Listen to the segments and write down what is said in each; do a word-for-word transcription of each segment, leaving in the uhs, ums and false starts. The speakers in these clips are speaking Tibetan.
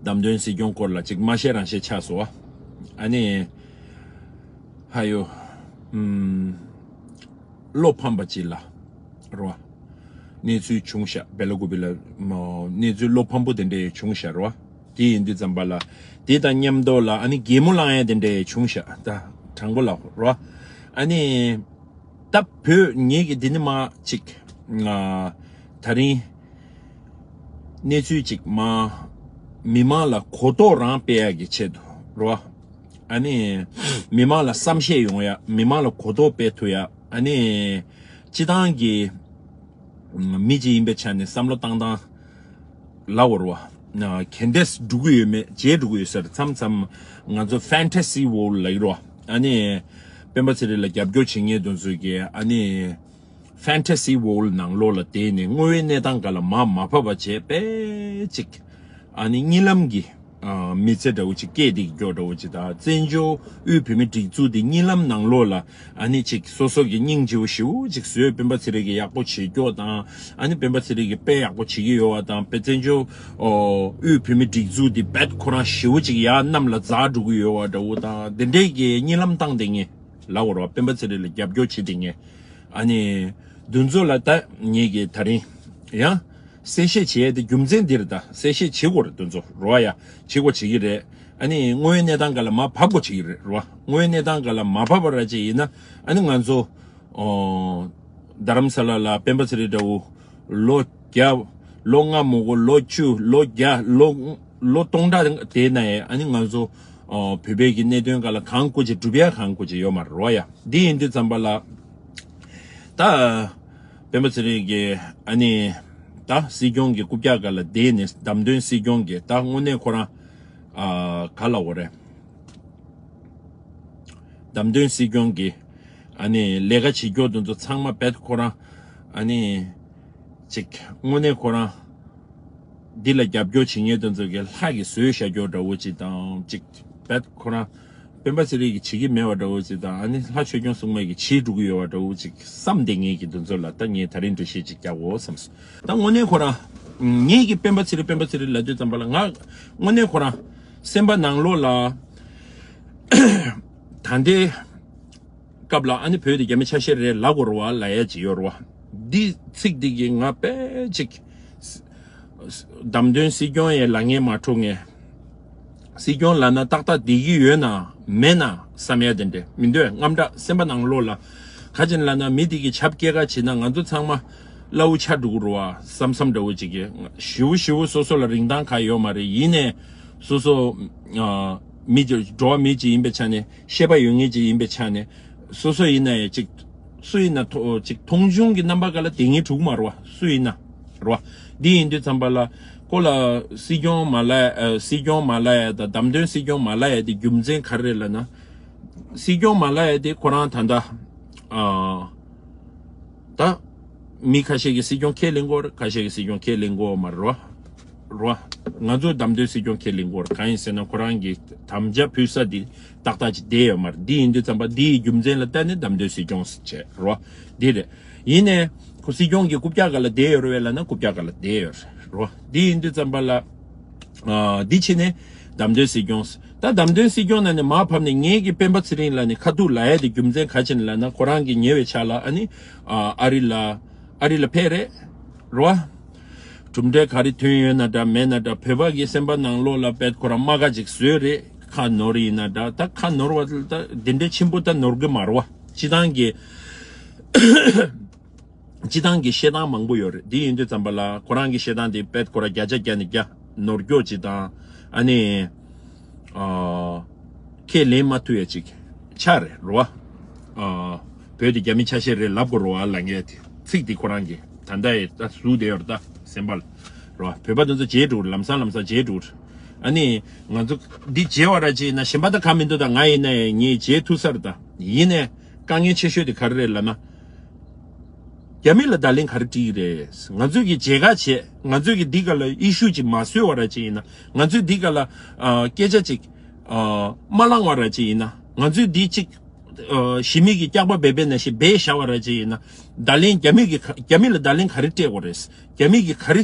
བདམས་ཐོན་སྲིད་སྐྱོང་སྐོར་ལ་ཅིག་མ་བཤད་རང་བཤད་ཆགས་སོང་བ། ཨ་ནི། ཧ་ཡོ། ཨུམ། བློ་ཕམ་པ་ཅིག་ལ། རོ། གནས་ཚུལ་བྱུང་ཤག་བེ་ལ་ཀུ་པི་ལ། མོ། གནས་ཚུལ་བློ་ཕམ་པོ་དེ་འདྲས་བྱུང་ཤག་རོ། དེ་ཡིན་དུས་ཙམ་པ་ལ། དེ་དང་མཉམ་དུ་ལ་ཨ་ནི་གད་མོ་ལངས་ཡ་དེ་འདྲས་བྱུང་ཤག་ད་དྲང་པོ་ལ་རོ། ཨ་ནི། ད་བོད་ངེད་ཀྱི་འདི་ནི་མ་ཅིག་ང་། ད་རིང་། གནས་ཚུལ་ཅིག་མ། མི་མང་ལ་གོ་རྟོགས་རང་སྤེལ་ཡག་གི་ཆེད་དུ་རོ། ཨ་ནི། མི་མང་ལ་བསམ་ཤེས་ཡོང་ཡ། མི་མང་ལ་གོ་རྟོགས་སྤེལ་ཐུབ་ཡ། ཨ་ནི། སྤྱི་བཏང་གི་མི་ཅིག་ཡིན་པའི་ཆ་ནས་བསམ་བློ་བཏང་སྟངས་ལ་འོར་བ། གན་དེས་འགྲོ་གི་ཡོད་མེད་བརྗེད་འགྲོ་གི་ཡོད་ཟེར། མཚམས་མཚམས་ང་ཚོ་fantasy world ལ་ཡིན་རོ། ཨ་ནི། སྤེན་པ་ཚེ་རིང་ལ་རྒྱབ་སྐྱོར་བྱེད་མཁན་དེ་ཚོ་གི་ཨ་ནི། fantasy world ནང་ལོགས་ལ་བསྡད་ནས་དངོས་ཡོད་གནས་སྟངས་སྒང་ལ་མར་མ་བབས་པ་བྱས་པས་ཅིག་ཨ་ནི་གཉིད་ལམ་གྱི་ཨ། མི་ཚེ་འདྲ་བོ་ཅིག་སྐྱེལ་བསྡད་ཀྱི་འདྲ་བོ་ཅིག་དང་། བཙན་བྱོལ་དབུས་བོད་མིའི་སྒྲིག་འཛུགས་དེ་གཉིད་ལམ་ནང་ལོགས་ལ་ཨ་ནི་ཅིག་སོ་སོ་གི་སྙིང་རྗེ་བོ་ཞེ་པོ་ཅིག་བཟོས། སྤེན་པ་ཚེ་རིང་གི་ཡག་པོ་བྱེད་ཀྱོག་དང་། ཨ་ནི་སྤེན་པ་ཚེ་རིང་གིས་དཔེ་ཡག་པོ་བྱེད་ཀྱི་ཡོད་བ་དང་། དཔེ་བཙན་བྱོལ་ཨོ། དབུས་བོད་མིའི་སྒྲིག་འཛུགས་དེ་རྦད་ཁོ་རང་ཞེ་པོ་ཅིག་ཡར་གནམ་ལ་འཛེགས་འགྲོ་གི་ཡོད་བ་འདྲ་བོ་དང་། དེ་འདྲའི་གི་གཉིད་ལམ་བཏང་བསྡད་མཁན་ལབ་དགོས་རེད་བ། སྤེན་པ་ཚེ་རིང་ལ་རྒྱབ་སྐྱོར་བྱེད་བསྡད་མཁན། ཨ་ནི། འདི་ཚོ་ལ་ད་ངེད་ཀྱིས་ད་རིང་ཡང་གསལ་བཤད་བྱེད་ཡས་དེ་རྒྱུ་མཚན་འདི་རེད། ད་གསལ་བཤད་བྱེད་དགོས་རེད། འདི་ཚོ་རོ་ཡ་བྱེད་དགོས་བྱེད་ཀྱི་རེད། ཨ་ནི་དངོས་ཡོད་གནས་སྟངས་སྒང་ལ་མར་བབས་དགོས་བྱེད་ཀྱི་རེད་རོ། དངོས་ཡོད་གནས་སྟངས་སྒང་ལ་མར་བབས་པ་ར་ཅིག་ཡིན་ན། ཨ་ནི་ང་ཚོ་ཨོ། རྡ་རམ་ས་ལ་ལ་སྤེན་པ་ཚེ་རིང་འདྲ་བོ་ལོ་བརྒྱ། ལོ་ལྔ་མ་དགོས། ལོ་བཅུ། ལོ་བརྒྱ། ལོ་ལོ་སྟོང་ཕྲག་དེ་ན་ཡང་ཨ་ནི་ང་ཚོ་ཨོ། བོད་པའི་གི་གནད་དོན་སྒང་ལ་གང་དགོས་ཅིག་སྒྲུབ་ཡ་གང་དགོས་ཅིག་ཡོད་མ་རེད་རོ་ཡ། འདི་ཡིན་དུས་ཙམ་པ་ལ། ད། སྤེན་པ་ཚེ་རིང་གིས་ཨ་ནི། ད་སྲིད་སྐྱོང་གི་རྐུབ་བཀྱག་སྒང་ལ་བསྡད་ནས་བདམས་ཐོན་སྲིད་སྐྱོང་གི་ད་དངོས་གནས་ཁོ་རང་། ཨ། ག་ལབ་དགོས་རེད། བདམས་ཐོན་སྲིད་སྐྱོང་གི་ཨ་ནི་ལས་ཀ་བྱེད་ཀྱོག་དེ་ཚོ་ཚང་མ་རྦད་ཁོ་རང་ཨ་ནི། ཅིག་དངོས་གནས་ཁོ་རང་འདི་ལ་རྒྱབ་སྐྱོར་བྱེད་མཁན་དེ་ཚོ་གི་ལྷག་གི་བཟོས་བཞག་ཀྱོག་འདྲ་བོ་ཅིག་དང་། ཅིག་རྦད་ཁོ་རང་སྤེན་པ་ཚེ་རིང་གིས་བྱེད་ཀྱི་མེད་པ་འདྲ་བོ་ཅིག་དང་། ཨ་ནི་ལྷ་ཆོས་སྐྱོང་སྲུང་མས་ཀྱིས་བྱེད་འགྲོ་གི་ཡོད་པ་འདྲ་བོ་ཅིག་བསམ་བསྡད་མཁན་གྱི་དེ་ཚོ་ལ་ད་ངས་ད་རིང་འགྲེལ་བཤད་ཅིག་རྒྱག་དགོས་བསམས་སོང་། ད་དངོས་གནས་ཁོ་རང་ངེད་ཀྱིས་སྤེན་པ་ཚེ་རིང་སྤེན་པ་ཚེ་རིང་ལབ་དུས་ཙམ་པ་ལ། ང་དངོས་གནས་ཁོ་རང་སེམས་པ་ནང་ལོགས་ལ་ད་ལྟའི་སྐབས་ལ་ཨ་ནི་བོད་དེ་རྒྱ་མི་ཆ་ཤས་རེད་ལབ་དགོས་རེད་བ། ལབ་ཡ་ཅིག་ཡོད་རེད་བ། འདི་ཚིག་འདི་གིས་ང་དཔེ་ཅིག་བདམས་ཐོན་སྲིད་སྐྱོང་ཡས་ལབ་མཁན་མ་འཁྲུག་མཁན། སྲིད་སྐྱོང་ལབ་ན་ཏག་ཏག་བསྡད་ཀྱི་ཡོད་ན་མེད་ན་བསམ་ཡ་དེ་འདྲས་མི་འདུག་གས། དངངས་སྐྲག་སེམས་པ་ནང་ལོགས་ལ། ག་ཅིག་ལབ་ན་མི་དེ་གིས་བྱ་སྐྱེལ་ག་བྱེད་ན་ང་ཚོ་ཚང་མ་སླ་བོ་ཆགས་འགྲོ་གི་རེད་བ་བསམ་བསམ་འདྲ་བོ་ཅིག་གིས། ཞེ་པོ་ཞེ་པོ་སོ་སོ་ལ་རིན་ཐང་ག་ཡོད་མ་རེད། ཡིན་ནའི་སོ་སོ་ཨ། མི་ཅིག་འགྲོ་བ་མི་ཅིག་ཡིན་པའི་ཆ་ནས། ཤེས་པ་ཡོད་མཁན་ཅིག་ཡིན་པའི་ཆ་ནས། སོ་སོ་ཡིན་ན་ཡང་ཅིག་སུ་ཡིན་ན་ཐོ་ཅིག་མཐོང་ཆུང་གི་རྣམ་པ་སྒང་ལ་བསྡད་མཁན་འཁྲུག་མ་རེད་བ། སུ་ཡིན་ན་རེད་བ། འདི་ཡིན་དུས་ཙམ་པ་ལ་ཁོ་ལ་སྲིད་སྐྱོང་མ་ལབ་ཡ། ཨ། སྲིད་སྐྱོང་མ་ལབ་ཡ་དང་བདམས་ཐོན་སྲིད་སྐྱོང་མ་ལབ་ཡ་དེ་རྒྱུ་མཚན་ག་རེ་རེད་ལབ་ན། སྲིད་སྐྱོང་མ་ལབ་ཡ་དེ་ཁོ་རང་ད་ལྟ་ཨ། ད་མི་ཁ་ཤས་ཀྱིས་སྲིད་སྐྱོང་ཁས་ལེན་གྱི་ཡོད་རེད། ཁ་ཤས་ཀྱིས་སྲིད་སྐྱོང་ཁས་ལེན་གྱི་ཡོད་མ་རེད་བ། རེད་བ། ང་ཚོ་བདམས་ཐོན་སྲིད་སྐྱོང་ཁས་ལེན་གྱི་ཡོད་རེད། གང་ཡིན་ཟེར་ན་ཁོ་རང་གི་དམ་བཅའ་ཕུལ་ས་འདི་ཏག་ཏག་ཅིག་བསྡད་ཡོད་མ་རེད། འདི་ཡིན་དུས་ཙམ་པ་འདི་ཡི་རྒྱུ་མཚན་ལ་བལྟས་ནས་བདམས་ཐོན་སྲིད་སྐྱོང་ཟེར་བྱས་རེད་བ། འདི་རེད། ཡིན་ནའི་ཁོ་སྲིད་སྐྱོང་གི་རྐུབ་བཀྱག་སྒང་ལ་བསྡད་ཡོད་རེད་བས་ལབ་ན་རྐུབ་བཀྱག་སྒང་ལ་བསྡད་ཡོད་རེད་རོ། འདི་ཡིན་དུས་ཙམ་པ་ལ། ཨ། འདི་ཕྱིན་ནས་བདམས་ཐོན་སྲིད་སྐྱོང་། ད་བདམས་ཐོན་སྲིད་སྐྱོང་ནང་ནས་མར་བབས་ནས་ངེད་ཀྱིས་སྤེན་པ་ཚེ་རིང་ལབ་ནས་ཁ་ཐུག་ལབ་ཡ་དེ་རྒྱུ་མཚན་ག་རེ་བྱས་ནས་ལབ་ན། ཁོ་རང་གིས་ཉེ་བའི་ཆར་ལ་ཨ་ནི། ཨ། ཨ་རི་ལ། ཨ་རི་ལ་ཕེབས་རེད་རོ། གྲུབ་འབྲས་ག་རེ་ཐོན་ཡོད་ན་འདྲ་མེད་ན་འདྲ། བོད་པ་གི་སེམས་པ་ནང་ལོགས་ལ་དཔེ་ཁོ་རང་རྨ་ཁ་ཅིག་བཟོས་རེད། ཁ་ནོར་ཡིན་ན་འདྲ། ད་ཁ་ནོར་བ་ད་དེ་འདྲའི་ཆེན་པོ་ད་ནོར་གི་མ་རེད་བ། སྤྱི་བཏང་གི་སྤྱི་བཏང་གི་བཤད་སྟངས་མང་པོ་ཡོད་རེད། འདི་ཡིན་དུས་ཙམ་པ་ལ་ཁོ་རང་གི་བཤད་སྟངས་དེ་དཔེ་ཁོ་རང་བརྒྱ་ཆ་བརྒྱ་ནས་བརྒྱ་ནོར་སྐྱོ་ཅིག་དང་། ཨ་ནི། ཨ། ཁས་ལེན་མ་ཐུབ་ཡ་ཅིག་ཆགས་རེད་རོ། ཨ། བོད་དེ་རྒྱ་མི་ཆ་ཤས་རེད་ལབ་དགོས་རེད་བ་ལབ་མཁན་དེ། ཚིག་དེ་ཁོ་རང་གིས་ད་ལྟ་ཡི་ད་ཟུག་བསྡད་ཡོད་རེད་ད་སེམས་པ་ལ་རོ། བོད་པ་དེ་ཚོ་བརྗེད་འགྲོ་རེད། ལམ་སང་ལམ་སང་བརྗེད་འགྲོ་རེད། ཨ་ནི་ང་ཚོ་འདི་བརྗེད་པ་ར་ཅིག་ཡིན་ན་གཞན་པ་ད་གང་མི་འདུག་ད་ང་ཡིན་ན་ཡང་ངས་བརྗེད་ཐུབ་ས་རེད་ད། ཡིན་ནའི་དཀའ་ངལ་ཆེ་ཤོས་དེ་ག་རེ་རེད་ལབ་ན། རྒྱ་མི་ལ་བརྡ་ལན་ག་རེ་སྤྲད་ཀྱི་རེད། ང་ཚོས་ཀྱི་མཇལ་ཁ་བྱས། ང་ཚོས་ཀྱི་འདི་ག་ལ་ཨི་ཤུ་ཅིག་མ་བཟོས་པ་ར་ཅིག་ཡིན་ན། ང་ཚོས་འདི་ག་ལ་ཨ། སྐད་ཆ་ཅིག་ཨ། མ་བླངས་པ་ར་ཅིག་ཡིན་ན། ང་ཚོས་འདི་ཅིག་ཨ། ཞི་མི་གི་སྐྱག་པ་སྦས་པའི་ནང་བཞིན་སྦས་བཞག་པ་ར་ཅིག་ཡིན་ན། བརྡ་ལན་རྒྱ་མི་གི་རྒྱ་མི་ལ་བརྡ་ལན་ག་རེ་སྤྲད་དགོས་རེད། རྒྱ་མི་གི་ག་རེ།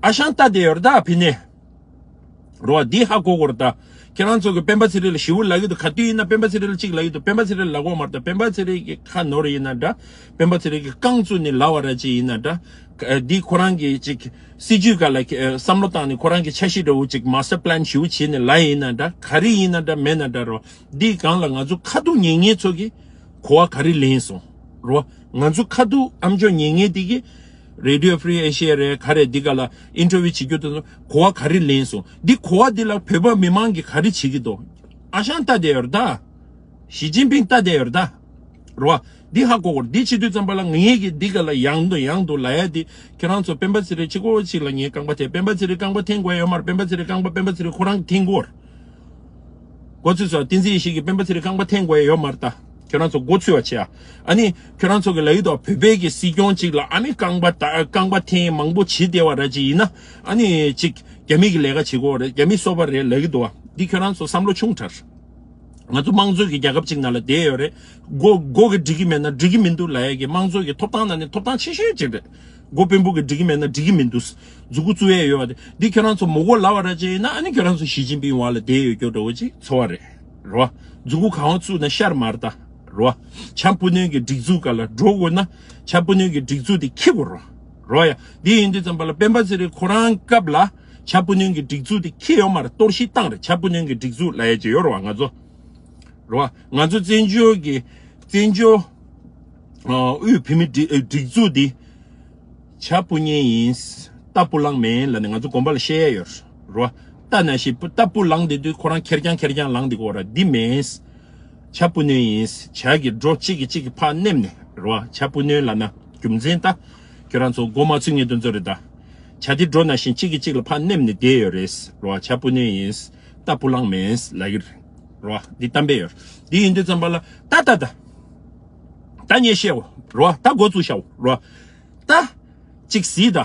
ཨ་ཞང་ལྟ་བསྡད་ཡོད་རེད་ད་ཕི་ནས། རོ། འདི་ཧ་གོ་དགོས་རེད་ད། ཁྱེད་རང་ཚོ་གི་སྤེན་པ་ཚེ་རིང་ལ་ཞེ་པོ་ལབ་ཀྱི་འདུག་ག་དུས་ཡིན་ན་སྤེན་པ་ཚེ་རིང་ལ་གཅིག་ལབ་ཀྱི་འདུག་སྤེན་པ་ཚེ་རིང་ལ་ལབ་དགོས་མ་རེད་ད། སྤེན་པ་ཚེ་རིང་གི་ཁ་ནོར་ཡིན་ན་འདྲ། སྤེན་པ་ཚེ་རིང་གི་རྐང་བཙུགས་ནས་ལབ་པ་ར་ཅིག་ཡིན་ན་འདྲ། འདི་ཁོ་རང་གི་ཅིག་སྲིད་ཇུས་སྒང་ལ་བསམ་བློ་བཏང་ནས་ཁོ་རང་གི་འཆར་གཞི་འདྲ་བོ་ཅིག་མ་སི་ཊར་པི་ལན་ཞེ་པོ་བྱས་ནས་ལབ་ཡིན་ན་འདྲ། ག་རེ་ཡིན་ན་འདྲ་མེད་ན་འདྲ་རོ། འདི་སྒང་ལ་ང་ཚོ་ཁ་ཐུག་ཉན་མཁན་ཚོ་གིས་གོ་བ་ག་རེ་ལེན་སོང་རོ། ང་ཚོ་ཁ་ཐུག་ཨམ་ཅོག་ཉན་མཁན་དེ་གིས་Radio Free Asia རེད་ག་རེ་འདི་ག་ལ་ཨིན་ཊར་བིའུ་བྱེད་རྒྱུ་དེ་ཚོ་གོ་བ་ག་རེ་ལེན་སོང་། འདི་གོ་བ་འདི་ལ་བོད་པ་མི་མང་གིས་ག་རེ་བྱེད་ཀྱི་འདུག་ཨ་ཞང་ལྟ་བསྡད་ཡོད་རེད་ད། ཞི་ཅིན་ཕིང་ལྟ་བསྡད་ཡོད་རེད་ད། རོ། འདི་ཧ་གོ་དགོས། འདི་བྱེད་དུས་ཙམ་པ་ལ་ངས་ཀྱི་འདི་ག་ལ་ཡང་དུ་ཡང་དུ་ལབ་ཡ་འདི། ཁྱེད་རང་ཚོ་སྤེན་པ་ཚེ་རིང་གཅིག་པོ་གཅིག་ལ་ངས་རྐང་པ་འཐེན། སྤེན་པ་ཚེ་རིང་རྐང་པ་འཐེན་དགོས་ཡོད་མ་རེད། སྤེན་པ་ཚེ་རིང་རྐང་པ་སྤེན་པ་ཚེ་རིང་ཁོ་རང་གིས་འཐེན་དགོས་རེད། འགོ་ཚུགས་སོང་། བསྟན་འཛིན་ཡེ་ཤེས་ཀྱིས་སྤེན་པ་ཚེ་རིང་རྐང་པ་འཐེན་དགོས་ཡ་ཡོད་མ་རེད་ད། ཁྱོད་རང་ཚོ་འགོ་ཚུགས་པ་བྱེད་ཨ། ཨ་ནི་ཁྱོད་རང་ཚོ་གི་ལབ་ཡི་འདུག་བོད་པའི་གི་སྲིད་སྐྱོང་གཅིག་ལ་ཨ་ནི་རྐང་པ་ད་རྐང་པ་འཐེན་མང་པོ་བྱེད་བསྡད་པ་ར་ཅིག་ཡིན་ན། ཨ་ནི་ཅིག་རྒྱ་མི་གི་ལས་ཀ་བྱེད་དགོས་རེད། རྒྱ་མི་སོ་པ་རེད་ལབ་ཀྱི་འདུག་བ། འདི་ཁྱོད་རང་ཚོ་བསམ་བློ་ཆུང་དྲགས། ང་ཚོ་དམངས་གཙོའི་གི་རྒྱལ་ཁབ་ཅིག་ནང་ལ་བསྡད་ཡོད་རེད། མགོ་མགོ་གི་འགྲིག་གི་མེད་ན་འགྲིག་གི་མི་འདུག་ལབ་ཡ་གི་དམངས་གཙོའི་གི་ཐོབ་ཐང་ནང་ནས་ཐོབ་ཐང་ཆེ་ཤོས་ཅིག་རེད། མགོ་དཔོན་པོ་གི་འགྲིག་གི་མེད་ན་འགྲིག་གི་མི་འདུག་མཛུ་གུ་བཙུགས་ཡས་ཡོད་པ་དེ། འདི་ཁྱོད་རང་ཚོ་མི་གོ་ལབ་པ་ར་ཅིག་ཡིན་ན་ཨ་ནི་ཁྱོད་རང་ཚོ་ཞི་ཅིན་ཕིང་འོག་ལ་བསྡད་ཡོད་རྒྱུ་འདྲ་བོ་ཅིག་ཚོར་བ་རེད། རོ། མཛུ་གུ་གང་བཙུགས་ན་ཤར་མར་ལྟ། རོ། བྱ་སྤུ་ནུས་ཀྱི་སྒྲིག་འཛུགས་སྒང་ལ་འགྲོ་དགོས་ན་བྱ་སྤུ་ནུས་ཀྱི་སྒྲིག་འཛུགས་དེ་འཁྱེར་དགོས་རོ། རོ་ཡ། འདི་ཡིན་དུས་ཙམ་པ་ལ་སྤེན་པ་ཚེ་རིང་ཁོ་རང་སྐབས་ལ་བྱ་སྤུ་ནུས་ཀྱི་སྒྲིག་འཛུགས་དེ་འཁྱེར་ཡོད་མ་རེད། གཏོར་བཤིག་བཏང་རེད། བྱ་སྤུ་ནུས་ཀྱི་སྒྲིག་འཛུགས་ལབ་ཡ་ཅིག་ཡོད་རེད་བ། ང་ཚོ། རེད་བ། ང་ཚོ་བཙན་བྱོལ་གྱི་བཙན་བྱོལ་ཨ་དབུས་བོད་མི་སྒྲིག་སྒྲིག་འཛུགས་འདི་བྱ་སྤུ་ཉན་ཡིན། རྟ་སྤུ་ལངས་མིན་ལབ་ནས་ང་ཚོ་དགོན་པ་ལ་བཤད་ཡ་ཡོད་རེད་བ། རྟ་ནང་བཞིན་སྤུ་རྟ་སྤུ་ལངས་བསྡད་དུས་ཁོ་རང་ཁེར་རྐྱང་ཁེར་རྐྱང་ལངས་བསྡད་ཀྱི་ཡོད་རེད། འདི་མིན། བྱ་སྤུ་ནུས་ཡིན། བྱ་གི་སྒྲོ་གཅིག་གིས་གཅིག་གི་ཕར་མནན་ནས་རེད་བ། བྱ་སྤུ་ནུས་ལབ་ན་རྒྱུ་མཚན་ད། ཁྱོད་རང་ཚོ་མགོ་མ་ཚོས་ངེས་དོན་ཚོ་རེད་ད། བྱ་དེ་སྒྲོ་ནང་བཞིན་གཅིག་གིས་གཅིག་ལ་ཕར་མནན་ནས་བསྡད་ཡོད་རེད་རེད་བ། བྱ་སྤུ་ནུས་ཡིན། རྟ་སྤུ་ལངས་མིན་ལབ་ཀྱི་རེད། རོ། འདི་གཏམ་དཔེ་ཡོད། འདི་ཡིན་དུས་ཙམ་པ་ལ་ད་ད་ད། ད་ངས་བཤད་འོ། རོ། ད་འགོ་བཙུགས་བཞག་འོ། རོ། ད་གཅིག་གཟིགས་ད།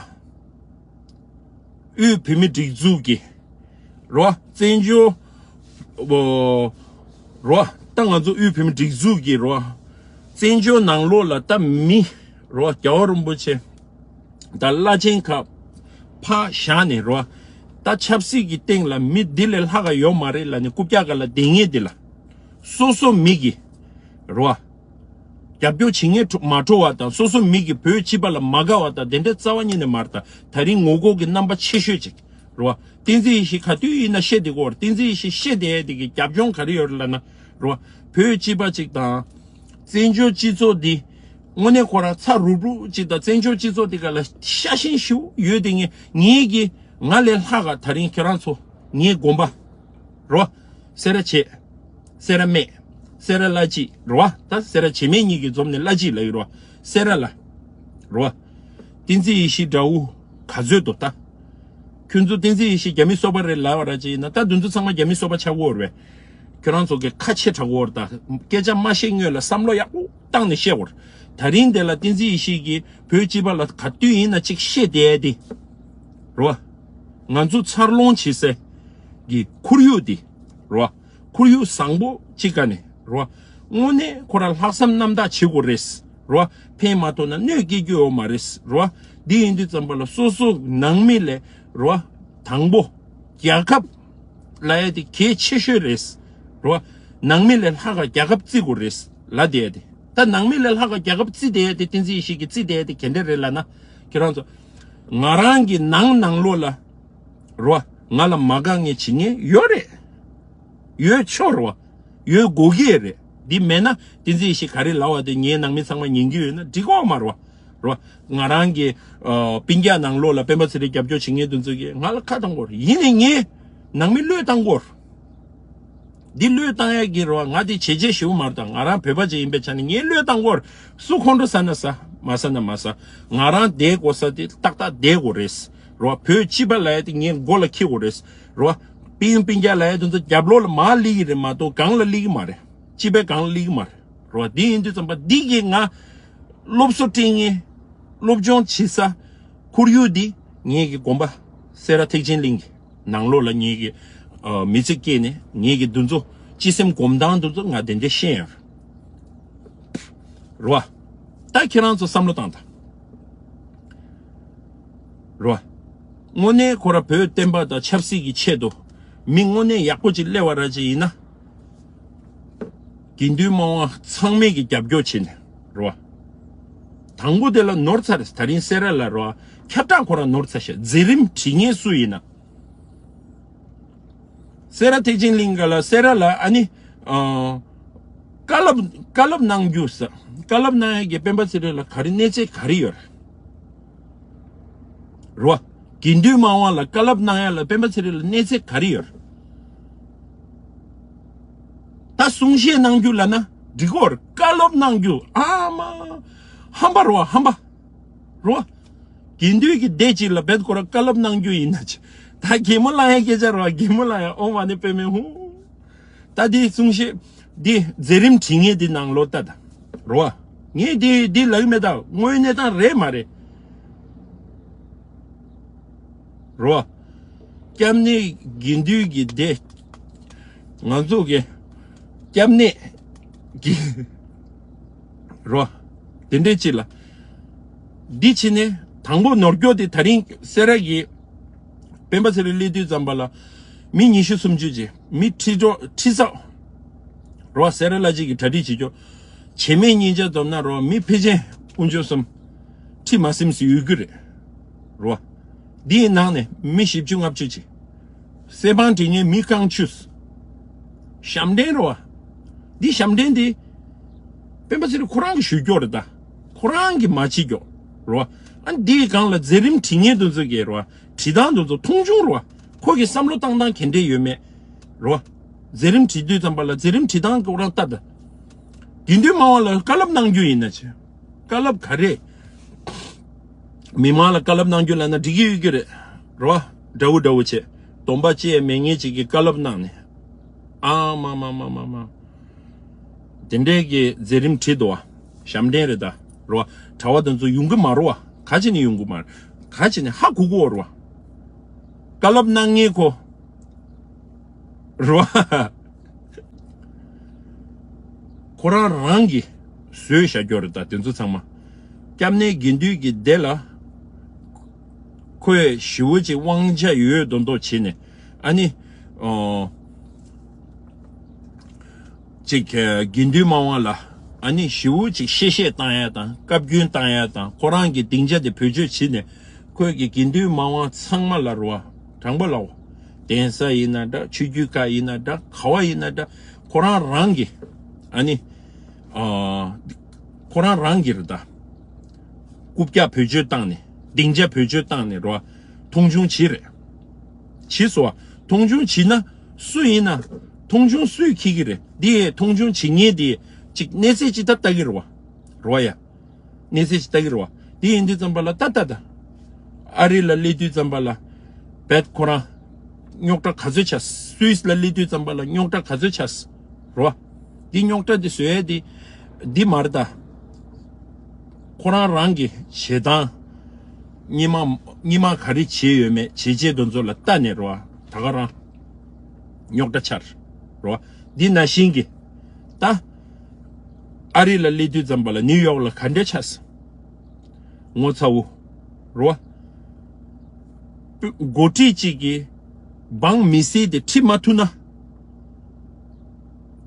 དབུས་བོད་མི་སྒྲིག་འཛུགས་ཀྱི། རོ། བཙན་བྱོལ། རོ། ད་ང་ཚོ་དབུས་བོད་མི་སྒྲིག་འཛུགས་ཀྱི་རོ། བཙན་བྱོལ་ནང་ལོགས་ལ་ད་མི། རོ། རྒྱལ་བ་རིན་པོ་ཆེ། ད་བླ་ཆེན་ཁག་ཕར་བཞག་ནས་རོ། ད་ཆབ་སྲིད་ཀྱི་སྟེང་ལ་མི་འདི་ལས་ལྷག་ག་ཡོད་མ་རེད་ལབ་ནས་རྐུབ་བཀྱག་སྒང་ལ་བསྡད་མཁན་འདི་ལ། སོ་སོ་མི་གིས། རོ། རྒྱབ་སྐྱོར་བྱེད་མཁན་མ་འགྲོ་བ་དང་སོ་སོ་མི་གིས་བོད་སྤྱི་པ་ལ་མ་དགའ་བ་དང་དེ་འདྲའི་རྩ་བ་ཉིད་ནས་མ་རེད་ད། ད་རིང་ངོ་རྒོལ་གྱི་རྣམ་པ་ཆེ་ཤོས་ཅིག་རོ། བསྟན་འཛིན་ཡེ་ཤེས་ག་དུས་ཡིན་ན་བཤད་བསྡད་ཀྱི་ཡོད་རེད། བསྟན་འཛིན་ཡེ་ཤེས་བཤད་བསྡད་ཡས་དེ་གི་རྒྱབ་ལྗོངས་ག་རེ་ཡོད་རེད་ལབ་ན། རོ། བོད་སྤྱི་པ་ཅིག་དང་། བཙན་བྱོལ་སྤྱི་ཚོགས་འདི། དངོས་གནས་ཁོ་རང་ཚ་རུབ་རུབ་ཅིག་དང་བཙན་བྱོལ་སྤྱི་ཚོགས་འདི་ག་ལ་ཤ་ཞེན་ཞེ་པོ་ཡོད་དེ་ངས་ངེད་ཀྱིས་ང་ལས་ལྷག་ག་ད་རིང་ཁྱེད་རང་ཚོ་ངའི་དགོན་པ། རོ། སེ་ར་བྱེས། སེ་ར་སྨད། སེ་ར་བླ་སྤྱི་རོ། ད་སེ་ར་བྱེས་སྨད་གཉིས་ཀྱི་འཛོམས་ནས་བླ་སྤྱི་ལབ་ཡོད་རོ། སེ་ར་ལ། རོ། བསྟན་འཛིན་ཡེ་ཤེས་དགྲ་བོ་ག་ཚོད་འདུག་ད། ཁྱོད་ཚོ་བསྟན་འཛིན་ཡེ་ཤེས་རྒྱ་མི་སོ་པ་རེད་ལབ་པ་ར་ཅིག་ཡིན་ན་ད་དེ་ཚོ་ཚང་མ་རྒྱ་མི་སོ་པ་ཆགས་ཀྱི་ཡོད་རེད་པས། ཁྱོད་རང་ཚོ་གི་ཁ་ཆེ་དྲགས་ཀྱི་ཡོད་རེད་ད། སྐད་ཆ་མ་བཤད་སྔོན་ལ་བསམ་བློ་ཡག་པོ་བཏང་ནས་བཤད་དགོས་རེད། ད་རིང་དེ་ལ་བསྟན་འཛིན་ཡེ་ཤེས་ཀྱིས་བོད་སྤྱི་པ་ལ་ག་དུས་ཡིན་ན་ཅིག་བཤད་བསྡད་དེ། རོ། ང་ཚོ་འཚར་ལོངས་བྱེད་སའི་གི་ཁོར་ཡུག་འདི། རོ། ཁོར་ཡུག་བཟང་པོ་གཅིག་ག་ནས་རོ། དངོས་གནས་ཁོ་རང་ལྷག་བསམ་རྣམ་དག་བྱེད་དགོས་རེད། རོ། ཕན་མ་ཐོགས་ན་གནོད་སྐྱེལ་རྒྱུ་ཡོད་མ་རེད། རོ། འདི་ཡིན་དུས་ཙམ་པ་ལ་སོ་སོ་ནང་མི་ལས་རོ། དང་པོ། རྒྱལ་ཁབ་ལབ་ཡ་དེ་གལ་ཆེ་ཤོས་རེད། རོ། ནང་མི་ལས་ལྷག་ག་རྒྱལ་ཁབ་བརྩི་དགོས་རེད་ལབ་བསྡད་ཡ་དེ། ད་ནང་མི་ལས་ལྷག་ག་རྒྱལ་ཁབ་བརྩི་བསྡད་ཡ་དེ་བསྟན་འཛིན་ཡེ་ཤེས་ཀྱིས་བརྩི་བསྡད་ཡ་དེ་ག་འདྲ་རེད་ལབ་ན། ཁྱེད་རང་ཚོ། ང་རང་གི་ནང་ནང་ལོགས་ལ། རོ། ང་ལ་མ་དགའ་མཁན་བྱེད་མཁན་ཡོད་རེད། ཡོད་ཆོག་རོ། ཡོད་དགོས་ཀྱི་རེད། འདི་མེད་ན་བསྟན་འཛིན་ཡེ་ཤེས་ག་རེ་ལབ་པ་དེ་ངའི་ནང་མི་ཚང་མ་ཉན་གྱི་ཡོད་ན་འགྲིག་གི་ཡོད་མ་རེད་བ། རོ། ང་རང་གི་ཨ་སྤུན་ཀྱག་ནང་ལོགས་ལ་སྤེན་པ་ཚེ་རིང་རྒྱབ་སྐྱོར་བྱེད་མཁན་དེ་ཚོ་གིས་ང་ལ་ཁ་བཏང་གི་ཡོད་རེད། ཡིན་ནའི་ངས་ནང་མི་བློས་བཏང་གི་ཡོད་རེད། འདི་བློས་བཏང་ཡག་གི་རེད་བ། ང་དེ་བྱས་རྗེས་ཞེ་པོ་མ་རེད་ད། ང་རང་བོད་པ་ཅིག་ཡིན་པའི་ཆ་ནས་ངས་བློས་བཏང་གི་ཡོད་རེད། སུ་ཁོང་ཁྲོ་ཟ་ན་ཟ། མ་ཟ་ན་མ་ཟ། ང་རང་བསྡད་དགོས་ས་དེ་ཏག་ཏག་བསྡད་དགོས་རེད། རེད་བ། བོད་སྤྱི་པ་ལབ་ཡ་དེ་ངས་མགོ་ལ་འཁྱེར་དགོས་རེད། རེད་བ། སྤུན་སྤུན་ཀྱག་ལབ་ཡ་དེ་ཚོ་རྒྱབ་ལོགས་ལ་མར་སླེབས་ཀྱི་རེད་མ་གཏོགས་སྒང་ལ་སླེབས་ཀྱི་མ་རེད། སྤྱི་པའི་སྒང་ལ་སླེབས་ཀྱི་མ་རེད། རེད་བ། འདི་ཡིན་དུས་ཙམ་པ་འདི་གིས་ང་སློབ་གསོ་སྤྲད་མཁན། སློབ་སྦྱོང་བྱེད་ས་ཁོར་ཡུག་འདི་ངེད་ཀྱི་དགོན་པ་སེ་ར་ཐེག་ཆེན་གླིང་གི་ནང་ལོགས་ལ་ངེད་ཀྱི་ཨ་མི་ཚེ་སྐྱེལ་ནས་ངེད་ཀྱི་འདི་ཚོ་སྤྱི་སེམས་སྒོམ་སྟངས་འདི་ཚོ་ང་དེ་འདྲ་ཤེས་ཡོད། རེད་བ། ད་ཁྱེད་རང་ཚོ་བསམ་བློ་བཏང་དང་། རེད་བ། དངོས་གནས་ཁོ་ར་བོད་བསྟན་པ་དང་ཆབ་སྲིད་ཀྱི་ཆེད་དུ་ མི་དངོས་གནས་ཡག་པོ་ཅིག་སླེབས་པ་ར་ཅིག་ཡིན་ན། དགེ་འདུན་དམངས་དབང་ཚང་མས་ཀྱི་རྒྱབ་སྐྱོར་བྱས་ནས་རོ། དང་པོ་དེ་ལ་ནོར་ཚར། ད་རིང་སེ་ར་ལ་རོ། ཁྱབ་བསྒྲགས་ཁོ་རང་ནོར་ཚར་ཤག་མཛད་རིམ་བྲིས་མཁན་སུ་ཡིན་ན། སེ་ར་ཐེག་ཆེན་གླིང་ག་ལ་སེ་ར་ལ་ཨ་ནི། ཨ། བཀའ་སློབ་བཀའ་སློབ་གནང་རྒྱུ་ཟེར། བཀའ་སློབ་གནང་ཡ་གི་སྤེན་པ་ཚེ་རིང་ལ་ག་རེ་གནས་ཚད་ག་རེ་ཡོད་རེད། རོ། དགེ་འདུན་དམངས་དབང་ལ་བཀའ་སློབ་གནང་ཡ་ལ་སྤེན་པ་ཚེ་རིང་ལ་གནས་ཚད་ག་རེ་ཡོད་རེད། ད་གསུང་བཤད་གནང་རྒྱུ་ལབ་ན་འགྲིག་གོ་རེད། བཀའ་སློབ་གནང་རྒྱུ་ཨ་མ། ཧམ་པ་རོ། ཧམ་པ་རོ། དགེ་འདུན་གྱི་སྡེ་གཅིག་ལ་བེད་ཁོ་ར་བཀའ་སློབ་གནང་རྒྱུ་ཡིན་ན་ཅི། ད་གད་མོ་ལངས་ཡ་སྐད་ཆ་རོ། གད་མོ་ལངས་ཡ། ཨོཾ་མ་ཎི་པདྨེ་ཧཱུྃ། ད་འདི་གསུང་བཤད་འདི་མཛད་རིམ་བྲིས་མཁན་འདི་ནང་ལོགས་ལྟ་ད། རོ། ངས་འདི་འདི་ལབ་ཀྱི་མེད། ད་དངོས་གནས་སྟངས་རེད་མ་རེད། རོ། སྐྱབས་གནས་དགེ་འདུན་གྱི་སྡེ། ང་ཚོ་གི་སྐྱབས་གནས་ཀྱི་རོ། དེ་འདྲའི་ཅིག་ལ། འདི་ཕྱི་ནས་དང་པོ་ནོར་སྐྱོ་དེ་ད་རིང་སེ་ར་གི་སྤེན་པ་ཚེ་རིང་སླེབས་དུས་ཙམ་པ་ལ་མི་ཉི་ཤུ་སུམ་ཅུ་ཅིག་མི་ཁྲི་ཕྲག་ཁྲི་ཚོ་རོ། སེ་ར་ལ་ཅིག་གི་གྲ་སྒྲིག་བྱེད་རྒྱུ། བྱེ་མའི་སྙིང་ཆ་འཛོམས་ན་རོ། མི་ཕལ་ཆེར་དཀོན་མཆོག་གསུམ་ཁྲི་མ་ཟིན་ཟིན་ཡོད་རྒྱུ་རེད་རོ། འདིའི་ནང་ནས་མི་བཞི་བཅུ་ལྔ་བཅུ་ཅིག་གསེར་པང་བྲིས་མཁན་མི་རྐང་ཆུ། ཞབས་འདྲེན་རོ། འདི་ཞབས་འདྲེན་འདི་སྤེན་པ་ཚེ་རིང་ཁོ་རང་གི་ཞུ་སྐྱོར་རེད་ད། ཁོ་རང་གི་མ་བྱེད་སྐྱོར་རོ། ཨ་འདིའི་སྒང་ལ་མཛད་རིམ་བྲིས་མཁན་དེ་ཚོ་གི་རོ། བྲིས་སྟངས་དེ་ཚོ་མཐོང་ཆུང་རོ། ཁོ་གི་བསམ་བློ་བཏང་སྟངས་ག་འདྲས་ཡོད་མེད་རོ། མཛད་རིམ་བྲིས་དུས་ཙམ་པ་ལ་མཛད་རིམ་བྲིས་སྟངས་ཁོ་རང་ལྟ་ད། དགེ་འདུན་དམངས་དབང་ལ་བཀའ་སློབ་གནང་རྒྱུ་ཡིན་ན་ཆེ། བཀའ་སློབ་ག་རེ། མི་མང་ལ་བཀའ་སློབ་གནང་རྒྱུ་ལབ་ན་འགྲིག་གི་ཡོད་ཀྱི་རེད་རོ། འདྲ་བོ་འདྲ་བོ་བྱས། སྡོམ་པ་བཅད་མེད་མཁན་ཅིག་གིས་བཀའ་སློབ་གནང་ནས། ཨ་མ་མ་མ་མ་མ། དེ་འདྲའི་གི་མཛད་རིམ་བྲིས་འདུག་བ། ཞབས་འདྲེན་རེད་ད། རོ། གྲྭ་པ་དེ་ཚོ་ཡོང་གི་མ་རེད་བ། ག་ཅི་ནས་ཡོང་གི་མ་རེད། ག་ཅི་ནས་ཧ་གོ་གི་ཡོད་རེད་བ། བཀའ་སློབ་གནང་མཁན་ཁོ། རོ། ཁོ་རང་རང་གིས་བཟོས་བཞག་རྒྱུ་རེད་ད་དེ་ཚོ་ཚང་མ། སྐྱབས་གནས་དགེ་འདུན་གྱི་སྡེ་ལ་ཁོས་ཞེ་པོ་ཅིག་དབང་ཆ་ཡོད་མདོག་མདོག་བྱས་ནས་ཨ་ནི། ཨོ། ཅིག་དགེ་འདུན་དམངས་དབང་ལ་ཨ་ནི་ཞེ་པོ་ཅིག་གཤེ་གཤེ་བཏང་ཡ་དང་བཀའ་བཀྱོན་བཏང་ཡ་དང་ཁོ་རང་གི་སྡིངས་ཆ་དེ་བེད་སྤྱོད་བྱས་ནས་ཁོས་ཀྱི་དགེ་འདུན་དམངས་དབང་ཚང་མ་ལ་རོ། དྲང་པོ་ལབ། གདན་ས་ཡིན་ན་འདྲ། ཆོས་བརྒྱུད་ཁག་ཡིན་ན་འདྲ། ག་བ་ཡིན་ན་འདྲ། ཁོ་རང་རང་གི་ཨ་ནི། ཨ། ཁོ་རང་རང་གི་རེད་ད། རྐུབ་བཀྱག་བེད་སྤྱོད་བཏང་ནས་སྡིངས་ཆ་བེད་སྤྱོད་བཏང་ནས་རོ། མཐོང་ཆུང་བྱེད་རེད། བྱེད་སོ། མཐོང་ཆུང་བྱེད་ན་སུ་ཡིན་ན་མཐོང་ཆུང་སུས་འཁྱེར་གི་རེད། འདི་མཐོང་ཆུང་བྱེད་མཁན་དེ་ཅིག་གནས་ཚད་ཅིག་ད་ལྟ་གི་རེད་བ། རོ་ཡ། གནས་ཚད་ཅིག་ལྟ་གི་རེད་བ། དེ་ཡིན་དུས་ཙམ་པ་ལ་ད་ལྟ་ད། ཨ་རི་ལ་སླེབས་དུས་ཙམ་པ་ལ། བེད་ཁོ་རང་། རྙོག་དྲ་ག་ཚོད་ཆགས། སུད་སི་ལ་སླེབས་དུས་ཙམ་པ་ལ་རྙོག་དྲ་ག་ཚོད་ཆགས། རེད་བ། འདི་རྙོག་དྲ་འདི་བཟོ་ཡས་འདི། འདི་མ་རེད་ད། ཁོ་རང་རང་གི་བྱེད་སྟངས། སྔོན་མ་སྔོན་མ་ག་རེ་བྱས་ཡོད་མེད་བྱས་རྗེས་དེ་ཚོ་ལ་ལྟ་ནས་རེད་བ། ད་ག་རང་། རྙོག་དྲ་ཆགས། རེད་བ། འདི་ནང་བཞིན་གྱི། ད། ཨ་རི་ལ་སླེབས་དུས་ཙམ་པ་ལ་ནིའུ་ཡོག་ལ་ག་འདྲ་ཆགས། ངོ་ཚ་བོ། རེད་བ། འགོ་ཁྲིད་ཅིག་གིས་འབངས་མི་སེར་དེ་ཁྲིད་མ་ཐུབ་ན།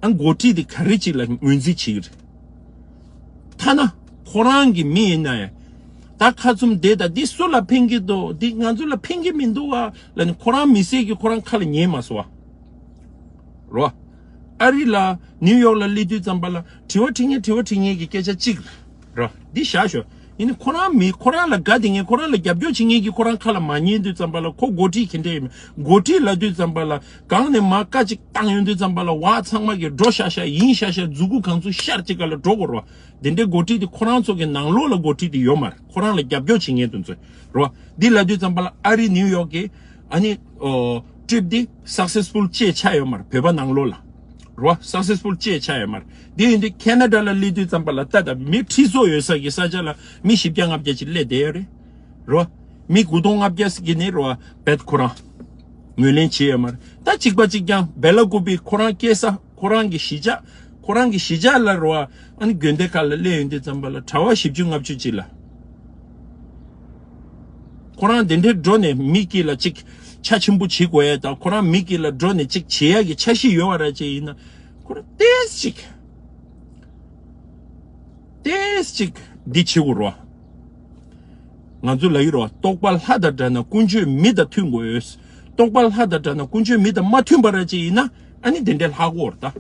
ཨ་འགོ་ཁྲིད་དེ་ག་རེ་ཅིག་ལ་ངོས་འཛིན་བྱེད་ཀྱི་རེད། ཐ་ན་ཁོ་རང་གི་མི་ཡིན་ན་ཡང་། ད་ཁ་བཙུམ་བསྡད་ད་འདི་སུ་ལ་ཕན་གྱི་འདུག་འདི་ང་ཚོ་ལ་ཕན་གྱི་མི་འདུག་བ་ལབ་ནས་ཁོ་རང་མི་སེར་གྱིས་ཁོ་རང་ཁ་ལ་ཉན་མ་སོང་བ། རོ། ཨ་རི་ལ་ནིའུ་ཡོག་ལ་སླེབས་དུས་ཙམ་པ་ལ་དྲི་བ་དྲི་མཁན་དྲི་བ་དྲི་མཁན་གྱི་སྐད་ཆ་གཅིག་རེད། རོ། འདི་བཞག་ཤོག་ཡིན་ནའི་ཁོ་རང་མི་ཁོ་རང་ལ་དགའ་བདེ་མཁན་ཁོ་རང་ལ་རྒྱབ་སྐྱོར་བྱེད་མཁན་གྱི་ཁོ་རང་ཁ་ལ་མ་ཉན་དུས་ཙམ་པ་ལ་ཁོ་འགོ་ཁྲིད་ག་འདྲ་ཡིན་མིན་འགོ་ཁྲིད་ལབ་དུས་ཙམ་པ་ལ་སྒང་ནས་མར་བཀའ་གཅིག་བཏང་ཡོང་དུས་ཙམ་པ་ལ་བ་ཚང་མ་གི་འགྲོ་ཤག་ཤག་ཡིན་ཤག་ཤག་མཛུ་གུ་གང་ཚུགས་ཤར་གཅིག་ག་ལ་འགྲོ་དགོས་རོ། དེ་འདྲའི་འགོ་ཁྲིད་དེ་ཁོ་རང་ཚོ་གི་ནང་ལོགས་ལ་འགོ་ཁྲིད་དེ་ཡོད་མ་རེད། ཁོ་རང་ལ་རྒྱབ་སྐྱོར་བྱེད་མཁན་དེ་ཚོ་རོ། འདི་ལབ་དུས་ཙམ་པ་ལ་ཨ་རི་ནིའུ་ཡོག་གི་ཨ་ནི། ཨོ། ཊིབ་འདི་སག་སེ་སི་ཕུལ་ཅིག་ཆགས་ཡོད་མ་རེད། བོད་པ་ནང་ལོགས་ལ། རོ། སག་སེ་སི་ཕུལ་ཅིག་ཆགས་ཡོད་མ་རེད། འདི་ཡིན་དུས་ཁེ་ན་ཌ་ལ་སླེབས་དུས་ཙམ་པ་ལ་ལྟ་ད་མི་ཁྲི་ཚོ་ཡོད་ས་གི་ས་ཆ་ལ་མི་བཞི་བརྒྱ་ལྔ་བརྒྱ་ཅིག་སླེབས་བསྡད་ཡོད་རེད། རོ། མི་དགུ་སྟོང་ལྔ་བརྒྱ་ཟེར་གྱི་ནི་རོ། བེད་ཁོ་རང་ངོས་ལེན་བྱས་ཡོད་མ་རེད། ད་གཅིག་པ་གཅིག་རྐྱང་བེ་ལ་ཀུ་པི་ཁོ་རང་སྐྱེས་ས་ཁོ་རང་གི་གཞིས་ཆགས་ཁོ་རང་གི་གཞིས་ཆགས་ལ་རོ། ཨ་ནི་དགོན་སྡེ་ཁག་ལ་སླེབས་ཡོང་དུས་ཙམ་པ་ལ་གྲྭ་པ་བཞི་བཅུ་ལྔ་བཅུ་ཅིག་ལ། ཁོ་རང་དེ་འདྲའི་འགྲོ་ནས་མི་དཀྱིལ་ལ་གཅིག་ ཆ་ཆེན་པོ་བྱེད་དགོས་ཡ་དང་ཁོ་རང་མི་དགེ་ལ་འགྲོ་ནས་ཅིག་བྱེད་ཡ་གི་འཆར་གཞི་ཡོད་པ་ར་ཅིག་ཡིན་ན་ཁོ་རང་ཏེས་ཅིག་ཏེས་ཅིག་འདི་བྱེད་དགོས་རོ། ང་ཚོ་ལ་ཡོད་རོ། རྟོགས་པ་ལྷ་དང་འདྲ་ན་ཀུན་སྤྱོད་མི་དང་མཐུན་དགོས། རྟོགས་པ་ལྷ་དང་འདྲ་ན་ཀུན་སྤྱོད་མི་དང་མ་མཐུན་པ་ར་ཅིག་ཡིན་ན་ཨ་ནི་དེ་འདྲའི་ལྷག་གོ་ར་ད།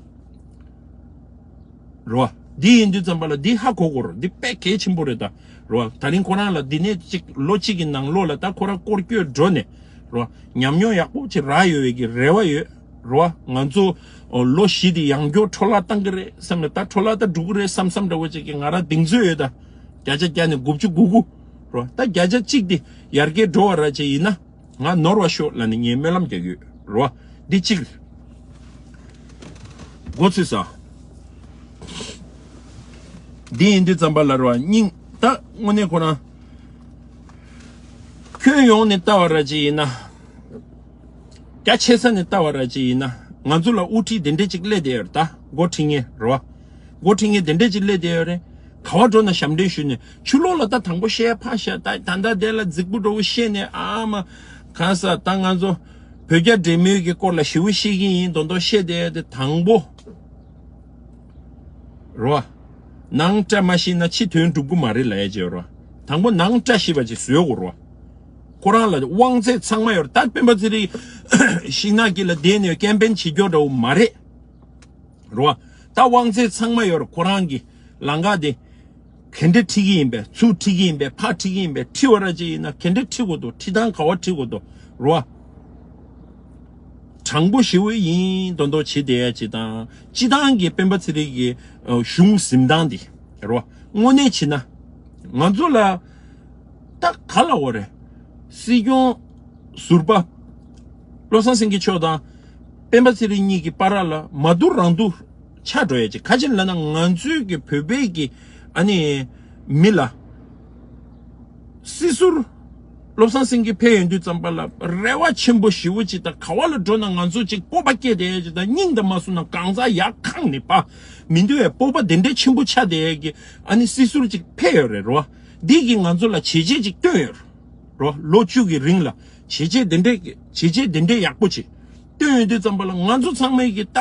རོ། འདི་ཡིན་དུས་ཙམ་པ་ལ་འདི་ཧ་གོ་གོ་རོ། འདི་དཔེ་གལ་ཆེན་པོ་རེད་ད། རོ། ད་རིང་ཁོ་རང་ལ་འདི་ནས་ཅིག་ལོ་གཅིག་གི་ནང་ལོགས་ལ་ད་ཁོ་རང་སྐོར་སྐྱོད་འགྲོ་ནས། རོ། ཉམས་མྱོང་ཡག་པོ་ཅིག་རག་ཡོད་པའི་གི་རེ་བ་ཡོད། རོ། ང་ཚོ་ལོ་བཞི་དེ་ཡང་སྐྱོར་འཕྲོ་བརླག་བཏང་གི་རེད་བསམ་ནས་ད་འཕྲོ་བརླག་ད་འགྲོ་གི་རེད་བསམ་བསམ་འདྲ་བོ་ཅིག་གི་ང་རང་གདེང་ཚོད་ཡོད་ད། བརྒྱ་ཆ་བརྒྱ་ནས་དགུ་བཅུ་གོ་དགུ། རོ། ད་བརྒྱ་ཆ་གཅིག་དེ་ཡར་རྒྱས་འགྲོ་བ་ར་ཅིག་ཡིན་ན། ང་ནོར་བ་ཤོག་ལབ་ནས་ངས་སྨོན་ལམ་རྒྱག་གི་ཡོད་རེད་བ། འདི་གཅིག་འགོ་ཚུགས་ས། འདི་ཡིན་དུས་ཙམ་པ་ལ་རེད་བ་སྙིང་ད་དངོས་གནས་ཁོ་རང་ཁྱོན་ཡོངས་ནས་ལྟ་བ་ར་ཅིག་ཡིན་ན། རྒྱ་ཆེ་ས་ནས་ལྟ་བ་ར་ཅིག་ཡིན་ན། ང་ཚོ་ལ་དབུ་ཁྲིད་དེ་འདྲས་ཅིག་སླེབས་བསྡད་ཡོད་རེད་ད་འགོ་ཁྲིད་མཁན་རེད་བ། འགོ་ཁྲིད་མཁན་དེ་འདྲས་ཅིག་སླེབས་བསྡད་ཡོད་རེད། ག་བ་འགྲོ་ན་ཞབས་འདྲེན་ཞུས་ནས་ཕྱི་ལོགས་ལ་ད་དང་པོ་བཤད་ཕ་ཤ་ད་ད་ད་དེ་ལ་རྫིག་པོ་འགྲོ་བོ་བཤད་ནས་ཨ་མ་གང་ས་ད་ང་ཚོ་བོད་རྒྱ་འབྲེལ་མོལ་གྱི་སྐོར་ལ་ཞེ་པོ་བཤད་ཀྱི་ཡིན་མདོག་མདོག་བཤད་བསྡད་ཡོད་དེ་དང་པོ་རོ། ནང་བཀྲ་མ་ཤིས་ན་ཕྱི་དོན་འགྲུབ་ཀྱི་མ་རེད་ལབ་ཡ་ཅིག་ཡོད་རོ། དང་པོ་ནང་བཀྲ་ཤིས་པ་ཅིག་བཟོས་དགོས་རོ། ཁོ་རང་ལ་དབང་ཚད་ཚང་མ་ཡོད་རེད་ད་སྤེན་པ་ཚེ་རིང་ཤིང་ནགས་དཀྱིལ་ལ་བསྡད་ནས་ཀེམ་པེན་བྱེད་རྒྱུ་འདྲ་བོ་མ་རེད། རོ། ད་དབང་ཚད་ཚང་མ་ཡོད་རེད་ཁོ་རང་གི་ལམ་ཁ་དེ། ག་འདྲ་ཁྲིད་ཀྱི་ཡིན་པས་ཚུར་ཁྲིད་ཀྱི་ཡིན་པས་ཕར་ཁྲིད་ཀྱི་ཡིན་པས་ཁྲིད་པ་ར་ཅིག་ཡིན་ན་ག་འདྲ་ཁྲིད་དགོས་འདུག་ཁྲིད་སྟངས་ག་བ་ཁྲིད་དགོས་འདུག་རོ། དྲང་པོ་ཞེ་པོ་ཡིན་མདོག་མདོག་བྱེད་བསྡད་ཡ་ཅིག་དང་སྤྱི་བཏང་གི་སྤེན་པ་ཚེ་རིང་གི་ཨ་གཞུང་འཛིན་སྟངས་འདི་རོ། དངོས་གནས་བྱས་ན་ང་ཚོ་ལ་ད་ག་ལ་འོ་རེད། སྲིད་སྐྱོང་ཟུར་པ་བློ་བཟང་སེང་གེ་མཆོག་དང་སྤེན་པ་ཚེ་རིང་གཉིས་ཀྱི་བར་ལ་མ་བསྡུར་རང་བསྡུར་ཆགས་འགྲོ་ཡ་ཅིག་ག་ཅི་ལབ་ན་ང་ཚོའི་གི་བོད་པའི་གི་ཨ་ནི་མི་ལ་སྲིད་ཟུར་བློ་བཟང་སེང་གེ་ཕེབས་ཡོང་དུས་ཙམ་པ་ལ་རེ་བ་ཆེན་པོ་ཞེ་པོ་ཅིག་དང་ག་བ་ལ་འགྲོ་ན་ང་ཚོ་ཅིག་སྤོབས་པ་སྐྱེས་བསྡད་ཡ་ཅིག་དང་སྙིང་དང་མ་བསུ་ན་གང་ཟག་ཡར་ཁང་ནས་པ་མི་འདུག་བས་སྤོབས་པ་དེ་འདྲའི་ཆེན་པོ་ཆགས་བསྡད་ཡ་གི་ཨ་ནི་སྲིད་ཟུར་ཅིག་ཕེབས་ཡོད་རེད་རོ། འདི་གིས་ང་ཚོ་ལ་བྱས་རྗེས་ཅིག་བཏོན་ཡོད་རེད། རོ། ལོ་བཅུ་གི་རིང་ལ་བྱས་རྗེས་དེ་འདྲའི་བྱས་རྗེས་དེ་འདྲའི་ཡག་པོ་ཅིག་བཏོན་ཡོང་དུས་ཙམ་པ་ལ་ང་ཚོ་ཚང་མས་ཀྱི་ད་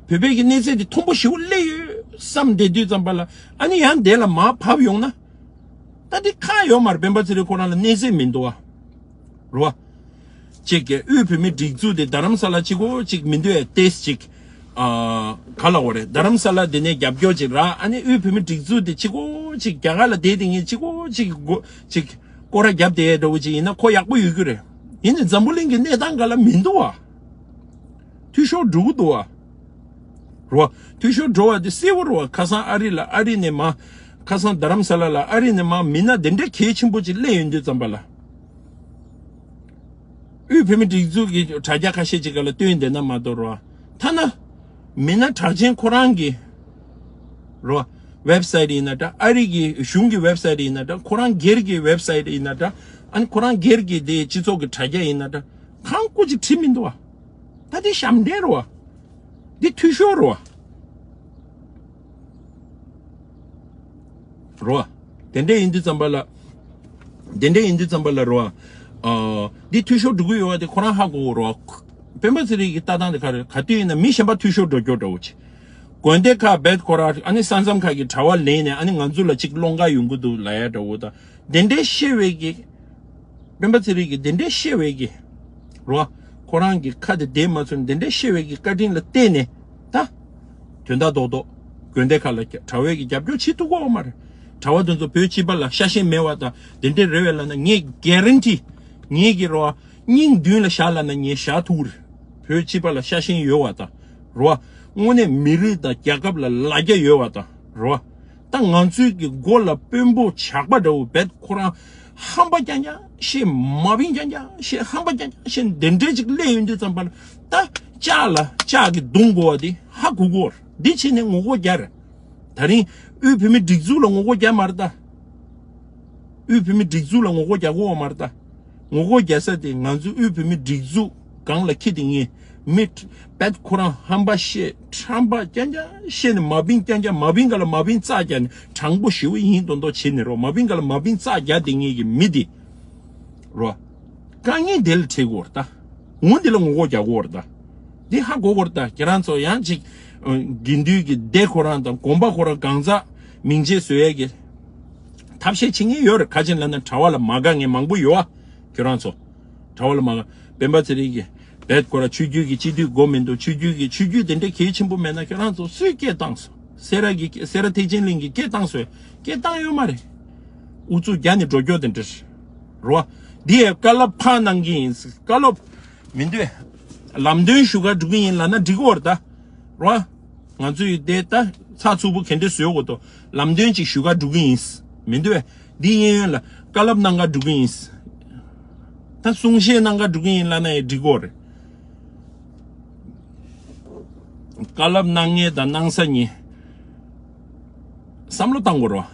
བོད་པའི་གི་གནས་ཚད་དེ་མཐོན་པོ་ཞེ་པོ་སླེབས་ཡོད་བསམ་བསྡད་དུས་ཙམ་པ་ལ་ཨ་ནི་ཡང་དེ་ལ་མར་བབས་ཡོང་ན་ད་དེ་ཁག་ཡོད་མ་རེད། སྤེན་པ་ཚེ་རིང་ཁོ་རང་ལ་གནས་ཚད་མི་འདུག་ཨ། རོ། ཅིག་གི་དབུས་བོད་མི་སྒྲིག་འཛུགས་དེ་རྡ་རམ་ས་ལ་གཅིག་པོ་གཅིག་མི་འདུག་ཨེ་ཏེས་ཅིག་ཨ། ག་ལ་འོ་རེད། རྡ་རམ་ས་ལ་དེ་ནས་རྒྱབ་སྐྱོར་ཅིག་རག་ཨ་ནི་དབུས་བོད་མི་སྒྲིག་འཛུགས་དེ་གཅིག་པོ་གཅིག་རྒྱ་གར་ལ་བསྡད་དེ་ངས་གཅིག་པོ་གཅིག་གོ་གཅིག་སྐོར་ར་རྒྱབ་བསྡད་འདྲ་བོ་ཅིག་ཡིན་ན་ཁོ་ཡག་པོ་ཡོད་རྒྱུ་རེད། ཡིན་ནའི་འཛམ་བུ་གླིང་གི་གནས་སྟངས་སྒང་ལ་མི་འདུག་བ། འཐུས་ཤོར་འགྲོ་གི་འདུག་བ། རོ། འཐུས་ཤོར་འགྲོ་བ་དེ་གསལ་པོ་རེད་བ། ཁ་སང་ཨ་རི་ལ་ཨ་རི་ནས་མར། ཁ་སང་རྡ་རམ་ས་ལ་ལ་ཨ་རི་ནས་མར་མི་སྣ་དེ་འདྲའི་གལ་ཆེན་པོ་ཅིག་སླེབས་ཡོང་དུས་ཙམ་པ་ལ། དབུས་བོད་མི་སྒྲིག་འཛུགས་ཀྱི་དྲ་རྒྱ་ཁ་ཤས་ཅིག་སྒང་ལ་བཏོན་བསྡད་ན་མ་གཏོགས་རོ། ཐ་ན། མི་སྣ་གྲགས་ཅན་ཁོ་རང་གི། རོ། ཝེབ་སའིཊ་ཡིན་ན་འདྲ། ཨ་རི་གི་གཞུང་གི་ཝེབ་སའིཊ་ཡིན་ན་འདྲ། ཁོ་རང་སྒེར་གྱི་ཝེབ་སའིཊ་ཡིན་ན་འདྲ། ཨ་ནི་ཁོ་རང་སྒེར་གྱི་དེ་སྤྱི་ཚོགས་ཀྱི་དྲ་རྒྱ་ཡིན་ན་འདྲ། གང་སྐུ་ཅིག་བྲིས་མི་འདུག་བ། ད་དེ་ཞབས་འདྲེན་རོ། འདི་འཐུས་ཤོར་རོ། རོ། དེ་འདྲ་ཡིན་དུས་ཙམ་པ་ལ། དེ་འདྲ་ཡིན་དུས་ཙམ་པ་ལ་རོ། ཨ། འདི་འཐུས་ཤོར་འགྲོ་གི་ཡོད་བ་དེ་ཁོ་རང་ཧ་གོ་གོ་རོ། སྤེན་པ་ཚེ་རིང་གི་ལྟ་སྟངས་དེ་ག་རེ་ག་དུས་ཡིན་ན་མི་གཞན་པ་འཐུས་ཤོར་འགྲོ་རྒྱུ་འདྲ་བོ་ཅིག་དགོན་སྡེ་ཁག་བེད་ཁོ་ར་ཨ་ནི་ས་མཚམས་ཁག་གི་གྲྭ་བ་ལེན་ནས་ཨ་ནི་ང་ཚོ་ལ་ཅིག་སློང་ག་ཡོང་གི་འདུག་ལབ་ཡ་འདྲ་བོ་དང་དེ་འདྲའི་བཤད་པའི་གི་སྤེན་པ་ཚེ་རིང་གིས་དེ་འདྲའི་བཤད་པའི་གི་རོ། ཁོ་རང་གི་ཁ་དེ་བདེ་མ་ཚོར་དེ་འདྲའི་བཤད་པའི་གི་བཀའ་དྲིན་ལ་བརྟེན་ནས་ད། དོན་དག་རྡོག་རྡོག་དགོན་སྡེ་ཁག་ལ་གྲྭ་བས་གི་རྒྱབ་སྐྱོར་བྱེད་ཐུབ་ཀྱི་ཡོད་མ་རེད། གྲྭ་བ་དེ་ཚོ་བོད་སྤྱི་པ་ལ་ཤ་ཞེན་མེད་པ་དང་དེ་འདྲའི་རེད་བས་ལབ་ན་ངས་གྷེ་རན་ཊི་ངས་གི་རོ། སྙིང་མདུན་ལ་བཞག་ལབ་ན་ངས་བཞག་ཐུབ་རེད། བོད་སྤྱི་པ་ལ་ཤ་ཞེན་ཡོད་བ་དང་རོ། དངོས་གནས་མི་རིགས་དང་རྒྱལ་ཁབ་ལ་ལ་རྒྱ་ཡོད་བ་དང་རོ། ད་ང་ཚོའི་གི་མགོ་ལ་དཔོན་པོ་ཇག་པ་འདྲ་བོ་བེད་ཁོ་རང་ཧམ་པ་རྐྱང་རྐྱང་བཤད། མ་བིན་རྐྱང་རྐྱང་བཤད། ཧམ་པ་རྐྱང་རྐྱང་བཤད་འདི་འདྲས་ཅིག་སླེབས་ཡོང་དུས་ཙམ་པ་ལ་ད་ལྕགས་ལ་ལྕགས་ཀྱི་རྡུང་དགོས་བ་འདི་ཧ་གོ་གོ་ར་འདི་བྱས་ནས་ངོ་རྒོལ་རྒྱག་རེད། ད་རིང་དབུས་བོད་མི་སྒྲིག་འཛུགས་ལ་ངོ་རྒོལ་རྒྱག་མ་རེད་ད། དབུས་བོད་མི་སྒྲིག་འཛུགས་ལ་ངོ་རྒོལ་རྒྱག་གོ་བ་མ་རེད་ད། ངོ་རྒོལ་རྒྱག་ས་དེ་ང་ཚོ་དབུས་བོད་མི་སྒྲིག་འཛུགས་སྒང་ལ་འཁྱེར་དེ་ངས་མི་བེད་ཁོ་རང་ཧམ་པ་བཤད་ཁྲམ་པ་རྐྱང་རྐྱང་བཤད་ནས་མ་བིན་རྐྱང་རྐྱང་མ་བིན་ག་ལ་མ་བིན་རྩ་རྒྱག་ནས་དྲང་པོ་ཞེ་པོ་ཡིན་མདོག་མདོག་བྱེད་ནས་རོ། མ་བིན་ག་ལ་མ་བིན་རྩ་རྒྱག་དེ་ངས་གི་མི་དེ་རོ། དཀའ་ངལ་དེ་ལ་འཕྲད་གོ་ར་ད། འོ་འདི་ལ་ངོ་རྒོལ་རྒྱག་དགོས་རེད་ད། འདི་ཧ་གོ་དགོས་རེད་ད། ཁྱེད་རང་ཚོ་ཡང་ཅིག་དགེ་འདུན་གྱི་སྡེ་ཁོ་རང་དང་དགོན་པ་ཁོ་རང་གང་ཟག་མིང་ཆད་བཟོ་ཡས་ཀྱི་ཐབས་ཤེས་བྱེད་མཁན་ཡོད་རེད། ག་ཅིག་ལབ་ན་གྲྭ་བ་ལ་མ་དགའ་མཁན་མང་པོ་ཡོད་ཨ། ཁྱོད་རང་ཚོ་གྲྭ་བ་ལ་མ་དགའ། སྤེན་པ་ཚེ་རིང་གིས་བེད་ཁོ་ར་ཆོས་བརྒྱུད་ཀྱི་སྤྱི་འཐུས་དགོས་མི་འདུག་ཆོས་བརྒྱུད་ཀྱི་ཆོས་བརྒྱུད་དེ་འདྲ་གལ་ཆེན་པོ་མེད་ན་ཁྱོད་རང་ཚོ་སུས་སྐད་བཏང་སོང་། སེ་ར་གི་སེ་ར་ཐེག་ཆེན་གླིང་གིས་སྐད་བཏང་སོང་། སྐད་བཏང་ཡོད་མ་རེད། ཨུ་ཚུགས་རྒྱག་ནས་འགྲོ་རྒྱུ་དེ་འདྲ་རེད་བ། འདི་ཡས་བཀའ་སློབ་ཕར་གནང་གི་ཡིན། བཀའ་སློབ་མི་འདུག་ལམ་སྟོན་ཞུ་གར་འགྲོ་གི་ཡིན་ལབ་ན་འགྲིག་གི་ཡོད་རེད་ད། རེད་བ། ང་ཚོ་ཡི་དེ་ད་ཚགས་ཚུད་པོ་ག་འདྲ་བཟོ་དགོས་དོ། ལམ་སྟོན་ཅིག་ཞུ་གར་འགྲོ་གི་ཡིན། མི་འདུག་བས། འདི་གཡས་གཡོན་ལ་བཀའ་སློབ་གནང་གར་འགྲོ་གི་ཡིན། ད་གསུང་བཤད་གནང་གར་འགྲོ་གི་ཡིན་ལབ་ན་ཡང་འགྲིག་གི་ཡོད་རེད། བཀའ་སློབ་གནང་མཁན་དང་གནང་ས་གཉིས་བསམ་བློ་བཏང་དགོས་རེད་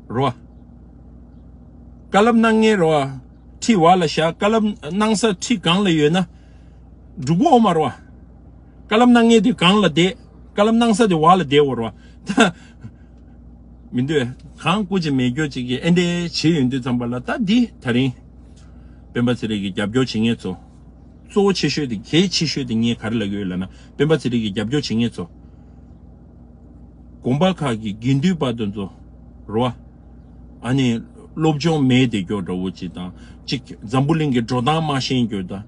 བ། རེད་བ། བཀའ་སློབ་གནང་མཁན་རེད་བ། ཁྲི་བ་ལ་བཞག་བཀའ་སློབ་གནང་ས་ཁྲི་སྒང་ལ་ཡོད་ན་འགྲིག་གི་ཡོད་མ་རེད་བ། བཀའ་སློབ་གནང་མཁན་དེ་སྒང་ལ་བསྡད། བཀའ་སློབ་གནང་ས་དེ་བར་ལ་བསྡད་དགོས་རེད་བ། ད་མི་འདུག་བས། གང་སྐུ་ཅི་མེད་རྒྱུ་ཅིག་གིས་ཨེ་འདྲས་བྱེད་ཡོང་དུས་ཙམ་པ་ལ་ད་འདི་ད་རིང་སྤེན་པ་ཚེ་རིང་གི་རྒྱབ་སྐྱོར་བྱེད་མཁན་ཚོ། གཙོ་བོ་ཆེ་ཤོས་དེ་གལ་ཆེ་ཤོས་དེ་ངས་ག་རེ་ལབ་ཀྱི་ཡོད་ལབ་ན་སྤེན་པ་ཚེ་རིང་གི་རྒྱབ་སྐྱོར་བྱེད་མཁན་ཚོ། དགོན་པ་ཁག་གི་དགེ་འདུན་པ་དེ་ཚོ་རེད་བ། ཨ་ནི་སློབ་སྦྱོང་མེད་དེ་སྐྱོ་འདྲ་བོ་ཅིག་དང་ཅིག་འཛམ་བུ་གླིང་གི་འགྲོ་སྟངས་མ་ཤེས་རྒྱུ་དང་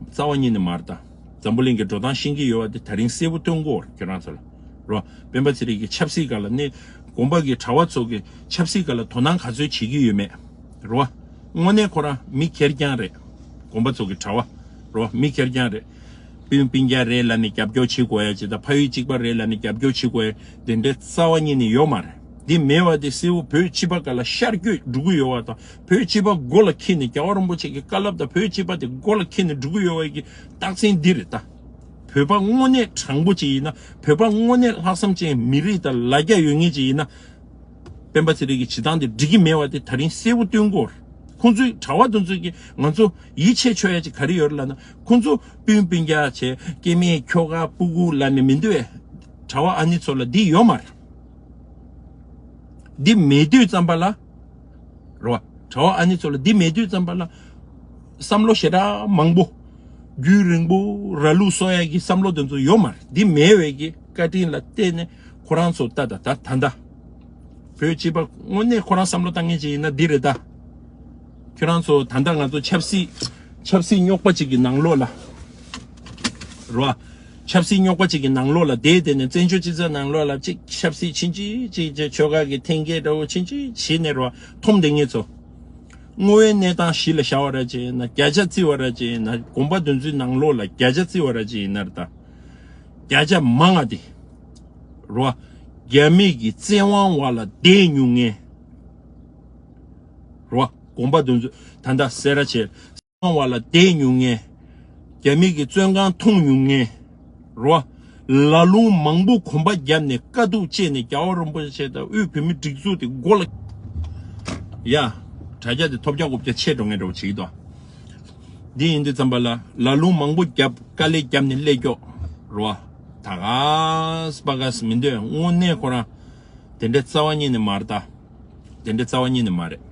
རྩ་བ་ཉིད་ནས་མ་རེད་ད། འཛམ་བུ་གླིང་གི་འགྲོ་སྟངས་ཤེས་ཀྱི་ཡོད་བ་དེ་ད་རིང་གསལ་པོ་སྟོན་གོ་ཁྱོད་རང་ཚོ་ལ་རེད་བ། སྤེན་པ་ཚེ་རིང་གི་ཆབ་སྲིད་སྒང་ལ་ནི་དགོན་པ་གི་གྲྭ་བ་ཚོ་གི་ཆབ་སྲིད་སྒང་ལ་དོ་སྣང་ག་ཚོད་བྱེད་ཀྱི་ཡོད་མེད། རེད་བ། དངོས་གནས་ཁོ་རང་མི་ཁེར་རྐྱང་རེད། དགོན་པ་ཚོ་གི་གྲྭ་བ། རེད་བ། མི་ཁེར་རྐྱང་རེད། སྤུན་སྤུན་ཀྱག་རེད་ལབ་ནས་རྒྱབ་སྐྱོར་བྱེད་དགོས་ཡ་ཅིག་དང་ཕ་ཡུལ་གཅིག་པ་རེད་ལབ་ནས་རྒྱབ་སྐྱོར་བྱེད་དགོས་ཡ་དེ་འདྲའི་རྩ་བ་ཉིད་ནས་ཡོད་མ་རེད། འདི་མེད་བ་དེ་གསལ་བོ་བོད་སྤྱི་པ་སྒང་ལ་ཤར་བསྐྱོད་འགྲོ་གི་ཡོད་བ་དང་བོད་སྤྱི་པ་མགོ་ལ་འཁྱེར་ནས་རྒྱལ་བ་རིན་པོ་ཆེ་གི་བཀའ་སློབ་དང་བོད་སྤྱི་པ་དེ་མགོ་ལ་འཁྱེར་ནས་འགྲོ་གི་ཡོད་བ་གི་རྟགས་མཚན་འདི་རེད་ད། བོད་པ་དངོས་གནས་དྲང་པོ་ཅིག་ཡིན་ན་བོད་པ་དངོས་གནས་ལྷག་བསམ་ཅན་མི་རིགས་དང་ལ་རྒྱ་ཡོད་མཁན་ཅིག་ཡིན་ན། སྤེན་པ་ཚེ་རིང་གི་བྱེད་སྟངས་དེ་འགྲིག་གི་མེད་བ་དེ་ད་རིང་གསལ་པོ་སྟོན་གོ། ཁོང་ཚོའི་གྲྭ་བ་དེ་ཚོ་གིས་ང་ཚོ་ཡིད་ཆེས་ཆོག་ཡ་ཅིག་ག་རེ་ཡོད་རེད་ལབ་ན་ཁོང་ཚོ་སྤུན་སྤུན་ཀྱག་བྱས་སྐྱེ་དམན་ཁྱོ་ག་སྤུ་གུ་ལབ་ནས་མི་འདུག་བས། གྲྭ་བ་ཨ་ནི་ཚོ་ལ་འདི་ཡོད་མ་རེད། འདི་མེད་དུས་ཙམ་པ་ལ། རེད་བ། གྲྭ་བ་ཨ་ནི་ཚོ་ལ་འདི་མེད་དུས་ཙམ་པ་ལ། བསམ་བློ་ཞེ་དྲག་མང་པོ། རྒྱུན་རིང་པོ་ར་ལུག་གསོ་ཡ་གི་བསམ་བློ་དེ་ཚོ་ཡོད་མ་རེད། འདི་མེད་བས་ཀྱི་བཀའ་དྲིན་ལ་བརྟེན་ནས་ཁོ་རང་ཚོ་ད་ད་ད་ད་ད། བོད་སྤྱི་པ་དངོས་གནས་ཁོ་རང་བསམ་བློ་བཏང་མཁན་ཅིག་ཡིན་ན་འདི་རེད་ད། ཁྱོད་རང་ཚོ་ད་ལྟ་ང་ཚོ་ཆབ་སྲིད་ཆབ་སྲིད་རྙོག་པ་ཅིག་གི་ནང་ལོགས་ལ། རེད་བ། ཆབ་སྲིད་རྙོག་པ་ཅིག་གི་ནང་ལོགས་ལ་བསྡད་དེ་ནས་བཙན་བྱོལ་སྤྱི་ཚོགས་ནང་ལོགས་ལ་ཅིག་ཆབ་སྲིད་ཕྱིན་ཅི་ཅིག་ཅིག་ཆོལ་ཁ་གི་འཐེན་འཁྱེར་འདྲ་བོ་ཕྱིན་ཅི་བྱས་ནས་རེད་བ་འཐོམ་བསྡད་མཁན་ཚོ། དངོས་ཡོད་གནས་སྟངས་གཞི་ལ་བཞག་པ་ར་ཅིག་ཡིན་ན་བརྒྱ་ཆ་བརྩི་བ་ར་ཅིག་ཡིན་ན་དགོན་པ་དེ་ཚོའི་ནང་ལོགས་ལ་བརྒྱ་ཆ་བརྩི་བ་ར་ཅིག་ཡིན་ན་རེད་ད། བརྒྱ་ཆ་མང་ང་དེ། རེད་བ། རྒྱ་མི་གི་བཙན་དབང་འོག་ལ་བསྡད་མྱོང་མཁན། རེད་བ། དགོན་པ་དེ་ཚོ་ད་ལྟ་སེ་ར་བྱེས། བཙན་དབང་འོག་ལ་བསྡད་མྱོང་མཁན། རྒྱ་མི་གི་བཙོན་ཁང་མཐོང་མྱོང་མཁན། རེད་བ། ལ་ལུང་མང་པོ་གོམ་པ་བརྒྱབ་ནས་དཀའ་སྡུག་སྤྱད་ནས་རྒྱལ་བ་རིན་པོ་ཆེ་དང་དབུས་བོད་མིའི་སྒྲིག་འཛུགས་དེ་མགོ་ལ། ཡ། དྲ་རྒྱ་དེ་ཐོབ་རྒྱག་དགོས་རྒྱ་ཆེ་འགྲོ་ངེས་འདྲ་བོ་བྱེད་ཀྱི་འདུག་འདི་ཡིན་དུས་ཙམ་པ་ལ་ལ་ལུང་མང་པོ་བརྒྱབ་དཀའ་ལས་བརྒྱབ་ནས་སླེབས་ཀྱོག་རེད་བ། ད་ག་སྤ་ག་སི་མི་འདོད་དངོས་གནས་ཁོ་རང་དེ་འདྲའི་རྩ་བ་ཉིད་ནས་མ་རེད་ད། དེ་འདྲའི་རྩ་བ་ཉིད་ནས་མ་རེད།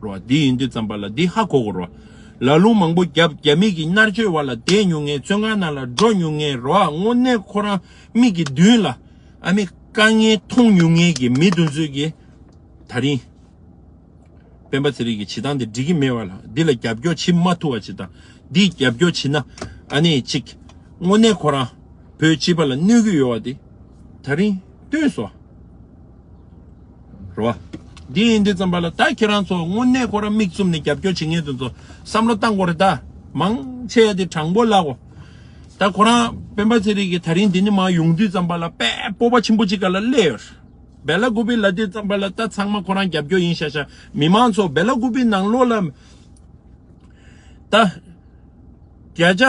རེད་བ། འདི་ཡིན་དུས་ཙམ་པ་ལ་འདི་ཧ་གོ་དགོས་རེད་བ། ལ་ལུང་མང་པོ་བརྒྱབ་རྒྱ་མི་གི་མནར་གཅོད་འོག་ལ་བསྡད་མྱོང་མཁན་བཙོན་ཁང་ནང་ལ་འགྲོ་མྱོང་མཁན་རེད་བ། དངོས་གནས་ཁོ་རང་མིག་གི་མདུན་ལ་ཨ་མི་དཀའ་ངལ་མཐོང་མྱོང་མཁན་གྱི་མི་དེ་ཚོས་ཀྱི་ད་རིང་། སྤེན་པ་ཚེ་རིང་གི་བྱེད་སྟངས་དེ་འགྲིག་གི་མེད་བ་ལ་འདི་ལ་རྒྱབ་སྐྱོར་བྱེད་མ་ཐུབ་པ་ཅིག་དང་འདིའི་རྒྱབ་སྐྱོར་བྱེད་ན་ཨ་ནི་གཅིག་དངོས་གནས་ཁོ་རང་བོད་སྤྱི་པ་ལ་གནོད་ཀྱི་ཡོད་བ་དེ་ད་རིང་སྟོན་སོང་། རེད་བ། འདི་ཡིན་དུས་ཙམ་པ་ལ་ད་ཁྱེད་རང་ཚོ་དངོས་གནས་ཁོ་རང་མིག་བཙུམ་ནས་རྒྱབ་སྐྱོར་བྱེད་མཁན་དེ་ཚོ་བསམ་བློ་བཏང་དགོས་རེད་ད། མང་ཆེ་བ་དེ་དྲང་པོ་ལབ་དགོས། ད་ཁོ་རང་སྤེན་པ་ཚེ་རིང་གིས་ད་རིང་འདི་ནས་མར་ཡོང་དུས་ཙམ་པ་ལ་དཔེ་སྤོབས་པ་ཆེན་པོ་ཅིག་སྒང་ལ་སླེབས་ཡོད་རེད། སྦེ་ལ་ཀུ་པི་ལབ་དུས་ཙམ་པ་ལ་ད་ཚང་མ་ཁོ་རང་རྒྱབ་སྐྱོར་ཡིན་ཤག་ཤག་མི་མང་ཚོ་སྦེ་ལ་ཀུ་པི་ནང་ལོགས་ལ་ད་བརྒྱ་ཆ་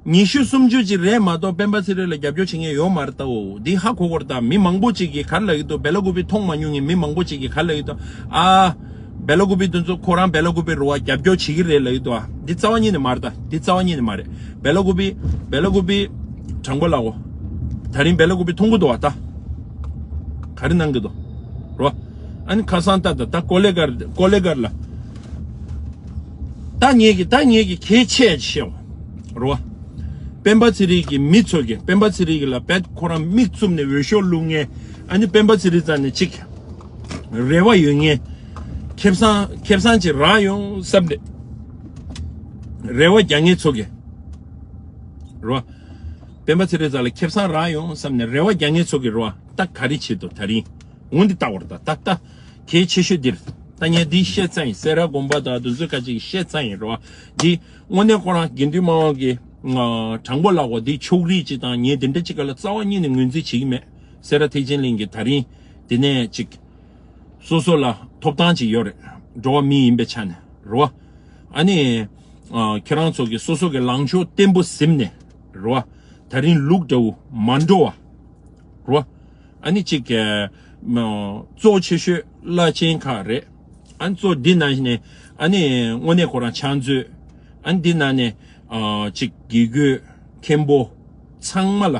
ཉི་ཤུ་སུམ་ཅུ་ཅིག་རེད་མ་གཏོགས་སྤེན་པ་ཚེ་རིང་ལ་རྒྱབ་སྐྱོར་བྱེད་མཁན་ཡོད་མ་རེད་ད། འོ་འདི་ཧ་གོ་དགོས་རེད་ད། མི་མང་པོ་ཅིག་གིས་ག་རེ་ལབ་ཀྱི་འདུག་སྦེ་ལ་ཀུ་པི་མཐོང་མ་མྱོང་མཁན་མི་མང་པོ་ཅིག་གིས་ག་རེ་ལབ་ཀྱི་འདུག་ཨ། སྦེ་ལ་ཀུ་པི་དེ་ཚོ་ཁོ་རང་སྦེ་ལ་ཀུ་པི་རེད་བ། རྒྱབ་སྐྱོར་བྱེད་ཀྱི་རེད་ལབ་ཀྱི་འདུག་ཨ། འདི་རྩ་བ་ཉིད་ནས་མ་རེད་ད། འདི་རྩ་བ་ཉིད་ནས་མ་རེད། སྦེ་ལ་ཀུ་པི་སྦེ་ལ་ཀུ་པི་དྲང་པོ་ལབ་གོ་ད་རིང་སྦེ་ལ་ཀུ་པི་མཐོང་གི་འདུག་བ་ད། ག་རེ་གནང་གི་འདུག་རོ། ཨ་ནི་ཁ་སང་ད་ད་ད་ཀོ་ལེ་གར་ཀོ་ལེ་གར་ལ། ད་ངེད་ཀྱི་ད་ངེད་ཀྱི་གལ་ཆེ་ཤེས་བ། རོ། སྤེན་པ་ཚེ་རིང་གི་མི་ཚོ་གི་སྤེན་པ་ཚེ་རིང་གི་ལ་བེད་ཁོ་རང་མིག་བཙུམ་ནས་འོས་ཤོག་བླུག་མཁན། ཨ་ནི་སྤེན་པ་ཚེ་རིང་རྩ་ནས་ཅིག་རེ་བ་ཡོད་མཁན། ཁེ་བཟང་ཁེ་བཟང་ཅིག་རག་ཡོང་བསམ་ནས་རེ་བ་རྒྱག་མཁན་ཚོ་གི་རོ། སྤེན་པ་ཚེ་རིང་རྩ་ལ་ཁེ་བཟང་རག་ཡོང་བསམ་ནས་རེ་བ་རྒྱག་མཁན་ཚོ་གི་རོ། ད་ག་རེ་བྱེད་དོ་ད་རིང་། འོན་ཏེ་ལྟ་བར་ད་ད་ལྟ་གལ་ཆེ་ཤོས་འདིར། ད་ངས་འདི་བཤད་ཚར་ཡིན། སེ་ར་དགོན་པ་དང་དེ་ཚོའི་ཁ་ཅིག་བཤད་ཚར་ཡིན་རོ། འདི་དངོས་གནས་ཁོ་རང་དགེ་འདུན་དམངས་དབང་གི་དྲང་པོ་ལགས་འོ། འདི་ཕྱོགས་རིས་ཅིག་དང་ངས་དེ་འདྲ་ཅིག་ག་ལ་རྩ་བ་ཉིད་ནས་ངོས་འཛིན་བྱེད་ཀྱི་མེད། སེ་ར་ཐེག་ཆེན་གླིང་གི་ད་རིང་དེ་ནས་ཅིག་སོ་སོ་ལ་ཐོབ་ཐང་ཅིག་ཡོད་རེད། འགྲོ་བ་མི་ཡིན་པའི་ཆ་ནས་རོ། ཨ་ནི་ཁྱེད་རང་ཚོ་གི་སོ་སོ་གི་ལངས་ཕྱོགས་བརྟན་པོ་ཟིན་ནས་རོ། ད་རིང་ལུག་འདྲ་བོ་མ་འགྲོ་བ་རོ། ཨ་ནི་གཅིག་གི་གཙོ་ཆེ་ཤོས་བླ་ཆེན་ཁག་རེད། ཨ་ནི་གཙོ་འདི་ནང་བཞིན་ནས་ཨ་ནི་དངོས་གནས་ཁོ་རང་ཕྱག་མཛོད། ཨ་ནི་འདི་ནང་ནས་གཅིག་དགེ་བསྐོས་མཁན་པོ་ཚང་མ་ལ་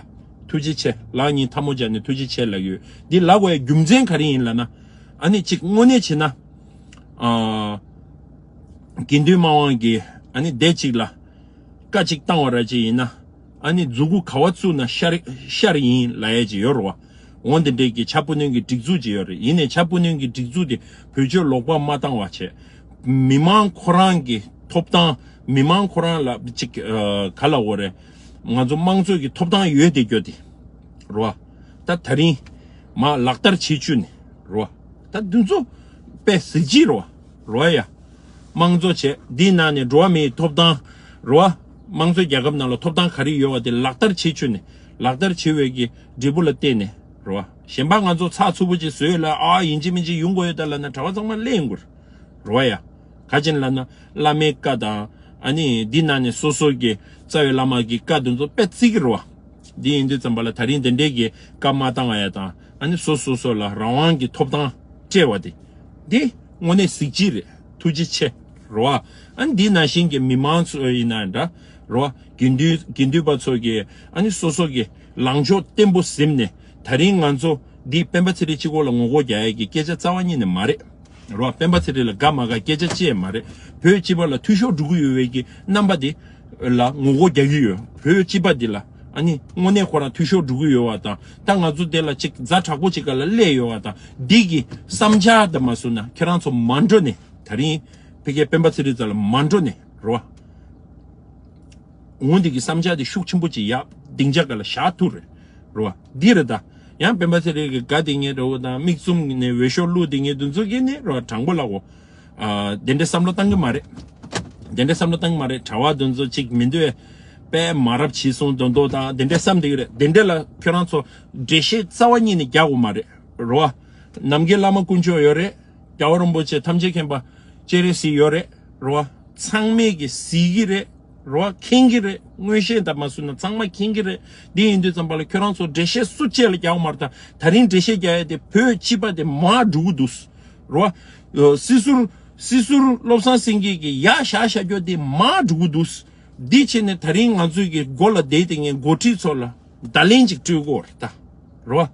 ཐུགས་རྗེ་ཆེ། ལག་གཉིས་ཐལ་མོ་སྦྱར་ནས་ཐུགས་རྗེ་ཆེ་ལབ་ཡོད། འདི་ལབ་དགོས་རྒྱུ་མཚན་ག་རེ་ཡིན་ལབ་ན། ཨ་ནི་གཅིག་དངོས་གནས་བྱས་ན་དགེ་འདུན་དམངས་དབང་གིས་ཨ་ནི་བསྡད་གཅིག་ལ་བཀའ་གཅིག་བཏང་བ་ར་གཅིག་ཡིན་ན། ཨ་ནི་མཛུ་གུ་ག་བ་བཙུགས་ན་ཤར་ཤར་ཡིན་ལབ་ཡས་ཅིག་ཡོད་རེད་བ། འོ་འདི་འདྲའི་གི་ཕྱྭ་སྤུན་ནོན་གྱི་སྒྲིག་འཛུགས་ཅིག་ཡོད་རེད། ཡིན་ནའི་ཕྱྭ་སྤུན་ནོན་གྱི་སྒྲིག་འཛུགས་དེ་བོད་ཆོས་ལོག་པ་མ་བཏང་བ་བྱས། མི་མང་ཁོ་རང་གི་ཐོབ་ཐང་མི་མང་ཁོ་རང་ལ་ཅིག་ག་ལ་འོ་རེད། ང་ཚོ་དམངས་གཙོ་གི་ཐོབ་ཐང་ཡོད་དེ་རྒྱོ་དེ་རེད་བ། ད་ད་རིང་མ་ལག་བསྟར་བྱེད་བཅུག་ནས་རེད་བ། ད་འདི་ཚོ་དཔེ་གཟི་བརྗིད་རེད་བ། རོ་ཡ། དམངས་གཙོ་བྱས་འདིའི་ནང་ནས་འགྲོ་བ་མིའི་ཐོབ་ཐང་། རོ། དམངས་གཙོ་རྒྱལ་ཁབ་ནང་ལ་ཐོབ་ཐང་ག་རེ་ཡོད་པ་དེ་ལག་བསྟར་བྱེད་བཅུག་ནས་ལག་བསྟར་བྱེད་པའི་གི་འབྲས་བུ་ལ་བརྟེན་ནས་རོ། གཞན་པ་ང་ཚོ་ཚགས་ཚུད་པོ་ཅིག་བཟོས་ལ་ཨ་ཡིན་གཅིག་མིན་གཅིག་ཡོང་དགོས་ཡོད་ད་ལབ་ན་གྲྭ་པ་ཚང་མ་གླེང་དགོས་རོ་ཡ། ག་ཅིན་ལབ་ན་བླ་མའི་བཀའ་དང་ཨ་ནི་འདི་ནང་ནས་སོ་སོ་གི་རྩ་བའི་བླ་མ་གི་བཀའ་དེ་ཚོ་དཔེ་བརྩི་གི་རོ། འདི་ཡིན་དུས་ཙམ་པ་ལ་ད་རིང་དེ་འདྲའི་གི་བཀའ་མ་བཏང་བ་ཡ་དང་ཨ་ནི་སོ་སོ་སོ་ལ་རང་དབང་གི་ཐོབ་ཐང་སྤྲད་པ་དེ། འདི་དངོས་གནས་གཟི་བརྗིད་རེད། ཐུགས་རྗེ་ཆེ་རོ། ཨ་ནི་འདི་ནང་བཞིན་གྱི་མི་མང་ཚོ་ཡིན་ན་འདྲ་རོ། དགེ་འདུན་དགེ་འདུན་པ་ཚོ་གི་ཨ་ནི་སོ་སོ་གི་ལངས་ཕྱོགས་བརྟན་པོ་ཟིན་ནས་ད་རིང་ང་ཚོ་འདི་སྤེན་པ་ཚེ་རིང་གཅིག་པོ་ལ་ངོ་རྒོལ་རྒྱག་ཡས་ཀྱི་སྐད་ཆ་རྩ་བ་ཉིད་ནས་མ་རེད། རོ། སྤེན་པ་ཚེ་རིང་ལ་དགའ་མ་དགའ་སྐད་ཆ་བཤད་མ་རེད། བོད་སྤྱི་པ་ལ་འཐུས་ཤོར་འགྲོ་གི་ཡོད་པའི་གི་རྣམ་པ་དེ་ལ་ངོ་རྒོལ་རྒྱག་གི་ཡོད། བོད་སྤྱི་པ་འདི་ལ་ཨ་ནི་དངོས་གནས་ཁོ་རང་འཐུས་ཤོར་འགྲོ་གི་ཡོད་པ་དང་ད་ང་ཚོ་དེ་ལ་ཅིག་ཛ་དྲག་པོ་ཅིག་ག་ལ་སླེབས་ཡོད་པ་དང་འདི་གི་བསམ་འཆར་དང་མ་བཟོ་ན་ཁྱེད་རང་ཚོ་མ་འགྲོ་ནས་ད་རིང་ཕ་གིའི་སྤེན་པ་ཚེ་རིང་རྩ་ལ་མ་འགྲོ་ནས་རོ། འོ་འདི་གི་བསམ་འཆར་དེ་ཤུགས་ཆེན་པོ་ཅིག་ཡག་སྡིངས་ཆ་ག་ལ་བཞག་ཐུབ་རེད། རོ། འདི་རེད་ད། ཡང་སྤེན་པ་ཚེ་རིང་གི་དགའ་དེ་ངའི་འགྲོ་བོ་དང་མིག་བཙུམ་ནས་འོས་ཤོག་བླུག་དེ་ངའི་དུ་ཚོ་གི་ནི་རོ་དྲང་པོ་ལ་གོ། ཨ། དེ་འདྲའི་བསམ་བློ་བཏང་གི་མ་རེད། དེ་འདྲའི་བསམ་བློ་བཏང་གི་མ་རེད། གྲྭ་བ་དུ་ཚོ་གཅིག་མི་འདུག་ཨེ། དཔེ་མ་རབས་བྱས་སོང་དོན་དོ་དང་དེ་འདྲའི་བསམ་དེ་གི་རེད། དེ་འདྲའི་ལ་ཁྱོད་རང་ཚོ་འགྲེལ་བཤད་རྩ་བ་ཉིད་ནས་རྒྱག་དགོས་མ་རེད། རོ། ནམ་མཁའི་བླ་མ་དཀོན་མཆོག་ཡོད་རེད། རྒྱལ་བ་རིན་པོ་ཆེ་ཐམས་ཅད་མཁྱེན་པ་སྤྱན་རས་གཟིགས་ཡོད་རེད། རོ། ཚང་མས་ཀྱི་གཟིགས་ཀྱི་རེད། རོ། མཁྱེན་གྱི་རེད། མངོན་ཤེས་དང་མ་བཟུང་ན་ཚང་མ་མཁྱེན་གྱི་རེད། འདི་ཡིན་དུས་ཙམ་པ་ལ་ཁྱོད་རང་ཚོ་འགྲེལ་བཤད་སུ་བཅས་ལ་རྒྱག་མར་ད་ད་རིང་འགྲེལ་བཤད་རྒྱག་ཡ་དེ་བོད་སྤྱི་པ་དེ་མར་འགྲོ་གི་འདུག་རོ། སྲིད་ཟུར་སྲིད་ཟུར་བློ་བཟང་སེང་གེ་གི་ཡ་ཤ་ཤ་རྒྱོ་དེ་མར་འགྲོ་གི་འདུག་འདི་བྱས་ནས་ད་རིང་ང་ཚོའི་གི་མགོ་ལ་བསྡད་དེ་ངས་འགོ་ཁྲིད་ཚོ་ལ་བརྡ་ལན་ཅིག་སྤྲོད་དགོས་རེད་ད། རོ།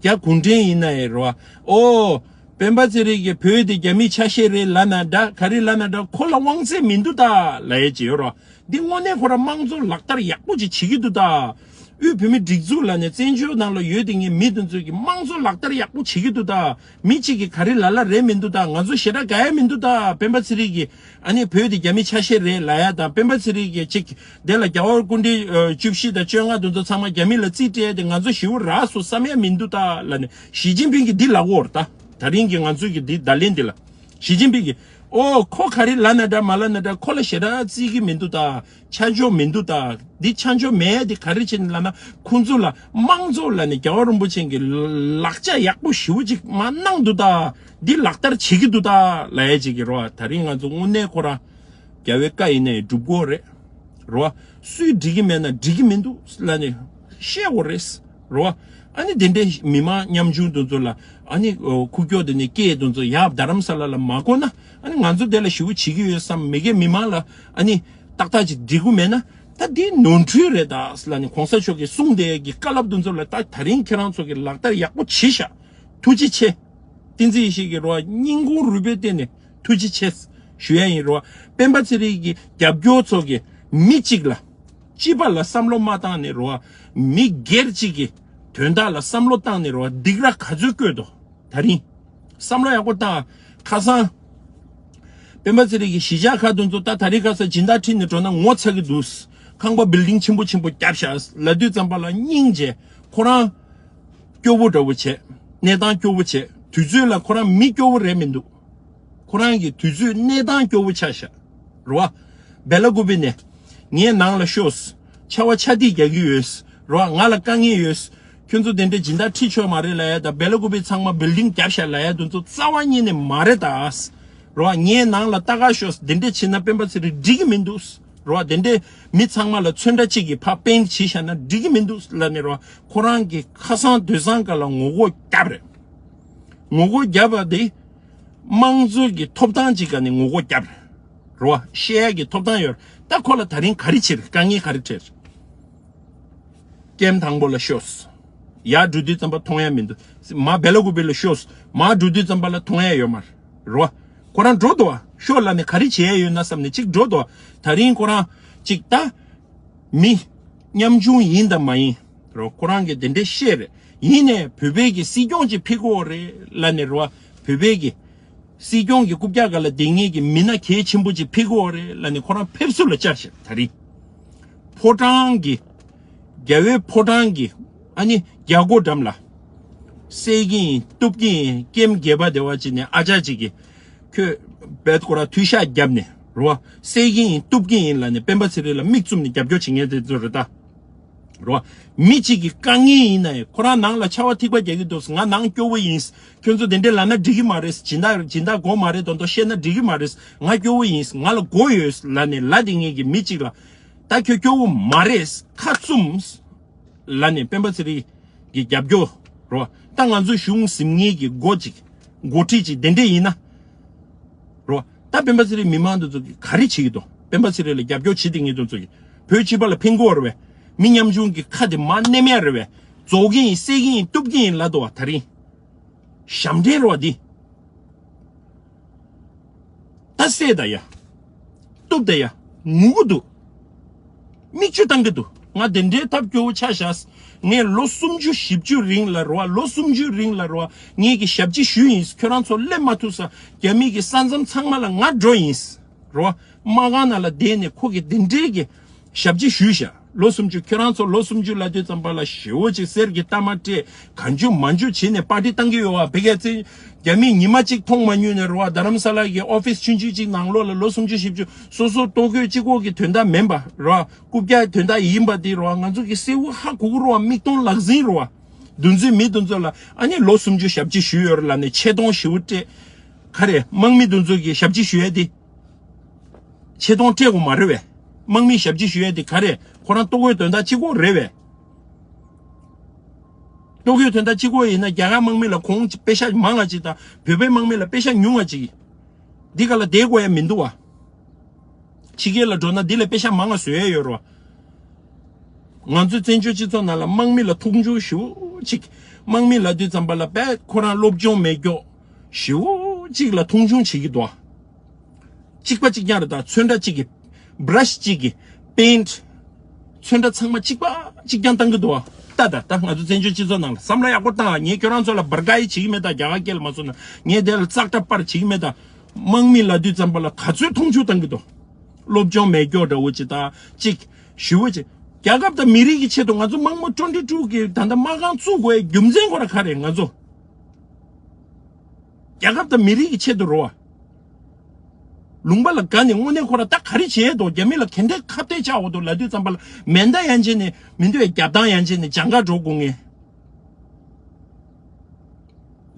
རྒྱ་གུང་ཁྲན་ཡིན་ན་ཡང་རོ། ཨོ། སྤེན་པ་ཚེ་རིང་གིས་བོད་དེ་རྒྱ་མིའི་ཆ་ཤས་རེད་ལབ་ན་འདྲ་ག་རེ་ལབ་ན་འདྲ་ཁོ་ལ་དབང་ཚད་མི་འདུག་ད་ལབ་ཡས་ཅིག་ཡོད་རོ། འདི་དངོས་གནས་ཁོ་རང་དམངས་གཙོ་ལག་བསྟར་ཡག་པོ་ཅིག་བྱེད་ཀྱི་འདུག་ད། དབུས་བོད་མིའི་སྒྲིག་འཛུགས་ལབ་ནས་བཙན་བྱོལ་ནང་ལ་ཡོད་དེ་ངའི་མི་དེ་ཚོས་ཀྱི་དམངས་གཙོ་ལག་བསྟར་ཡག་པོ་བྱེད་ཀྱི་འདུག་ད། མི་གཅིག་གིས་ག་རེ་ལབ་ལབ་རེད་མི་འདུག་ད། ང་ཚོ་ཞེ་དྲག་དགའ་ཡ་མི་འདུག་ད། སྤེན་པ་ཚེ་རིང་གིས་ཨ་ནི་བོད་དེ་རྒྱ་མིའི་ཆ་ཤས་རེད་ལབ་ཡ་དང་སྤེན་པ་ཚེ་རིང་གིས་ཅིག་དེ་ལ་རྒྱལ་བ་སྐུ་ཕྲེང་བཅུ་བཞི་དང་བཅོ་ལྔ་དེ་ཚོ་ཚང་མ་རྒྱ་མི་ལ་རྩིས་སྤྲད་དེ་ང་ཚོ་ཞེ་པོ་རག་སོང་བསམ་ཡ་མི་འདུག་ད་ལབ་ནས་ཞི་ཅིན་ཕིང་གིས་འདི་ལབ་ཀྱི་ཡོད་རེད་ད། ད་རིང་གི་ང་ཚོའི་གི་འདི་བརྡ་ལན་འདི་ལ་ཞི་ཅིན་ཕིང་གིས་ཨོ་ཁོ་ག་རེ་ལབ་ན་འདྲ་མ་ལབ་ན་འདྲ་ཁོ་ལ་ཞེ་དྲག་རྩིས་ཀྱི་མི་འདུག་ད། ཆ་འཇོག་མི་འདུག་ད། འདི་ཆ་འཇོག་མེད་དེ་ག་རེ་བྱས་ནས་ལབ་ན་ཁོང་ཚོ་ལ་དམངས་གཙོ་ལབ་ནས་རྒྱལ་བ་རིན་པོ་ཆེ་གི་ལག་ལག་ཆ་ཡག་པོ་ཞེ་པོ་ཅིག་མར་གནང་འདུག་ད། འདི་ལག་བསྟར་བྱེད་ཀྱི་འདུག་ད་ལབ་ཡ་ཅིག་གི་རོ། ད་རིང་ང་ཚོ་དངོས་གནས་ཁོ་རང་རྒྱལ་བའི་བཀའ་ཡིན་ནའི་སྒྲུབ་དགོས་རེད་རོ། སུས་འགྲིག་གི་མེད་ན་འགྲིག་གི་མི་འདུག་ལབ་ནས་བཤད་དགོས་རེད་རོ། ཨ་ནི་དེ་འདྲའི་མི་མང་ཉམ་ཆུང་དེ་ཚོ་ལ་ཨ་ནི་ཁུག་ཀྱོག་དེ་ནས་སྐད་དེ་ཚོ་ཡར་རྡ་རམ་ས་ལ་ལ་མ་གོ་ན་ཨ་ནི་ང་ཚོ་དེ་ལ་ཞེ་པོ་བྱེད་ཀྱི་ཡོད་བསམ་མི་སྒེར་མི་མང་ལ་ཨ་ནི་ཏག་ཏག་ཅིག་འགྲིག་གི་མེད་ན་ད་འདི་ནོར་འཁྲུལ་རེད་ད་ལབ་ནས་གོང་ས་མཆོག་གིས་གསུངས་དེ་གི་བཀའ་སློབ་དེ་ཚོ་ལ་ད་ད་རིང་ཁྱེད་རང་ཚོ་གི་ལག་བསྟར་ཡག་པོ་བྱེད་ཤག་ཐུགས་རྗེ་ཆེ། བསྟན་འཛིན་ཡེ་ཤེས་ཀྱི་རོ་སྙིང་ཁུང་རུས་པའི་གཏིང་ནས་ཐུགས་རྗེ་ཆེ་ཞུ་ཡ་ཡིན་རོ། སྤེན་པ་ཚེ་རིང་གི་རྒྱབ་སྐྱོར་ཚོ་གི་ མི་གཅིག་ལ། སྤྱི་པ་ལ་བསམ་བློ་མ་བཏང་ནས་རོ། མི་སྒེར་གཅིག་གི་དོན་དག་ལ་བསམ་བློ་བཏང་ནས་རོ། སྡིགས་ར་ག་ཚོད་བསྐྱོད་དོ། ད་རིང་། བསམ་བློ་ཡག་པོ་བཏང་། ཁ་སང་། སྤེན་པ་ཚེ་རིང་གི་གཞིས་ཆགས་ཁག་དེ་ཚོ་ད་ད་རིང་ཁ་སང་སྦྱིན་བདག་ཁྲིད་ནས་འགྲོ་ན་ངོ་ཚ་གི་འདུག། ཁང་པ་བིལ་ཌིང་ཆེན་པོ་ཆེན་པོ་བརྒྱབ་ཤག་ལབ་དུས་ཙམ་པ་ལ་སྙིང་རྗེ། ཁོ་རང་སྐྱོ་བོ་འདྲ་བོ་བྱས། གནས་སྟངས་སྐྱོ་བོ་བྱས། དུས་ཚོད་ལ་ཁོ་རང་མི་སྐྱོ་བོ་རེད་མི་འདུག། ཁོ་རང་གི་དུས་ཚོད་གནས་སྟངས་སྐྱོ་བོ་ཆགས་ཤག། རེད་བ། སྦེ་ལ་ཀུ་པེ་ནས། ངའི་ནང་ལ་ཤོག། ཆར་པ་ཆར་ཐིགས་རྒྱག་གི་ཡོད། རེད་བ། ང་ལ་དཀའ་ངལ་ཡོད། ཁྱོད་ཚོ་དེ་འདྲའི་སྦྱིན་བདག་ཁྲིད་ཆོག་མ་རེད་ལབ་ཡ་དང་། སྦེ་ལ་ཀུ་པེ་ཚང་མ་བིལ་ཌིང་བརྒྱབ་ཤག་ལབ་ཡ་དེ་ཚོ་རྩ་བ་ཉིད་ནས་མ་རེད་ད། རེད་བ། ངའི་ནང་ལ་ལྟ་ག་ཤོག། དེ་འདྲ་བྱེད་ན་སྤེན་པ་ཚེ་རིང་འགྲིག་གི་མི་འདུག། རེད་བ། དེ་འདྲའི་མི་ཚང་མ་ལ་ཚོན་ཁྲ་གཅིག་གིས་ཕར་པེན་ཊི་བྱས་བཞག་ན་འགྲིག་གི་མི་འདུག་ལབ་ནས་རེད་བ། ཁོ་རང་གི་ཁ་སང་དུས་སང་ག་ལ་ངོ་རྒོལ་བརྒྱབ་རེད། ངོ་རྒོལ་བརྒྱབ་པ་དེ། དམངས་གཙོ་གི་ཐོབ་ཐང་ཅིག་ག་ནས་ངོ་རྒོལ་བརྒྱབ་རེད། རེད་བ། བཤད་ཡ་གི་ཐོབ་ཐང་ཡོད་རེད། ད་ཁོ་ལ་ད་རིང་ག་རེ་བྱེད་རེད། དཀའ་ངལ་ག་རེ་འཕྲད་རེད། ཀེམ་དང་པོ་ལ་ཤོག། ཡར་འགྲོ་དུས་ཙམ་པ་མཐོང་ཡ་མི་འདུག། མར་སྦེ་ལ་ཀུ་པེ་ལ་ཤོག། མར་འགྲོ་དུས་ཙམ་པ་ལ་མཐོང་ཡ་ཡོད་མ་རེད། རེད་བ། ཁོ་རང་འགྲོ་འདུག་བ། ཤོག་ལབ་ནས་ག་རེ་བྱེད་ཡ་ཡོད་ན་བསམ་ནས་གཅིག་འགྲོ་འདུག་བ། ད་རིང་ཁོ་རང་གཅིག་ད། མི། ཉམ་ཆུང་ཡིན་དང་མ་ཡིན། རོ། ཁོ་རང་གིས་དེ་འདྲའི་བཤད་རེད། ཡིན་ནའི་བོད་པའི་གི་སྲིད་སྐྱོང་ཅིག་ཕེབས་ཀྱི་ཡོད་རེད་ལབ་ནས་རོ། བོད་པའི་གི་སྲིད་སྐྱོང་གི་རྐུབ་བཀྱག་སྒང་ལ་བསྡད་མཁན་གྱི་མི་སྣ་གལ་ཆེན་པོ་ཅིག་ཕེབས་ཀྱི་ཡོད་རེད་ལབ་ནས་ཁོ་རང་ཕེབས་བསུ་ལ་བཅར་ཤག། ད་རིང་ཕོ་བྲང་གི། རྒྱལ་བའི་ཕོ་བྲང་གི། ཨ་ནི་རྒྱལ་སྒོ་འགྲམ་ལ། བསད་ཀྱི་ཡིན། གཏུབ་ཀྱི་ཡིན། ཀེམ་རྒྱས་པ་དེ་བ་ཅིག་ནས་ཨ་ཅག་ཅིག་གིས། ཁོས་བེད་ཁོ་ར་ཐུག་ཤག་བརྒྱབ་ནས་རོ། བསད་ཀྱི་ཡིན། གཏུབ་ཀྱི་ཡིན་ལབ་ནས་སྤེན་པ་ཚེ་རིང་ལ་མིག་བཙུམ་ནས་རྒྱབ་སྐྱོར་བྱེད་མཁན་དེ་ཚོ་རེད་ད། རོ། མི་གཅིག་གི་དཀའ་ངལ་ཡིན་ན་ཡང་ཁོ་རང་ནང་ལ་ཆར་པ་ཐིགས་པ་རྒྱག་གི་འདུག། ང་ནང་སྐྱོ་བོ་ཡིན། ཁྱོད་ཚོ་དེ་འདྲས་ལབ་ན་འགྲིག་གི་མ་རེད། སྦྱིན་བདག་སྦྱིན་བདག་དགོས་མ་རེད། དོན་དག་བཤད་ན་འགྲིག་གི་མ་རེད། ང་སྐྱོ་བོ་ཡིན། ང་ལ་མགོ་ཡོད་ལབ་ནས་ལབ་བསྡད་མཁན་གྱི་མི་གཅིག་ལ། ད་ཁྱོད་སྐྱོ་བོ་མ་རེད། ཁ་བཙུམ། ལབ་ནས་སྤེན་པ་ཚེ་རིང་གི་རྒྱབ་སྐྱོར་རོ། ད་ང་ཚོ་གཞུང་ཟིན་མཁན་གྱི་འགོ་ཅིག། འགོ་ཁྲིད་ཅིག་དེ་འདྲས་ཡིན་ན། རོ། ད་སྤེན་པ་ཚེ་རིང་མི་མང་དེ་ཚོ་གིས་ག་རེ་བྱེད་ཀྱི་འདུག། སྤེན་པ་ཚེ་རིང་ལ་རྒྱབ་སྐྱོར་བྱེད་བསྡད་མཁན་དེ་ཚོ་གིས་བོད་སྤྱི་པ་ལ་ཕན་གྱི་ཡོད་རེད་པས། མི་ཉམ་ཆུང་གི་ཁ་དེ་མར་མནན་ཡ་རེད་པས། རྫོགས་ཀྱི་ཡིན། བསད་ཀྱི་ཡིན། གཏུབ་ཀྱི་ཡིན་ལབ་འདུག་བ། ད་རིང་། ཞབས་འདྲེན་རེད་བ་འདི། ད་བསད་ད་ཡ། གཏུབ་ད་ཡ། ངུ་གི་འདུག། མིག་ཆུ་བཏང་གི་འདུག། ང་དེ་འདྲའི་ཐབས་སྐྱོ་བོ་ཆགས་ཤག། ངས་ལོ་སུམ་ཅུ་བཞི་བཅུ་རིང་ལ་རེད་བ། ལོ་སུམ་ཅུ་རིང་ལ་རེད་བ། ངས་ཀྱི་ཞབས་ཕྱི་ཞུས་ཡིན། ཁྱོད་རང་ཚོ་སླེབས་མ་ཐུབ་ས། རྒྱ་མི་གི་ས་མཚམས་ཚང་མ་ལ་ང་འགྲོ་ཡིན། རེད་བ། དམག་ཁང་ནང་ལ་བསྡད་ནས་ཁོ་གི་དེ་འདྲའི་གི་ཞབས་ཕྱི་ཞུས་ཤག། ལོ་སུམ་ཅུ། ཁྱོད་རང་ཚོ་ལོ་སུམ་ཅུ་ལབ་དུས་ཙམ་པ་ལ་ཞེ་བོ་ཅིག་གསེར་གྱི་རྟགས་མ་སྤྲད། གང་བྱུང་མང་བྱུང་བྱས་ནས་པར་ཊི་བཏང་གི་ཡོད་བ། ཕ་གིར་ཚེ་རྒྱ་མིས་ཉི་མ་གཅིག་མཐོང་མ་མྱོང་ནས་རེད་བ། རྡ་རམ་ས་ལ་གི་ཨོ་ཕིས་ཆུང་ཆུང་གཅིག་ནང་ལོགས་ལ་ལོ་སུམ་ཅུ་བཞི་བཅུ། སོ་སོ་ལྟོ་གོས་གཅིག་པོ་གི་དོན་དག་མིན་པ་རེད་བ། རྐུབ་བཀྱག་དོན་དག་ཡིན་པ་དེ་རེད་བ། ང་ཚོ་གི་གསལ་བོ་ཧ་གོ་གི་རེད་བ། མིག་མཐོང་ལག་ཟིན་རེད་བ། འདུ་འཛི་མི་དེ་ཚོ་ལ་ཨ་ནི་ལོ་སུམ་ཅུ་ཞབས་ཕྱི་ཞུས་ཡོད་རེད་ལབ་ནས་ཆེ་མཐོང་ཞེ་བོ་སྤྲད། ག་རེ། དམག་མི་དེ་ཚོ་གི་ཞབས་ཕྱི་ཞུ་ཡ་དེ། ཆེ་མཐོང་སྤྲད་དགོས་མ་རེད་པས། དམག་མིའི་ཞབས་ཕྱི་ཞུ་ཡ་དེ་ག་རེ། ཁོ་རང་ལྟོ་གོས་དོན་དག་གཅིག་པོ་རེད་པས། ལྟོ་གོས་དོན་དག་གཅིག་པོ་ཡིན་ན་རྒྱ་གར་དམག་མི་ལ་གོང་པེ་ཤ་མང་ང་ཅིག་དང་བོད་པའི་དམག་མི་ལ་པེ་ཤ་ཉུང་ང་ཅིག། འདི་ག་ལ་བསྡད་དགོས་ཡ་མི་འདུག་བ། ཕྱི་རྒྱལ་ལ་འགྲོ་ན་འདི་ལས་པེ་ཤ་མང་ང་བཟོ་ཡ་ཡོད་རེད་བ། ང་ཚོའི་བཙན་བྱོལ་སྤྱི་ཚོགས་ནང་ལ་དམག་མི་ལ་མཐོང་ཆུང་ཞེ་བོ་ཅིག། དམག་མི་ལབ་དུས་ཙམ་པ་ལ་དཔེ་ཁོ་རང་སློབ་སྦྱོང་མེད་མཁན་ཞེ་བོ་ཅིག་ལ་མཐོང་ཆུང་བྱེད་ཀྱི་འདུག། གཅིག་པ་གཅིག་རྐྱང་རེད། ད་ཚོན་ཁྲ་གཅིག་གི་བྷ་ར་ཤི་གཅིག་གི་པེན་ཊི། ཚོན་ཁྲ་ཚང་མ་གཅིག་པ་གཅིག་རྐྱང་བཏང་གི་འདུག་བ། ད་ད་ད་ང་ཚོ་བཙན་བྱོལ་སྤྱི་ཚོགས་ནང་ལ་བསམ་བློ་ཡག་པོ་བཏང་། ངས་ཁྱོད་རང་ཚོ་ལ་བར་ག་ཡི་བྱེད་ཀྱི་མེད། ད་རྒྱ་གར་སྐད་ལ་མ་སོང་ན་ངས་དེ་ལ་ཙག་སྒྲ་པར་བྱེད་ཀྱི་མེད། ད་དམག་མི་ལབ་དུས་ཙམ་པ་ལ་ག་ཚོད་མཐོང་ཆུང་བཏང་གི་འདུག། སློབ་སྦྱོང་མེད་མཁན་འདྲ་བོ་ཅིག་དང་གཅིག་ཞེ་བོ་ཅིག། རྒྱལ་ཁབ་དང་མི་རིགས་ཀྱི་ཆེད་དུ་ང་ཚོ་དམག་མི་ཊུ་ཝེན་ཊི་ཊུ་གི་ད་ལྟ་དམག་ཁང་བཙུགས་དགོས་རྒྱུ་མཚན་ཁོ་རང་ག་རེ། ང་ཚོ་རྒྱལ་ཁབ་དང་མི་རིགས་ཀྱི་ཆེད་དུ་རེད་བ། ལུང་པ་ལ་དགའ་ནས་དངོས་གནས་ཁོ་རང་ད་ག་རེ་བྱས་འདུག། རྒྱ་མི་ལ་ག་འདྲས་ཁ་གཏད་བཅག་འོ་འདུག་ལབ་དུས་ཙམ་པ་ལ་མེ་མདའ་ཡན་ཆད་ནས་མི་འདུག་པས། རྒྱབ་ཐང་ཡན་ཆད་ནས་གྱང་ཁར་འགྲོ་དགོས་ངེས།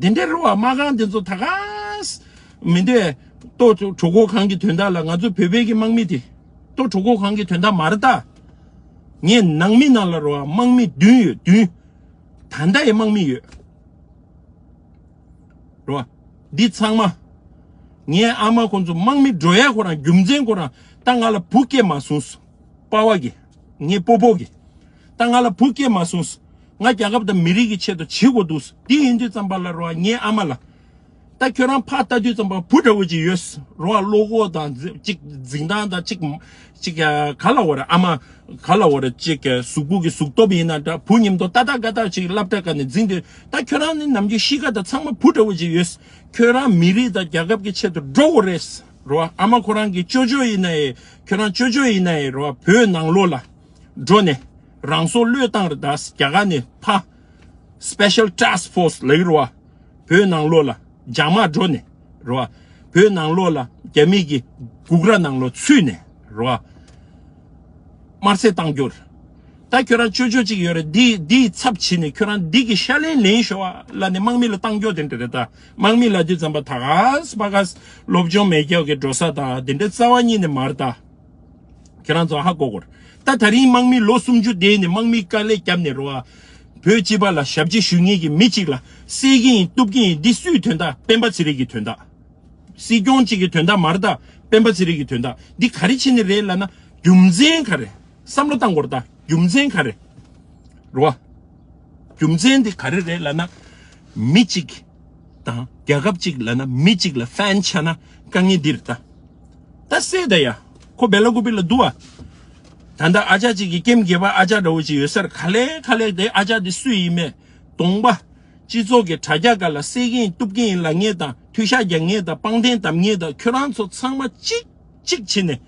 དེ་འདྲའི་རེད་བ། དམག་ཁང་དེ་ཚོ་ད་ག་ས་མི་འདུག་པས། ལྟོ་གྲོད་ཁོག་གང་གི་དོན་དག་ལ། ང་ཚོ་བོད་པའི་གི་དམག་མི་དེ་ལྟོ་གྲོད་ཁོག་གང་གི་དོན་དག་མ་རེད་ད། ངས་ནང་མི་ནང་ལ་རེད་བ། དམག་མི་བདུན་ཡོད། བདུན། ད་ལྟ་ཡི་དམག་མི་ཡོད། རེད་བ། འདི་ཚང་མ། ངའི་ཨ་མ་ཁོང་ཚོ་དམག་མི་འགྲོ་ཡ་ཁོ་རང་རྒྱུ་མཚན་ཁོ་རང་ད་ང་ལ་བུ་སྐྱེས་མ་སོང་། པ་ཕ་གི། ངའི་སྤོ་བོ་གི། ད་ང་ལ་བུ་སྐྱེས་མ་སོང་། ང་རྒྱལ་ཁབ་དང་མི་རིགས་ཀྱི་ཆེད་དུ་བྱེད་དགོས་འདུག། འདི་ཡིན་དུས་ཙམ་པ་ལ་རེད་བ། ངའི་ཨ་མ་ལ། ད་ ད་ཁྱོད་རང་ཕར་ལྟ་དུས་ཙམ་པ་བུ་འདྲ་བོ་ཅིག་ཡོད་རེད་བ། བློ་ཁོག་དང་ཅིག་འཛིན་སྟངས་དང་ཅིག་ཅིག་ག་ལ་བ་རེད། ཨ་མ་ག་ལ་བ་རེད། ཅིག་གཟུགས་པོ་གི་གཟུགས་སྟོབས་ཡིན་ན་འདྲ། བུ་མཉམ་དུ་ཏག་ཏག་ཏག་ཏག་ཅིག་སློབ་གྲྭ་སྒང་ནས་འཛིང་དུས། ད་ཁྱོད་རང་ནི་ནམ་རྒྱུན་གཤིས་ཀ་དང་ཚང་མ་བུ་འདྲ་བོ་ཅིག་ཡོད། ཁྱོད་རང་མི་རིགས་དང་རྒྱལ་ཁབ་ཀྱི་ཆེད་དུ་འགྲོ་དགོས་རེད་རེད་བ། ཨ་མ་ཁོ་རང་གི་ཅོ་ཅོ་ཡིན་ན་ཡང་། ཁྱོད་རང་ཅོ་ཅོ་ཡིན་ན་ཡང་རེད་བ། བོད་ནང་ལོགས་ལ་འགྲོ་ནས་རང་སྲོག་བློས་བཏང་རེད། ད་རྒྱ་གར་ནས་ཕར་Special Task Force ལབ་ཀྱི་རེད་བ། བོད་ནང་ལོགས་ལ་རྒྱ་དམག་འགྲོ་ནས་རེད་བ། བོད་ནང་ལོགས་ལ་རྒྱ་མི་གི་སྒུག་ར་ནང་ལོགས་ཚུད་ནས་རེད་བ། དམར་གསོད་བཏང་རྒྱུ་རེད། ད་ཁྱོད་རང་ཅོ་ཅོ་གཅིག་ཡོད་རེད། འདི་འདིའི་ཚབ་བྱས་ནས་ཁྱོད་རང་འདི་གི་ཤ་ལན་ལེན་ཤོག་ཨ་ལབ་ནས་དམག་མི་ལ་བཏང་རྒྱུ་དེ་འདྲ་རེད། ད་དམག་མི་ལབ་དུས་ཙམ་པ་ད་ག་སེ་ཕ་ག་སེ་སློབ་སྦྱོང་མེད་རྒྱུ་གི་འགྲོ་ས་དང་དེ་འདྲའི་རྩ་བ་ཉིད་ནས་མ་རེད། ད་ཁྱེད་རང་ཚོ་ཧ་གོ་དགོས་རེད། ད་ད་རིང་དམག་མི་ལོ་སུམ་ཅུ་བསྡད་ནས་དམག་མི་དཀའ་ལས་བརྒྱབ་ནས་རེད་བ། བོད་སྤྱི་པ་ལ་ཞབས་ཕྱི་ཞུ་མཁན་གྱི་མི་གཅིག་ལ་བསད་ཀྱི་ཡིན་གཏུབ་ཀྱི་ཡིན། འདི་སུའི་དོན་དག་སྤེན་པ་ཚེ་རིང་གི་དོན་དག་སྲིད་སྐྱོང་གཅིག་གི་དོན་དག་མ་རེད། ད་སྤེན་པ་ཚེ་རིང་གི་དོན་དག་འདི་ག་རེ་བྱས་ནས་རེད་ལབ་ན། རྒྱུ་མཚན་ག་རེ། བསམ་བློ་བཏང་དགོས་རེད། ད་རྒྱུ་མཚན་ག་རེ་རེད་བ། རྒྱུ་མཚན་འདི་ག་རེ་རེད་ལབ་ན། མི་གཅིག་དང་རྒྱལ་ཁབ་གཅིག་ལབ་ན། མི་གཅིག་ལ་ཕན་ཆགས་ན་དཀའ་ངལ་འདི་རེད། ད་ད་སེ་ད་ཡ། ཁོ་བེ་ལ་ཀུ་པི་ལ་འདུག་བ། ད་ལྟ་ཨ་ཅག་གཅིག་གི་ཀེམ་བརྒྱད་པ་ཨ་ཅག་འདྲ་བོ་ཅིག་ཡོད་ས་རེད། ག་ལེ་ག་ལེ་དེ་ཨ་ཅག་དེ་སུ་ཡིན་མེད། གདོང་པ། སྤྱི་ཚོགས་ཀྱི་དྲ་རྒྱ་སྒང་ལ་བསད་ཀྱི་ཡིན་གཏུབ་ཀྱི་ཡིན་ལབ་མཁན་དང་། མཐུལ་ཤག་རྒྱག་མཁན་དང་། པང་གདན་བསྡམ་མཁན་དང་། ཁྱོད་རང་ཚོ་ཚང་མ་གཅིག་གཅིག་བྱས་ནས་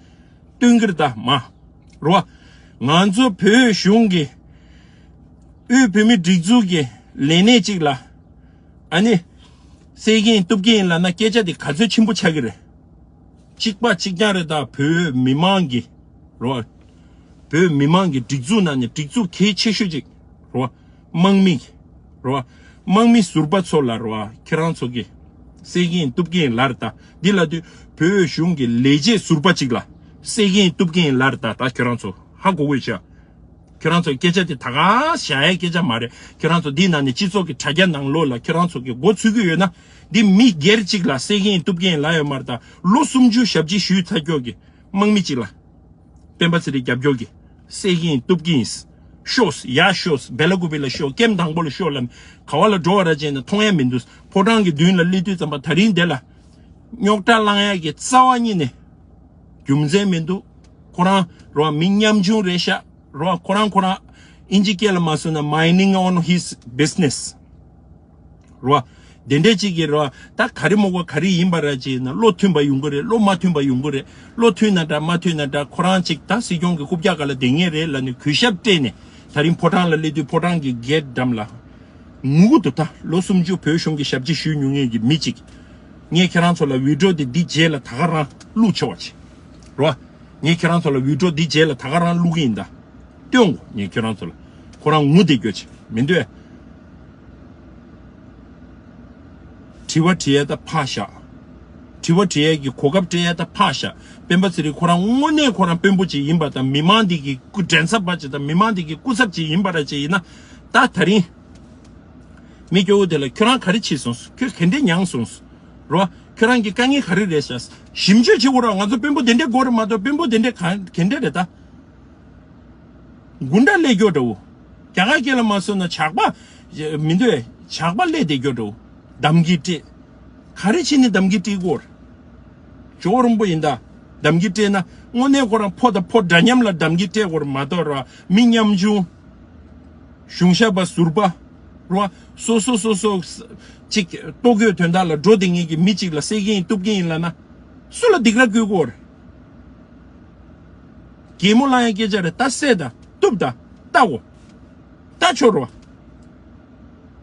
སྟོན་གྱི་རེད། ད་མ་རེད་བ། ང་ཚོ་བོད་གཞུང་གི་དབུས་བོད་མིའི་སྒྲིག་འཛུགས་ཀྱི་ལས་སྣེ་གཅིག་ལ་ཨ་ནི་བསད་ཀྱི་ཡིན་གཏུབ་ཀྱི་ཡིན་ལབ་ན་སྐད་ཆ་དེ་ག་ཚོད་ཆེན་པོ་ཆགས་ཀྱི་རེད། གཅིག་པ་གཅིག་རྐྱང་རེད། ད་བོད་མི་མང་གི་རེད་བ། བོད་མི་མང་གི་སྒྲིག་འཛུགས་ནང་ནས་སྒྲིག་འཛུགས་གལ་ཆེ་ཤོས་ཅིག་རེད་བ། དམག་མི་རེད་བ། དམག་མི་ཟུར་པ་ཚོ་ལ་རེད་བ། ཁྱེད་རང་ཚོ་གི་བསད་ཀྱི་ཡིན་གཏུབ་ཀྱི་ཡིན་ལབ་རེད། ད་འདི་ལབ་དུས་བོད་གཞུང་གི་ལས་བྱེད་ཟུར་པ་ཅིག་ལ་བསད་ཀྱི་ཡིན་གཏུབ་ཀྱི་ཡིན་ལབ་རེད། ད་ད་ཁྱེད་རང་ཚོ་ཧ་གོ་གི་ཡོད་ཤག་ཁྱེད་རང་ཚོ་སྐད་ཆ་དེ་ད་ག་བཤད་ཡའི་སྐད་ཆ་མ་རེད། ཁྱེད་རང་ཚོ་འདི་ནང་ནས་སྤྱི་ཚོགས་ཀྱི་དྲ་རྒྱ་ནང་ལོགས་ལ་ཁྱེད་རང་ཚོ་གི་མགོ་ཚོས་ཀྱི་ཡོད་ན། འདི་མི་སྒེར་གཅིག་ལ་བསད་ཀྱི་ཡིན་གཏུབ་ཀྱི་ཡིན་ལབ་ཡོད་མ་རེད། ད་ལོ་སུམ་ཅུ་ཞབས་ཕྱི་ཞུས་ཚར་ཀྱོག་གི་དམག་མི་གཅིག་ལ། སྤེན་པ་ཚེ་རིང་རྒྱབ་སྐྱོར་གྱི་བསད་ཀྱི་ཡིན་གཏུབ་ཀྱི་ཡིན། ཤོག་ཡ་ཤོག་བེ་ལ་ཀུ་པི་ལ་ཤོག་ཀེམ་དང་པོ་ལ་ཤོག་ལབ། ག་བ་ལ་འགྲོ་བ་ར་བྱས་ན་མཐོང་ཡ་མི་འདུག་ཕོ་བྲང་གི་མདུན་ལ་སླེབས་དུས་ཙམ་པ་ད་རིང་འདི་ལ་རྙོག་དྲ་བསླང་ཡ་གི་རྩ་བ་ཉིད་ནས་རྒྱུ་མཚན་མི་འདུག་ཁོ་རང་རོ་མི་ཉམ་ཆུང་རེད་ཤག་རོ་ཁོ་རང་ཁོ་རང་ཨིན་ཇི་སྐད་ལ་མ་སོང་ན། minding on his business རོ། དེ་འདྲས་ཅིག་གི་རོ། ད་ག་རེ་མོ་གོ་ག་རེ་ཡིན་པ་ར་ཅིག་ན་བློ་མཐུན་པ་ཡོང་གི་རེད། བློ་མ་མཐུན་པ་ཡོང་གི་རེད། བློ་མཐུན་ན་འདྲ་མ་མཐུན་ན་འདྲ། ཁོ་རང་ཅིག་ད་སྲིད་སྐྱོང་གི་རྐུབ་བཀྱག་སྒང་ལ་བསྡད་མཁན་རེད་ལབ་ནས་གུས་ཞབས་སྤྲད་ནས་ད་རིང་ཕོ་བྲང་ལ་སླེབས་དུས་ཕོ་བྲང་གི་གེ་ཊི་འགྲམ་ལ་ངུ་གི་འདུག་ད་ལོ་སུམ་ཅུ་བོད་གཞུང་གི་ཞབས་ཕྱི་ཞུས་མྱོང་མཁན་གྱི་མི་ཅིག་ངས་ཁྱེད་རང་ཚོ་ལ་བི་ཌི་ཡོ་དེ་འདི་རྗེས་ལ་ད་ག་རང་བླུག་ཆོག་པ་ཅིག་རོ། ངས་ཁྱེད་རང་ཚོ་ལ་བི་ཌི་ཡོ་འདི་རྗེས་ལ་ད་ག་རང་བླུག་གི་ཡིན་ད། སྟོན་གོ་ངས་ཁྱེད་རང་ཚོ་ལ། ཁོ་རང་ངུ་བསྡད་རྒྱུ་ཅིག་མི་འདུག་དྲི་བ་དྲི་ཡས་ད་ཕར་བཞག་དྲི་བ་དྲི་ཡས་ཀྱི་གོ་སྐབས་སྤྲད་ཡས་ད་ཕར་བཞག་སྤེན་པ་ཚེ་རིང་ཁོ་རང་དངོས་གནས་ཁོ་རང་དཔོན་པོ་ཅིག་ཡིན་པ་དང་། མི་མང་འདི་གི་སྐུ་མགྲོན་ཚབ་པ་ཅིག་དང་། མི་མང་འདི་གི་སྐུ་ཚབ་ཅིག་ཡིན་པ་ར་ཅིག་ཡིན་ན། ད་ད་རིང་མི་སྐྱོ་བོ་དེ་ལ་ཁྱོད་རང་ག་རེ་བྱས་སོང་། ཁྱོད་ག་འདྲས་མྱངས་སོང་རོ། ཁྱོད་རང་གི་དཀའ་ངལ་ག་རེ་རེད་ཤག་ཞིབ་འཇུག་བྱེད་དགོས་ར། ང་ཚོ་དཔོན་པོ་དེ་འདྲས་དགོས་རེད་མ་གཏོགས། དཔོན་པོ་དེ་འདྲས་ག་ག་འདྲས་རེད་ད། དགུ་འདྲ་ཀླད་ཀྱོག་འདྲ་བོ། རྒྱ་གར་སྐད་ལ་མ་སོང་ན་ཇག་པ། མི་འདུག་ཨེ། ཇག་པ་ཀླད་བསྡད་ཀྱོག་འདྲ་བོ། གདམ་གྱི་སྤྲད། ག་རེ་བྱས་ནས་གདམ་གྱི་སྤྲད་དགོས་རེད། ཇོ་བོ་རིན་པོ་ཡིན་ད། གདམ་གྱི་སྤྲད་ན་དངོས་གནས་ཁོ་རང་ཕོ་དང་ཕོ་འདྲ་མཉམ་ལ་གདམ་གྱི་སྤྲད་དགོས་རེད་མ་གཏོགས་ར། མི་ཉམ་ཆུང་། གཞུང་ཞབས་པ་ཟུར་པ། རོ། སོ་སོ་སོ་སོ། ཅིག་ལྟོ་གོས་དོན་དག་ལ་འགྲོ་བསྡད་མཁན་གྱི་མི་གཅིག་ལ་བསད་ཀྱི་ཡིན་གཏུབ་ཀྱི་ཡིན་ལབ་ན། སུ་ལ་སྡིགས་ར་བསྐུལ་དགོས་རེད། གད་མོ་བསླང་ཡ་སྐད་ཆ་རེད། ད་བསད་ད་གཏུབ་ད་ལྟ་གོ་ད་ཆོག་རོ།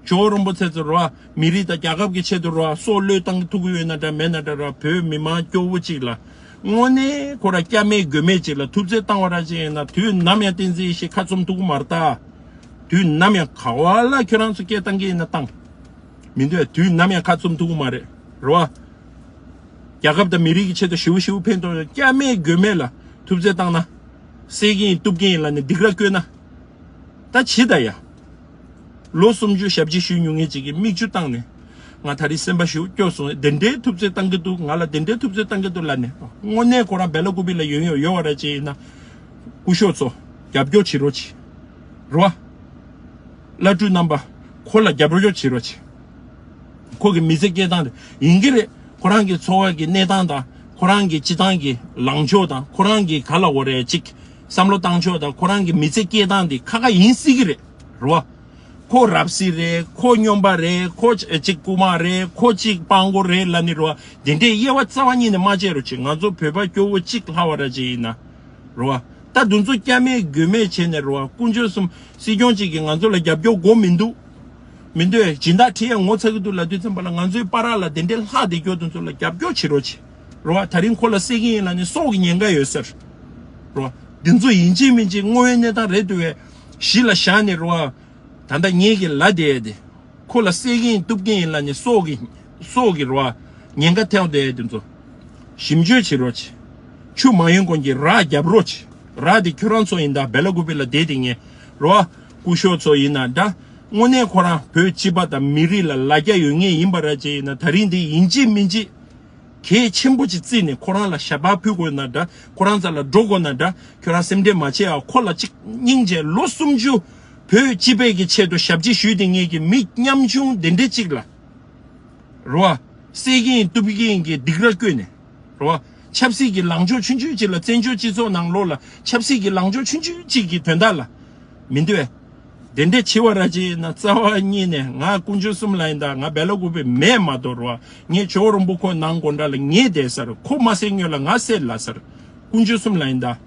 ཇོ་བོ་རིན་པོ་ཆེ་ཚོ་རོ། མི་རིགས་དང་རྒྱལ་ཁབ་ཀྱི་ཆེད་དུ་རོ། སྲོག་བློས་བཏང་ཐུབ་ཀྱི་ཡོད་ན་འདྲ་མེད་ན་འདྲ་རོ། བོད་མི་མང་སྐྱོ་བོ་གཅིག་ལ་དངོས་གནས་ཁོ་ར་སྐྱབས་མེད་མགོན་མེད་གཅིག་ལ་ཐུབ་ཚོད་བཏང་བ་ར་ཅིག་ཡིན་ན། དུས་ནམ་ཡང་བསྟན་འཛིན་ཡེ་ཤེས་ཁ་བཙུམ་ཐུབ་ཀྱི་མ་རེད་ད། དུས་ནམ་ཡང་ག་བ་ལ་ཁྱོད་རང་ཚོ་སྐད་བཏང་གི་ཡིན་ན་བཏང་། མི་འདོད་དུས་ནམ་ཡང་ཁ་བཙུམ་ཐུབ་ཀྱི་མ་རེད་རོ། རྒྱལ་ཁབ་དང་མི་རིགས་ཀྱི་ཆེད་དུ་ཞེ་པོ་ཞེ་པོ་ཕན་ཐོགས། སྐྱབས་མེད་མགོན་མེད་ལ་ཐུབ་ཚོད་བཏང་ན། བསད་ཀྱི་ཡིན་གཏུབ་ཀྱི་ཡིན་ལབ་ནས་སྡིགས་ར་བསྐུལ་ན། ད་བྱེད་ད་ཡ། ལོ་སུམ་ཅུ་ཞབས་ཕྱི་ཞུས་མྱོང་མཁན་ཅིག་གིས་མིག་ཆུ་བཏང་ནས། ང་ད་རེས་སེམས་པ་ཞེ་པོ་སྐྱོ་སོང་། དེ་འདྲའི་ཐུབ་ཚོད་བཏང་གི་འདུག་ང་ལ་དེ་འདྲའི་ཐུབ་ཚོད་བཏང་གི་འདུག་ལབ་ནས། དངོས་གནས་ཁོ་རང་བེ་ལ་ཀུ་པི་ལ་ཡོང་ཡོང་ཡོད་པ་ར་ཅིག་ཡིན་ན། སྐུ་ཞབས་ཚོ་རྒྱབ་སྐྱོར་བྱེད་རོགས་གྱིས། རོ། བླ་སྤྲུལ་རྣམ་པ། ཁོ་ལ་རྒྱབ་སྐྱོར་བྱེད་རོགས་གྱིས། ཁོ་གི་མི་ཚེ་སྐྱེལ་སྟངས་རེད། ཡིན་གྱི་རེད། ཁོ་རང་གི་འཚོ་བ་གི་གནས་སྟངས་དང་ཁོ་རང་གི་སྤྱི་བཏང་གི་ལངས་ཕྱོགས་དང་ཁོ་རང་གི་ག་ལ་འོ་རེད་ཅིག་བསམ་བློ་བཏང་ཕྱོགས་དང་ཁོ་རང་གི་མི་ཚེ་སྐྱེལ་སྟངས་དེ་ཁ་ཁ་ཡིན་སྲིད་ཀྱི་རེད། རེད་བ། ཁོ་རབ་སྲིད་རེད། ཁོ་སྨྱོན་པ་རེད། ཁོ་ཅིག་རྐུ་མ་རེད། ཁོ་ཅིག་སྤྲང་པོ་རེད་ལབ་ནི་རེད་བ། དེ་འདྲའི་དབྱེ་བ་རྩ་བ་ཉིད་ནས་མ་བྱེད་རོགས་བྱེད། ང་ཚོ་བོད་པ་སྐྱོ་བོ་གཅིག་ལྷག་པ་ར་ཅིག་ཡིན་ན། རེད་བ། ད་དེ་ཚོ་སྐྱ་མེད་མགོ་མེད་བྱས་ནས་རེད་བ། དཀོན་མཆོག་གསུམ་སྲིད་སྐྱོང་གཅིག་གིས་ང་ཚོ་ལ་རྒྱབ་སྐྱོར་དགོས་མི་འདུག་མི་འདོད་སྦྱིན་བདག་ཁྲི་ཡ་ངོ་ཚ་གི་འདུག་ལབ་དུས་ཙམ་པ་ལ་ང་ཚོའི་བར་ལ་དེ་འདྲའི་ལྷག་བསྡད་རྒྱུ་དེ་ཚོ་ལ་རྒྱབ་སྐྱོར་བྱེད་རོགས་བྱེད། རེད་བ། ད་རིང་ཁོ་ལ་བསད་ཀྱི་ཡིན་ལབ་ནས་སྲོག་གི་ཉེན་ཁ་ཡོད་ཟེར། རེད་བ། དེ་ཚོ་ཡིན་གཅིག་མིན་གཅིག་དངོས་ཡོད་གནས་སྟངས་རེད་འདུག་བས། གཞི་ལ་བཞག་ནས་རེད་བ། ད་ལྟ་ངེད་ཀྱི་ལ་དེ་དེ། ཁོ་ལ་བསད་ཀྱི་ཡིན་གཏུབ་ཀྱི་ཡིན་ལབ་ནས་སྲོག་གི་སྲོག་གི་རེད་བ། ཉེན་ཁ་ཐེབས་བསྡད་དེ་ཚོ། ཞིབ་འཇུག་བྱེད་རོགས་བྱེད། ཆུ་མ་ཡོང་གོང་གི་རགས་རྒྱབ་རོགས་བྱེད། རགས་དེ་ཁྱོད་རང་ཚོ་ཡིན་ད་སྦེ་ལ་ཀུ་པེ་ལ་བསྡད་དེ་ངས་རེད་བ། སྐུ་ཞབས་ཚོ་ཡིན་ན་འདྲ། དངོས་གནས་ཁོ་རང་བོད་སྤྱི་པ་དང་མི་རིགས་ལ་ལ་རྒྱ་ཡོད་མཁན་ཡིན་པ་ར་ཅིག་ཡིན་ན་ད་རིང་འདི་ཡིན་གཅིག་མིན་གཅིག་གལ་ཆེན་པོ་ཅིག་བརྩིས་ནས་ཁོ་རང་ལ་ཞབས་པར་ཕུལ་དགོས་ན་འདྲ། ཁོ་རང་རྩ་ལ་འགྲོ་དགོས་ན་འདྲ། ཁྱོད་རང་སེམས་ཁྲལ་མ་བྱེད་ཨ། ཁོ་ལ་གཅིག་སྙིང་རྗེ། ལོ་སུམ་ཅུ་བོད་སྤྱི་པའི་གི་ཆེད་དུ་ཞབས་ཕྱི་ཞུས་ཏེ་ངེད་ཀྱི་མི་ཉམ་ཆུང་དེ་འདྲས་གཅིག་ལ། རེད་བ། བསད་ཀྱི་ཡིན་གཏུབ་ཀྱི་ཡིན་གྱི་སྡིགས་ར་བསྐུལ་ནས། རེད་བ། ཆབ་སྲིད་ཀྱི་ལངས་ཕྱོགས་ཆུང་ཆུང་གཅིག་ལ། བཙན་བྱོལ་སྤྱི་ཚོགས་ནང་ལོགས་ལ་ཆབ་སྲིད་ཀྱི་ལངས་ཕྱོགས་ཆུང་ཆུང་གཅིག་གི་དོན་དག་ལ། མི་འདོད། དེ་འདྲས་བྱེད་པ་ར་ཅིག་ཡིན་ན་རྩ་བ་ཉིད་ནས་ང་དཀོན་མཆོག་གསུམ་ལ་ཡིན་ད་ང་སྦེ་ལ་ཀུ་པེ་མེད་མ་གཏོགས་རེད་བ། ངས་ཇོ་བོ་རིན་པོ་ཁོ་ནང་དགོང་དག་ལ་ངས་བསྡད་ས་རེད། ཁོ་མ་བསད་སྔོན་ལ་ང་བསད་ལ་ས་རེད། དཀོན་མཆོག་གསུམ་ལ་ཡིན་ད།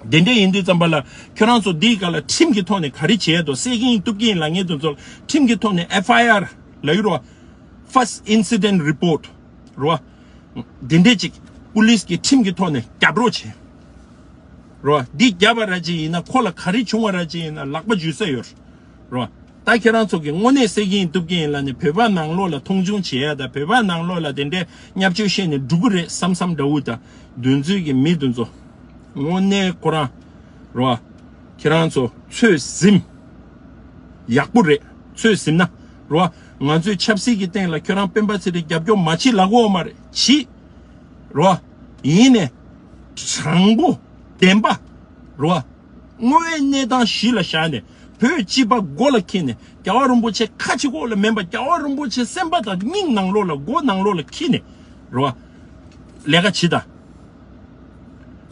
དེ་འདྲས་ཡིན་དུས་ཙམ་པ་ལ་ཁྱོད་རང་ཚོ་འདིའི་སྒང་ལ་ཁྲིམས་ཀྱི་ཐོག་ནས་ག་རེ་བྱེད་ཡ་འདུག་བསད་ཀྱི་ཡིན་གཏུབ་ཀྱི་ཡིན་ལབ་མཁན་དེ་ཚོ་ཁྲིམས་ཀྱི་ཐོག་ནས་ཨེཕ་ཨའི་ཨར་ལབ་ཡོད་རེད་བ། First Incident Report རེད་བ། དེ་འདྲས་ཅིག་པུ་ལིས་ཀྱི་ཁྲིམས་ཀྱི་ཐོག་ནས་རྒྱབ་རོགས་བྱེད། རེད་བ། འདི་རྒྱབ་པ་ར་ཅིག་ཡིན་ན་ཁོ་ལ་ག་རེ་བྱུང་བ་ར་ཅིག་ཡིན་ན་ལག་པ་འཇུ་ས་ཡོད་རེད་བ། ད་ཁྱེད་རང་ཚོ་གིས་དངོས་གནས་བསད་ཀྱི་ཡིན་གཏུབ་ཀྱི་ཡིན་ལབ་ནས་བོད་པ་ནང་ལོགས་ལ་མཐོང་ཆུང་བྱེད་ཡ་དང་བོད་པ་ནང་ལོགས་ལ་དེ་འདྲའི་བརྙས་བཅོས་བཤད་ནས་འགྲོ་གི་རེད་བསམ་བསམ་འདྲ་བོ་དང་དེ་ཚོའི་གི་མི་དེ་ཚོ། དངོས་གནས་ཁོ་རང་རེད་བ། ཁྱེད་རང་ཚོ་ཚོད་ཟིན། ཡག་པོ་རེད། ཚོད་ཟིན་ན་རེད་བ། ང་ཚོའི་ཆབ་སྲིད་ཀྱི་སྟེང་ལ་ཁྱོད་རང་སྤེན་པ་ཚེ་རིང་རྒྱབ་སྐྱོར་མ་བྱེད་ལབ་ཀྱི་ཡོད་མ་རེད། བྱེད། རེད་བ། ཡིན་ནས། དྲང་པོ། བདེན་པ། རེད་བ། དངོས་ཡོད་གནས་སྟངས་གཞི་ལ་བཞག་ནས་བོད་སྤྱི་པ་མགོ་ལ་འཁྱེར་ནས་རྒྱལ་བ་རིན་པོ་ཆེ་ཁ་གཅིག་པོ་ལ་མིན་པ་རྒྱལ་བ་རིན་པོ་ཆེ་སེམས་པ་དང་སྙིང་ནང་ལོགས་ལ་མགོ་ནང་ལོགས་ལ་འཁྱེར་ནས་རེད་བ། ལས་ཀ་བྱེད་དང་།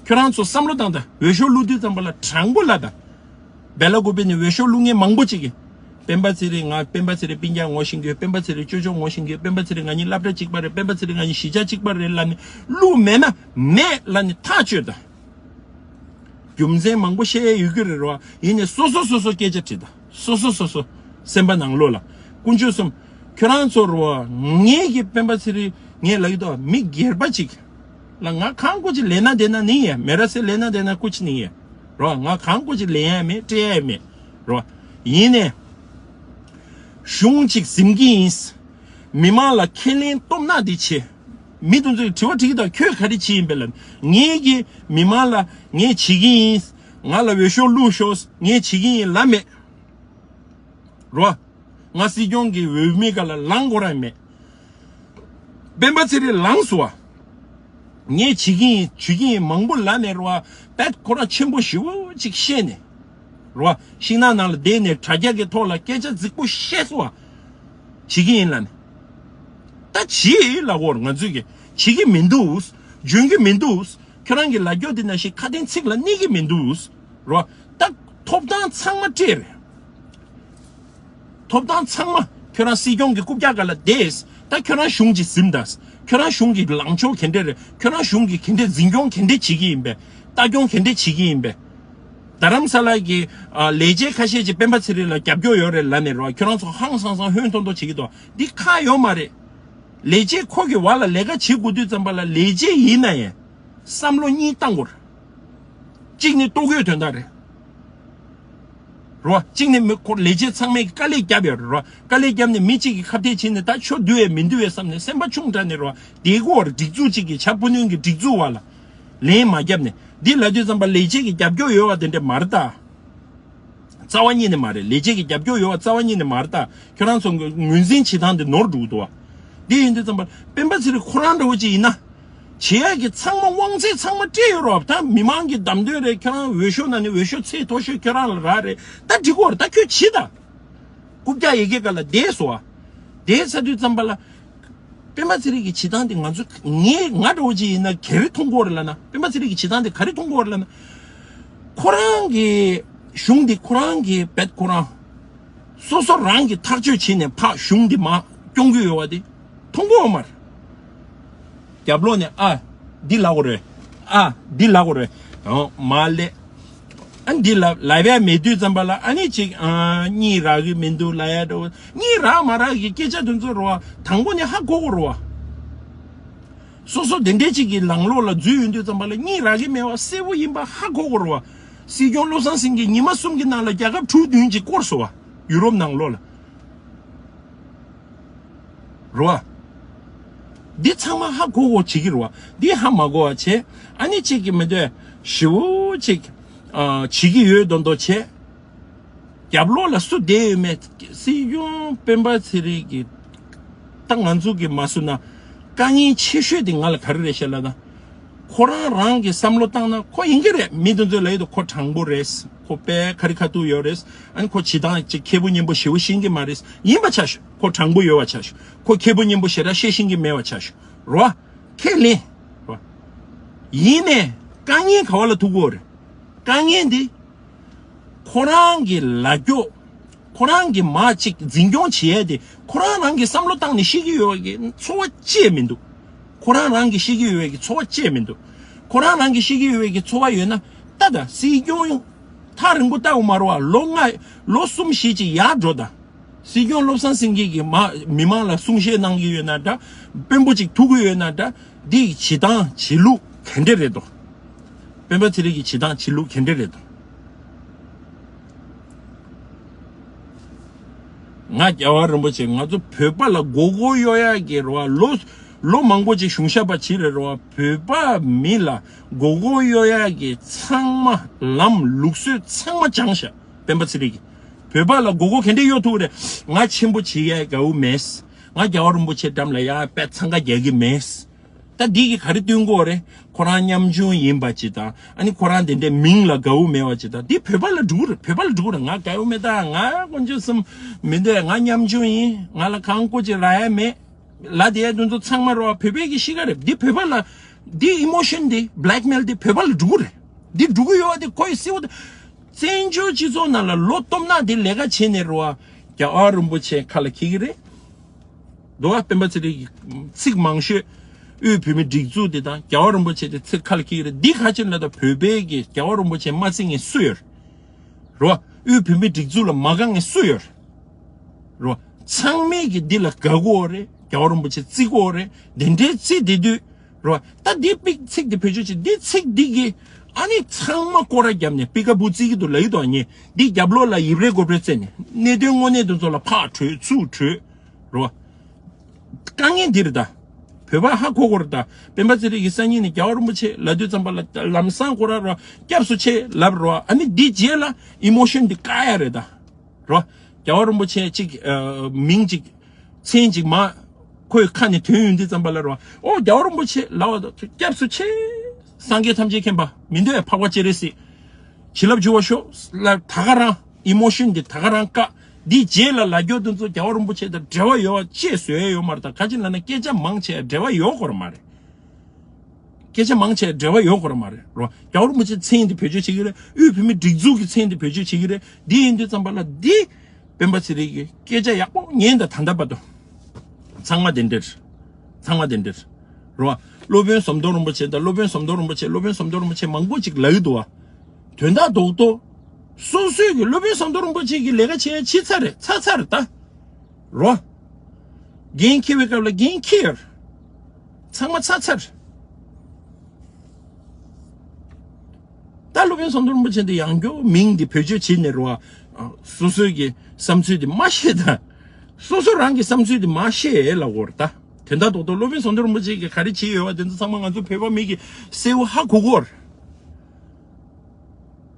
ཁྱོད་རང་ཚོ་བསམ་བློ་བཏང་དང་། འོས་ཤོག་བླུག་དུས་ཙམ་པ་ལ་དྲང་པོ་ལབ་དང་། སྦེ་ལ་ཀུ་པེ་ནས་འོས་ཤོག་བླུག་མཁན་མང་པོ་ཅིག་གིས། སྤེན་པ་ཚེ་རིང་ང་སྤེན་པ་ཚེ་རིང་སྤུན་ཀྱག་ངོ་ཤེས་ཀྱི་ཡོད། སྤེན་པ་ཚེ་རིང་ཅོ་ཅོ་ངོ་ཤེས་ཀྱི་ཡོད། སྤེན་པ་ཚེ་རིང་ང་གཉིས་སློབ་གྲྭ་གཅིག་པ་རེད། སྤེན་པ་ཚེ་རིང་ང་གཉིས་གཞིས་ཆགས་གཅིག་པ་རེད་ལབ་ནས་བླུག་མེད་ན་མེད་ལབ་ནས་ཐག་གཅོད་དང་། རྒྱུ་མཚན་མང་པོ་བཤད་ཡ་ཡོད་ཀྱི་རེད་རོ། ཡིན་ནས་སོ་སོ་སོ་སོ་སྐད་ཆ་དྲིས་དང་། སོ་སོ་སོ་སོ་སེམས་པ་ནང་ལོགས་ལ། དཀོན་མཆོག་གསུམ། ཁྱོད་རང་ཚོ་རོ། ངས་ཀྱི་སྤེན་པ་ཚེ་རིང་ངས་ལབ་ཀྱི་འདུག་མི་སྒེར་པ་ཅིག་ལ་ང་གང་ཀོ་ཅིག་ལས་ན་དེ་ན་ནི་ཡ་མེ་ར་སེ་ལས་ན་དེ་ན་ཀུ་ཅི་ནི་ཡ། རོ། ང་གང་ཀོ་ཅིག་ལས་ཡ་མེད་སྤྲད་ཡ་མེད། རོ། ཡིན་ནས། གཞུང་ཅིག་ཟིན་གྱི་ཡིན། མི་མང་ལ་ཁས་ལེན་སྟོབས་ན་འདི་ཆེ། མི་དེ་ཚོས་དྲི་བ་དྲིས་ཀྱི་འདུག་ཁྱོད་ག་རེ་བྱེད་ཡིན་པས་ལབ། ངེད་ཀྱིས་མི་མང་ལ་ངས་བྱེད་ཀྱི་ཡིན། ང་ལ་འོས་ཤོག་བླུགས་ཤོག་ངས་བྱེད་ཀྱི་ཡིན་ལབ་མེད། རོ། ང་སྲིད་སྐྱོང་གི་འོས་མི་སྒང་ལ་ལངས་དགོས་རང་མེད། སྤེན་པ་ཚེ་རིང་ལངས་སོང་བ། ངས་བྱེད་ཀྱི་ཡིན་བྱེད་ཀྱི་ཡིན་མང་པོ་ལབ་ནས་རོ། དཔེ་ཁོ་རང་ཆེན་པོ་ཞེ་པོ་ཅིག་བཤད་ནས། རོ། ཤིང་ནགས་ནང་ལ་བསྡད་ནས་དྲ་རྒྱ་གི་ཐོག་ལ་སྐད་ཆ་རྫིག་པོ་བཤད་སོང་བ། བྱེད་ཀྱི་ཡིན་ལབ་ནས། ད་བྱེད་ལབ་འོར་ང་ཚོས་ཀྱི་བྱེད་ཀྱི་མི་འདུག་འཇོན་གྱི་མི་འདུག་ཁྱོད་རང་གི་ལབ་རྒྱུ་དེ་ནང་བཞིན་ཁ་དན་ཚིག་ལ་གནས་ཀྱི་མི་འདུག་རོ། ད་ཐོབ་ཐང་ཚང་མ་སྤྲད་རེད། ཐོབ་ཐང་ཚང་མ་ཁྱོད་རང་སྲིད་སྐྱོང་གི་རྐུབ་བཀྱག་སྒང་ལ་བསྡད། ད་ཁྱོད་རང་གཞུང་གཅིག་ཟིན་དང་། ཁྱོད་རང་གཞུང་གི་ལངས་ཕྱོགས་ག་འདྲས་རེད། ཁྱོད་རང་གཞུང་གི་ག་འདྲས་འཛིན་སྐྱོང་ག་འདྲས་བྱེད་ཀྱི་ཡིན་པས། ལྟ་སྐྱོང་ག་འདྲས་བྱེད་ཀྱི་ཡིན་པས། རྡ་རམ་ས་ལ་གི་ཨ་ལས་བྱེད་ཁ་ཤས་ཀྱིས་སྤེན་པ་ཚེ་རིང་ལ་རྒྱབ་སྐྱོར་ཡོད་རེད་ལབ་ནས་རོ། ཁྱོད་རང་ཚོ་ཧང་སང་སང་ཧོན་ཐོར་ཐོར་བྱེད་ཀྱི་འདུག་འདི་ཁག་ཡོད་མ་རེད། ལས་བྱེད་ཁོ་གི་བར་ལ་ལས་ཀ་བྱེད་དགོས་དུས་ཙམ་པ་ལ་ལས་བྱེད་ཡིན་ན་ཡང་བསམ་བློ་གཉིས་བཏང་དགོས་རེད། གཅིག་ནི་ལྟོ་གོས་དོན་དག་རེད། རོ། གཅིག་ནི་མི་ཁོ་ལས་བྱེད་ཚང་མས་དཀའ་ལས་བརྒྱབ་ཡོད་རེད་རོ། དཀའ་ལས་བརྒྱབ་ནས་མི་གཅིག་གིས་ཁ་གཏད་བྱས་ནས་ད་ཆོ་འདུག་བས་མི་འདུག་བས་བསམ་ནས་སེམས་པ་ཆུང་དྲགས་ནས་རོ། དེ་གོ་བར་སྒྲིག་འཛུགས་གཅིག་གིས་བྱ་སྤུ་ནུས་ཀྱི་སྒྲིག་འཛུགས་བ་ལ་ལན་མ་བརྒྱབ་ནས་འདི་ལབ་དུས་ཙམ་པ་ལས་བྱེད་ཀྱི་རྒྱབ་སྐྱོར་ཡོད་བ་དེ་འདྲ་མ་རེད་ད། རྩ་བ་ཉིད་ནས་མ་རེད། ལས་བྱེད་ཀྱི་རྒྱབ་སྐྱོར་ཡོད་བ་རྩ་བ་ཉིད་ནས་མ་རེད་ད། ཁྱོད་རང་ཚོ་ངོས་འཛིན་བྱེད་སྟངས་དེ་ནོར་འགྲོ་གི་འདུག་བ། འདི་ཡིན་དུས་ཙམ་པ་སྤེན་པ་ཚེ་རིང་ཁོ་རང་འདྲ་བོ་ཅིག་ཡིན་ན། བྱེད་ཡག་གི་ཚང་མ་དབང་ཚད་ཚང་མ་སྤྲད་ཡོད་རོགས། ད་མི་མང་གི་བདམས་ཐོན་རེད། ཁྱོད་རང་འོས་ཤོག་ནང་ནས་འོས་ཤོག་ཚད་མཐོ་ཤོས་ཁྱོད་རང་ལ་རག་རེད། ད་འགྲིག་གོ་རེད། ད་ཁྱོད་བྱེད་ད། རྐུབ་བཀྱག་ཡ་གི་སྒང་ལ་བསྡད་སོང་བ། དེ་ཚ་དུས་ཙམ་པ་ལ། སྤེན་པ་ཚེ་རིང་གི་བྱེད་སྟངས་དེ་ང་ཚོ་ངས་ང་འདྲ་བོ་ཅིག་ཡིན་ན་ག་རེ་མཐོང་གི་ཡོད་རེད་ལབ་ན། སྤེན་པ་ཚེ་རིང་གི་བྱེད་སྟངས་དེ་ག་རེ་མཐོང་གི་ཡོད་རེད་ལབ་ན། ཁོ་རང་གི་གཞུང་འདི་ཁོ་རང་གི་བེད་ཁོ་རང་། སོ་སོ་རང་གི་ཐག་གཅོད་བྱས་ནས་ཕར་གཞུང་འདི་མར་སྐྱོང་གི་ཡོད་པ་དེ་མཐོང་གི་ཡོད་མ་རེད། རྒྱབ་ལོགས་ནས་ཨ། འདི་ལབ་དགོས་རེད། ཨ། འདི་ལབ་དགོས་རེད། ཨོ་མ་ལེ། ཨ་འདི་ལབ་ལབ་ཡ་མེད་དུས་ཙམ་པ་ལ་ཨ་ནི་ཅིག་ཨ་གཉིད་རག་གི་མི་འདུག་ལབ་ཡ་འདྲ་བོ། གཉིད་རག་མ་རག་གི་སྐད་ཆ་དེ་ཚོ་རེད་བ། དང་པོ་ནས་ཧ་གོ་དགོས་རེད་བ། སོ་སོ་དེ་འདྲས་ཅིག་གི་ལམ་ལོག་ལ་འཛུལ་ཡོང་དུས་ཙམ་པ་ལ་གཉིད་རག་གི་མེད་པ་གསལ་པོ་ཡིན་པ་ཧ་གོ་དགོས་རེད་བ། སྲིད་སྐྱོང་བློ་བཟང་སེང་གེ་ཉི་མ་གསུམ་གྱི་ནང་ལ་རྒྱལ་ཁབ་དྲུག་བདུན་ཅིག་བསྐོར་སོང་བ། ཡུ་རོབ་ནང་ལོགས་ལ། རེད་བ། འདི་ཚང་མ་ཧ་གོ་གོ་བྱེད་ཀྱི་རེད་བ། འདི་ཧ་མ་གོ་བ་བྱས། ཨ་ནི་གཅིག་གི་མི་འདོད་ཞེ་པོ་ཅིག་ཨ་བྱེད་ཀྱི་ཡོད་མདོག་མདོག་བྱས། རྒྱབ་ལོགས་ལ་སུ་བསྡད་ཡོད་མེད། སྲིད་སྐྱོང་སྤེན་པ་ཚེ་རིང་གི་ད་ང་ཚོ་གི་མ་སུ་ན་དཀའ་ངལ་ཆེ་ཤོས་དེ་ང་ལ་ག་རེ་རེད་ཤག་ལབ་ན། ཁོ་རང་རང་གི་བསམ་བློ་བཏང་ན་ཁོ་ཡིན་གྱི་རེད། མི་དེ་ཚོས་ལབ་ཡོད་དོ། ཁོ་དྲང་པོ་རེད། ཁོ་དཔེ་ཁ་རི་ཁ་ཐུག་ཡོད་རེད། ཨ་ནི་ཁོ་བྱེད་སྟངས་ཅིག་ཁེ་པོ་སྙན་པོ་ཞེ་པོ་ཤེས་ཀྱི་མ་རེད། ཡིན་པ་ཆ་ཞུ། ཁོ་དྲང་པོ་ཡོད་པ་ཆ་ཞུ། ཁོ་ཁེ་པོ་སྙན་པོ་ཞེ་དྲག་བཤད་ཤེས་ཀྱི་མེད་པ་ཆ་ཞུ། རེད་བ། ཁས་ལེན། རེད་བ། ཡིན་ནས་དཀའ་ངལ་ག་བ་ལ་ཐུག་གི་ཡོད་རེད། དཀའ་ངལ་འདི། ཁོ་རང་གི་ལ་རྒྱོ། ཁོ་རང་གི་མ་གཅིག་འཛིན་སྐྱོང་བྱེད་ཡས་དེ་ཁོ་རང་རང་གི་བསམ་བློ་བཏང་ནས་ཤེས་ཀྱི་ཡོད་པའི་ཚོར་བ་ཅི་ཡང་མི་འདུག་ཁོ་རང་རང་གི་ཤེས་ཀྱི་ཡོད་པའི་ཚོར་བ་ཅི་ཡང་མི་འདུག་ཁོ་རང་རང་གི་ཤེས་ཀྱི་ཡོད་པའི་ཚོར་བ་ཡོད་ན་ད་ད་སྲིད་སྐྱོང་ཐག་རིང་པོ་ལྟ་དགོས་མ་རེད་བ། ལོ་ལྔ་ལོ་གསུམ་བཞི་ཅིག་ཡར་འགྲོ་ད། སྲིད་སྐྱོང་བློ་བཟང་སེང་གེ་གིས་མ་མི་མང་ལ་གསུང་བཤད་གནང་གི་ཡོད་ན་འདྲ། དཔོན་པོ་ཅིག་ཐུག་གི་ཡོད་ན་འདྲ། འདི་ཡི་བྱེད་སྟངས་བྱེད་ལུགས་ག་འདྲ་རེད་དོ། སྤེན་པ་ཚེ་རིང་གི་བྱེད་སྟངས་བྱེད་ལུགས་ག་འདྲ་རེད་དོ། ང་རྒྱལ་བ་རིན་པོ་ཆེ། ང་ཚོ་བོད་པ་ལ་མགོ་སྐོར་གཡོག་ཡག་གི་རེད་བ། ལོ་ལོ་མང་པོ་ཅིག་གཞུང་ཞབས་པ་བྱས་རེད་རེད་བ། བོད་པ་མི་ལ་མགོ་སྐོར་གཡོག་ཡག་གི་ཚང་མ་ལམ་ལུགས་སྲོལ་ཚང་མ་སྦྱངས་ཤག་སྤེན་པ་ཚེ་རིང་གིས། བོད་པ་ལ་མགོ་སྐོར་ག་འདྲ་གཡོག་ཐུབ་རེད། ང་ཆེན་པོ་བྱེད་ཡ་དགའ་བོ་མེད། ང་རྒྱལ་བ་རིན་པོ་ཆེ་འགྲམ་ལ་ཡ་དཔེ་འཚང་ཁ་རྒྱག་གི་མེད། ད་འདི་གི་ག་རེ་སྟོན་གོ་རེད། ཁོ་རང་ཉམ་ཆུང་ཡིན་པ་ཅི་དང་། ཨ་ནི་ཁོ་རང་དེ་འདྲའི་མིང་ལ་དགའ་བོ་མེད་པ་ཅི་དང་། འདི་བོད་པ་ལ་འགྲོ་གི་རེད། བོད་པ་ལ་འགྲོ་གི་རེད། ང་དགའ་བོ་མེད། ད་ང་དཀོན་མཆོག་གསུམ་མི་འདོད། ང་ཉམ་ཆུང་ཡིན། ང་ལ་གང་དགོས་ཅིག་རག་ཡ་མེད། ལ་དེ་ཡ་དེ་ཚོ་ཚང་མ་རོ་བོད་པའི་གི་གཤིས་ཀ་རེད། འདི་བོད་པ་ལ་འདི་ཨི་མོ་ཤོན་འདི་བྷི་ལེག་མེལ་འདི་བོད་པ་ལ་འགྲོ་གི་རེད། འདི་འགྲོ་གི་ཡོད་པ་དེ་ཁོ་ཡི་སྲིད་པ་དེ། བཙན་བྱོལ་སྤྱི་ཚོགས་ནང་ལ་ལོ་སྟོབས་ན་དེ་ལས་ཀ་བྱས་ནས་རོ་བ། རྒྱལ་བ་རིན་པོ་ཆེ་ཁ་ལ་འཁྱེར་གི་རེད། འདུག་བ། སྤེན་པ་ཚེ་རིང་གི་ཚིག་མང་ཤོས། དབུས་བོད་མིའི་སྒྲིག་འཛུགས་དེ་དང་རྒྱལ་བ་རིན་པོ་ཆེ་དེ་ཚིག་ཁ་ལ་འཁྱེར་གི་རེད། འདི་ག་ཅིག་ལ་ད་བོད་པའི་གི་རྒྱལ་བ་རིན་པོ་ཆེ་མ་བརྩི་མཁན་སུ་ཡོད་རེད། རོ། དབུས་བོད་མིའི་སྒྲིག་འཛུགས་ལ་མ་དགའ་མཁན་སུ་ཡོད་རེད། རོ། ཚང་མས་གི་འདི་ལ་དགའ་གོ་རེད། རྒྱལ་བ་རིན་པོ་ཆེ་བརྩི་གོ་རེད། དེ་འདྲའི་བརྩི་བསྡད་དུས། རོ། ད་འདི་པིག་ཚིག་འདི་བེད་སྤྱོད་བྱེད། འདི་ཚིག་འདི་གི་ཨ་ནི་ཚང་མ་སྐོར་ར་བརྒྱབ་ནས་པི་ཀ་བུ་བརྩི་གི་འདུག་ལབ་ཀྱི་འདུག་ངས་འདི་རྒྱབ་ལོགས་ལ་ཡིབ་རེ་གོབ་རེ་བརྩེས་ནས་གནད་དོན་དངོས་གནས་དེ་ཚོ་ལ་ཕར་བྲོས་ཚུར་བྲོས། རོ། དཀའ་ངལ་འདི་རེད་ད། བོད་པ་ཧ་གོ་གོ་རེད་ད། སྤེན་པ་ཚེ་རིང་གི་སང་ཉིན་ནས་རྒྱལ་བ་རིན་པོ་ཆེ་ལབ་དུས་ཙམ་པ་ལ་ལམ་སང་ཁོ་ར་རོ་སྐྱབས་སུ་མཆི་ལབ་རོ། ཨ་ནི་འདི་རྗེས་ལ་ཨི་མོ་ཤོན་འདི་བཀག་ཡ་རེད་ད། རོ། རྒྱལ་བ་རིན་པོ་ཆེ་གཅིག་ཨ་མིང་གཅིག་མཚན་གཅིག་མ་ཁོའི་ཁ་ནས་ཐོན་ཡོང་དུས་ཙམ་པ་ལ་རོ། ཨོ་རྒྱལ་བ་རིན་པོ་ཆེ་ལབ་པ་དང་སྐྱབས་སུ་མཆི། སངས་རྒྱས་ཐམས་ཅད་མཁྱེན་པ་མི་འདོད་འཕགས་པ་སྤྱན་རས་གཟིགས། བྱིན་རླབས་འཇུག་པར་ཤོག་ལབ། ད་ག་རང་ཨི་མོ་ཤོན་འདི་ད་ག་རང་བཀག་འདི་རྗེས་ལ་ལབ་རྒྱུ་དེ་ཚོ་རྒྱལ་བ་རིན་པོ་ཆེ་དང་འབྲེལ་བ་ཡོད་པ་ཅེས་བཟོ་ཡ་ཡོད་མ་རེད། ད་ག་ཅི་ལབ་ན་སྐད་ཆ་མང་ཆེ་འབྲེལ་བ་ཡོད་སྐོར་མ་རེད། སྐད་ཆ་མང་ཆེ་འབྲེལ་བ་ཡོད་སྐོར་མ་རེད་རོ། རྒྱལ་བ་རིན་པོ་ཆེ་མཚན་འདི་བེད་སྤྱོད་བྱེད་ཀྱི་རེད། དབུས་བོད་མིའི་སྒྲིག་འཛུགས་ཀྱི་མཚན་འདི་བེད་སྤྱོད་བྱེད་ཀྱི་རེད། འདི་ཡིན་དུས་ཙམ་པ་ལ་འདི་སྤེན་པ་ཚེ་རིང་གི་སྐད་ཆ་ཡག་པོ་ཉན་དང་། ད་ལྟ་བར་དུ་ཚང་མ་དེ་འདྲ་རེད། ཚང་མ་དེ་འདྲ་རེད་རོ། སློབ་དཔོན་ཟམ་གདོང་རིན་པོ་ཆེ་དང་སློབ་དཔོན་ཟམ་གདོང་རིན་པོ་ཆེ་སློབ་དཔོན་ཟམ་གདོང་རིན་པོ་ཆེ་མང་པོ་ཅིག་ལབ་ཀྱི་འདུག་བ། དོན་དག་རྡོག་རྡོག་སོ་སོའི་གི་སློབ་དཔོན་ཟམ་གདོང་རིན་པོ་ཆེ་གི་ལས་ཀ་བྱེད་ཡ་ཕྱི་ཚར་རེད། ཚར་ཚར་རེད་ད། རོ། འགན་འཁྱེར་བའི་སྐབས་ལ་འགན་འཁྱེར་ཡོད་རེད། ཚང་མ་ཚར་ཚར་རེད། ད་སློབ་དཔོན་ཟམ་གདོང་རིན་པོ་ཆེ་འདི་ཡང་བསྐྱར་མིང་འདི་བེད་སྤྱོད་བྱེད་ནས་རོ། སོ་སོའི་གི་བསམ་ཚུལ་འདི་མ་བཤད་ད། སོ་སོ་རང་གི་བསམ་ཚུལ་འདི་མ་བཤད་ལབ་དགོས་རེད་ད། དོན་དག་རྡོག་རྡོག་སློབ་དཔོན་ཟམ་གདོང་རིན་པོ་ཆེ་གིས་ག་རེ་བྱས་ཡོད་པ་དེ་ཚོ་ཚང་མ་ང་ཚོ་བོད་པ་མི་གིས་གསལ་པོ་ཧ་གོ་གོ་རེད།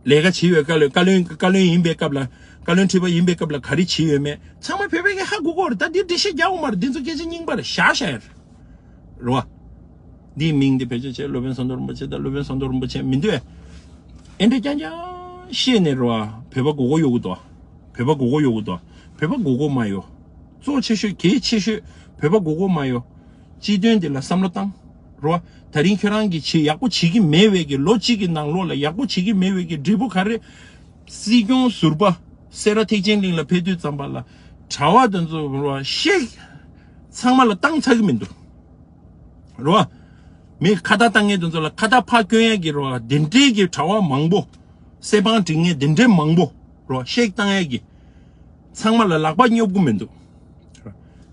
ལས་ཀ་བྱེད་ཡོད་སྐབས་ལ་བཀའ་བློན་བཀའ་བློན་ཡིན་པའི་སྐབས་ལ་བཀའ་བློན་ཁྲི་པ་ཡིན་པའི་སྐབས་ལ་ག་རེ་བྱེད་ཡོད་མེད་ཚང་མ་བོད་པའི་གིས་ཧ་གོ་གོ་རེད། ད་འདི་འགྲེལ་བཤད་རྒྱག་དགོས་མ་རེད། འདི་ཚོ་སྐད་ཆ་རྙིང་པ་རེད། བཞག་བཞག་ཡ་རེད། རེད་བ། འདིའི་མིང་འདི་བེད་སྤྱོད་བྱས་སློབ་དཔོན་ཟམ་གདོང་རིན་པོ་ཆེ་དང་སློབ་དཔོན་ཟམ་གདོང་རིན་པོ་ཆེ་མི་འདོད། ཨེ་འདྲ་རྐྱང་རྐྱང་བཤད་ནས་རེད་བ། བོད་པ་མགོ་སྐོར་གཡོག་གི་འདུག་བོད་པ་མགོ་སྐོར་གཡོག་གི་འདུག་བོད་པ་མགོ་སྐོར་མ་གཡོག་གཙོ་ཆེ་ཤོས་གལ་ཆེ་ཤོས་བོད་པ་མགོ་སྐོར་མ་ཡོང་། སྤྱི་དོན་འདི་ལ་བསམ་བློ་བཏང་། རོ། ད་རིང་ཁྱོད་རང་གིས་བྱེད་ཡག་པོ་བྱེད་ཀྱི་མེད་པའི་གི་ལོ་གཅིག་གི་ནང་ལོགས་ལ་ཡག་པོ་བྱེད་ཀྱི་མེད་པའི་གི་འབྲས་བུ་ག་རེ། སྲིད་སྐྱོང་ཟུར་པ་སེ་ར་ཐེག་ཆེན་གླིང་ལ་ཕེབས་དུས་ཙམ་པ་ལ་གྲྭ་བ་དེ་ཚོ་རོ་ཤེག་ཚང་མ་ལ་བཏང་ཚར་གི་མི་འདུག་རོ། མི་ཁ་བཏགས་བཏང་མཁན་དེ་ཚོ་ལ་ཁ་བཏགས་ཕར་སྐྱོན་ཡག་གི་རོ་དེ་འདྲའི་གི་གྲྭ་བ་མང་པོ། གསེར་པང་སྒྲིག་མཁན་དེ་འདྲའི་མང་པོ་རོ་ཤེག་བཏང་ཡག་གི་ཚང་མ་ལ་ལག་པ་སྙོབ་གི་མི་འདུག་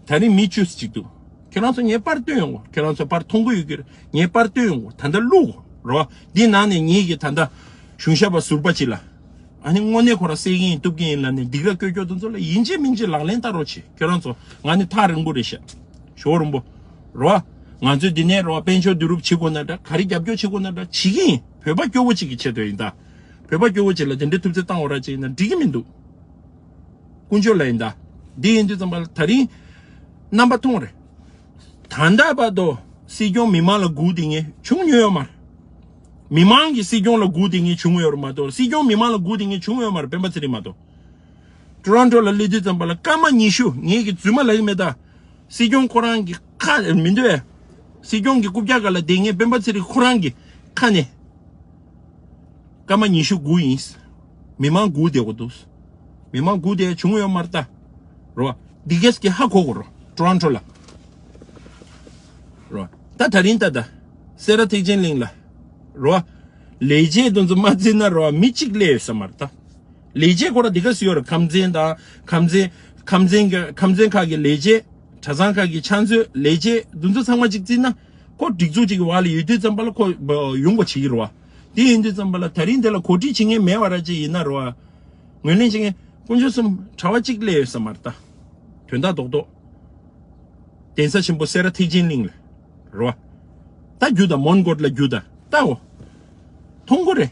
ད་རིང་མི་བཅུ་ཅིག་འདུག་ཁྱེད་རང་ཚོ་ངའི་པར་སྟོན་ཡོང་གོ། ཁྱེད་རང་ཚོ་པར་མཐོང་གི་ཡོད་ཀྱི་རེད། ངའི་པར་སྟོན་ཡོང་གོ། ད་ལྟ་བླུག་གོ་རོ། འདི་ནང་ནས་ངེད་ཀྱི་ད་ལྟ་གཞུང་ཞབས་པ་ཟུར་པ་ཅིག་ལ། ཨ་ནི་དངོས་གནས་ཁོ་རང་གསལ་གྱི་ཡིན་གཏུབ་ཀྱི་ཡིན་ལབ་ནས་སྡིགས་ར་བསྐྱོན་སྐྱོན་དེ་ཚོ་ལ་ཡིན་གཅིག་མིན་གཅིག་ལག་ལེན་བསྟར་རོགས་བྱེད། ཁྱེད་རང་ཚོ་ང་ནི་ཐག་རིང་པོ་རེད་ཤག་ཞོ་རིང་པོ། རོ། ང་ཚོས་འདི་ནས་རོ་དཔལ་འབྱོར་བསྡུ་རུབ་བྱེད་དགོས་ན་འདྲ་ག་རེ་རྒྱབ་སྐྱོར་བྱེད་དགོས་ན་འདྲ་བྱེད་ཀྱི་ཡིན། བོད་པ་སྐྱོ་བོ་གཅིག་གི་ཆེད་དུ་ཡིན་ད། བོད་པ་སྐྱོ་བོ་གཅིག་ལ་དེ་འདྲའི་ཐུབ་ཚོད་བཏང་བ་ར་ཅིག་ཡིན་ན་འགྲིག་གི་མི་འདུག་དཀོན་མཆོག་ལ་ཡིན་ད། འདི་ཡིན་དུས་ཙམ་པ་ལ་ད་རིང་རྣམ་པ་མཐོང་རེད། ད་ལྟ་བར་དུ་སྲིད་སྐྱོང་མི་མང་ལ་སྒུག་བསྡད་མཁན་བྱུང་མྱོང་ཡོད་མ་རེད། མི་མང་གིས་སྲིད་སྐྱོང་ལ་སྒུག་བསྡད་མཁན་བྱུང་ཡོད་རེད་མ་གཏོགས་སྲིད་སྐྱོང་མི་མང་ལ་སྒུག་བསྡད་མཁན་བྱུང་ཡོད་མ་རེད། སྤེན་པ་ཚེ་རིང་མ་གཏོགས། ཊོ་རོན་ཊོ་ལ་སླེབས་དུས་ཙམ་པ་ལ་སྐར་མ་ཉི་ཤུ་ངེད་ཀྱི་རྫུན་མ་ལབ་ཀྱི་མེད་ད། སྲིད་སྐྱོང་ཁོ་རང་གི་ཁ་མི་འདུག་བས། སྲིད་སྐྱོང་གི་རྐུབ་བཀྱག་སྒང་ལ་བསྡད་མཁན་སྤེན་པ་ཚེ་རིང་ཁོ་རང་གི་ཁ་ནས། སྐར་མ་ཉི་ཤུ་སྒུག་ཡིན། མི་མང་སྒུག་བསྡད་དགོས་འདུག་མི་མང་སྒུག་བསྡད་བྱུང་ཡོད་མ་རེད་ད། རོ། འདི་གས་ཀྱི་ཧ་གོ་དགོས་རོ། ཊོ་རོན་ཊོ་ལ། རོ། ད་ད་རིང་ད་ད། སེ་ར་ཐེག་ཆེན་གླིང་ལ། རོ། ལས་བྱེད་དེ་ཚོ་མ་བརྩིས་ན་རོ་མི་གཅིག་སླེབས་ཡོད་ས་མ་རེད་ད། ལས་བྱེད་ཁོ་ར་འདི་གས་སུ་ཡོད་རེད། ཁམས་ཚན་དང་ཁམས་ཚན་ཁམས་ཚན་གྱི་ཁམས་ཚན་ཁག་གི་ལས་བྱེད། གྲྭ་ཚང་ཁག་གི་ཕྱག་མཛོད་ལས་བྱེད་འདི་ཚོ་ཚང་མ་གཅིག་བརྩིས་ན། ཁོ་སྒྲིག་འཛུགས་གཅིག་གི་འོག་ལ་ཡོད་དུས་ཙམ་པ་ལ་ཁོ་ཡོང་དགོས་བྱེད་ཀྱི་རེད་བ། དེ་ཡིན་དུས་ཙམ་པ་ལ་ད་རིང་འདི་ལ་གོ་སྒྲིག་བྱེད་མཁན་མེད་པ་ར་ཅིག་ཡིན་ན་རེད་བ། ངོས་ལེན་བྱེད་མཁན་དཀོན་མཆོག་གསུམ་གྲྭ་བ་གཅིག་སླེབས་ཡོད་ས་མ་རེད་ད། དོན་དག་རྡོག་རྡོག་གདན་ས་ཆེན་པོ་སེ་ར་ཐེག་ཆེན་གླིང་ལ། རེད་བ། ད་རྒྱུགས་དང་མོན་གྷོ་ལ་རྒྱུགས་དང་ལྟ་འོ། མཐོང་གི་རེད།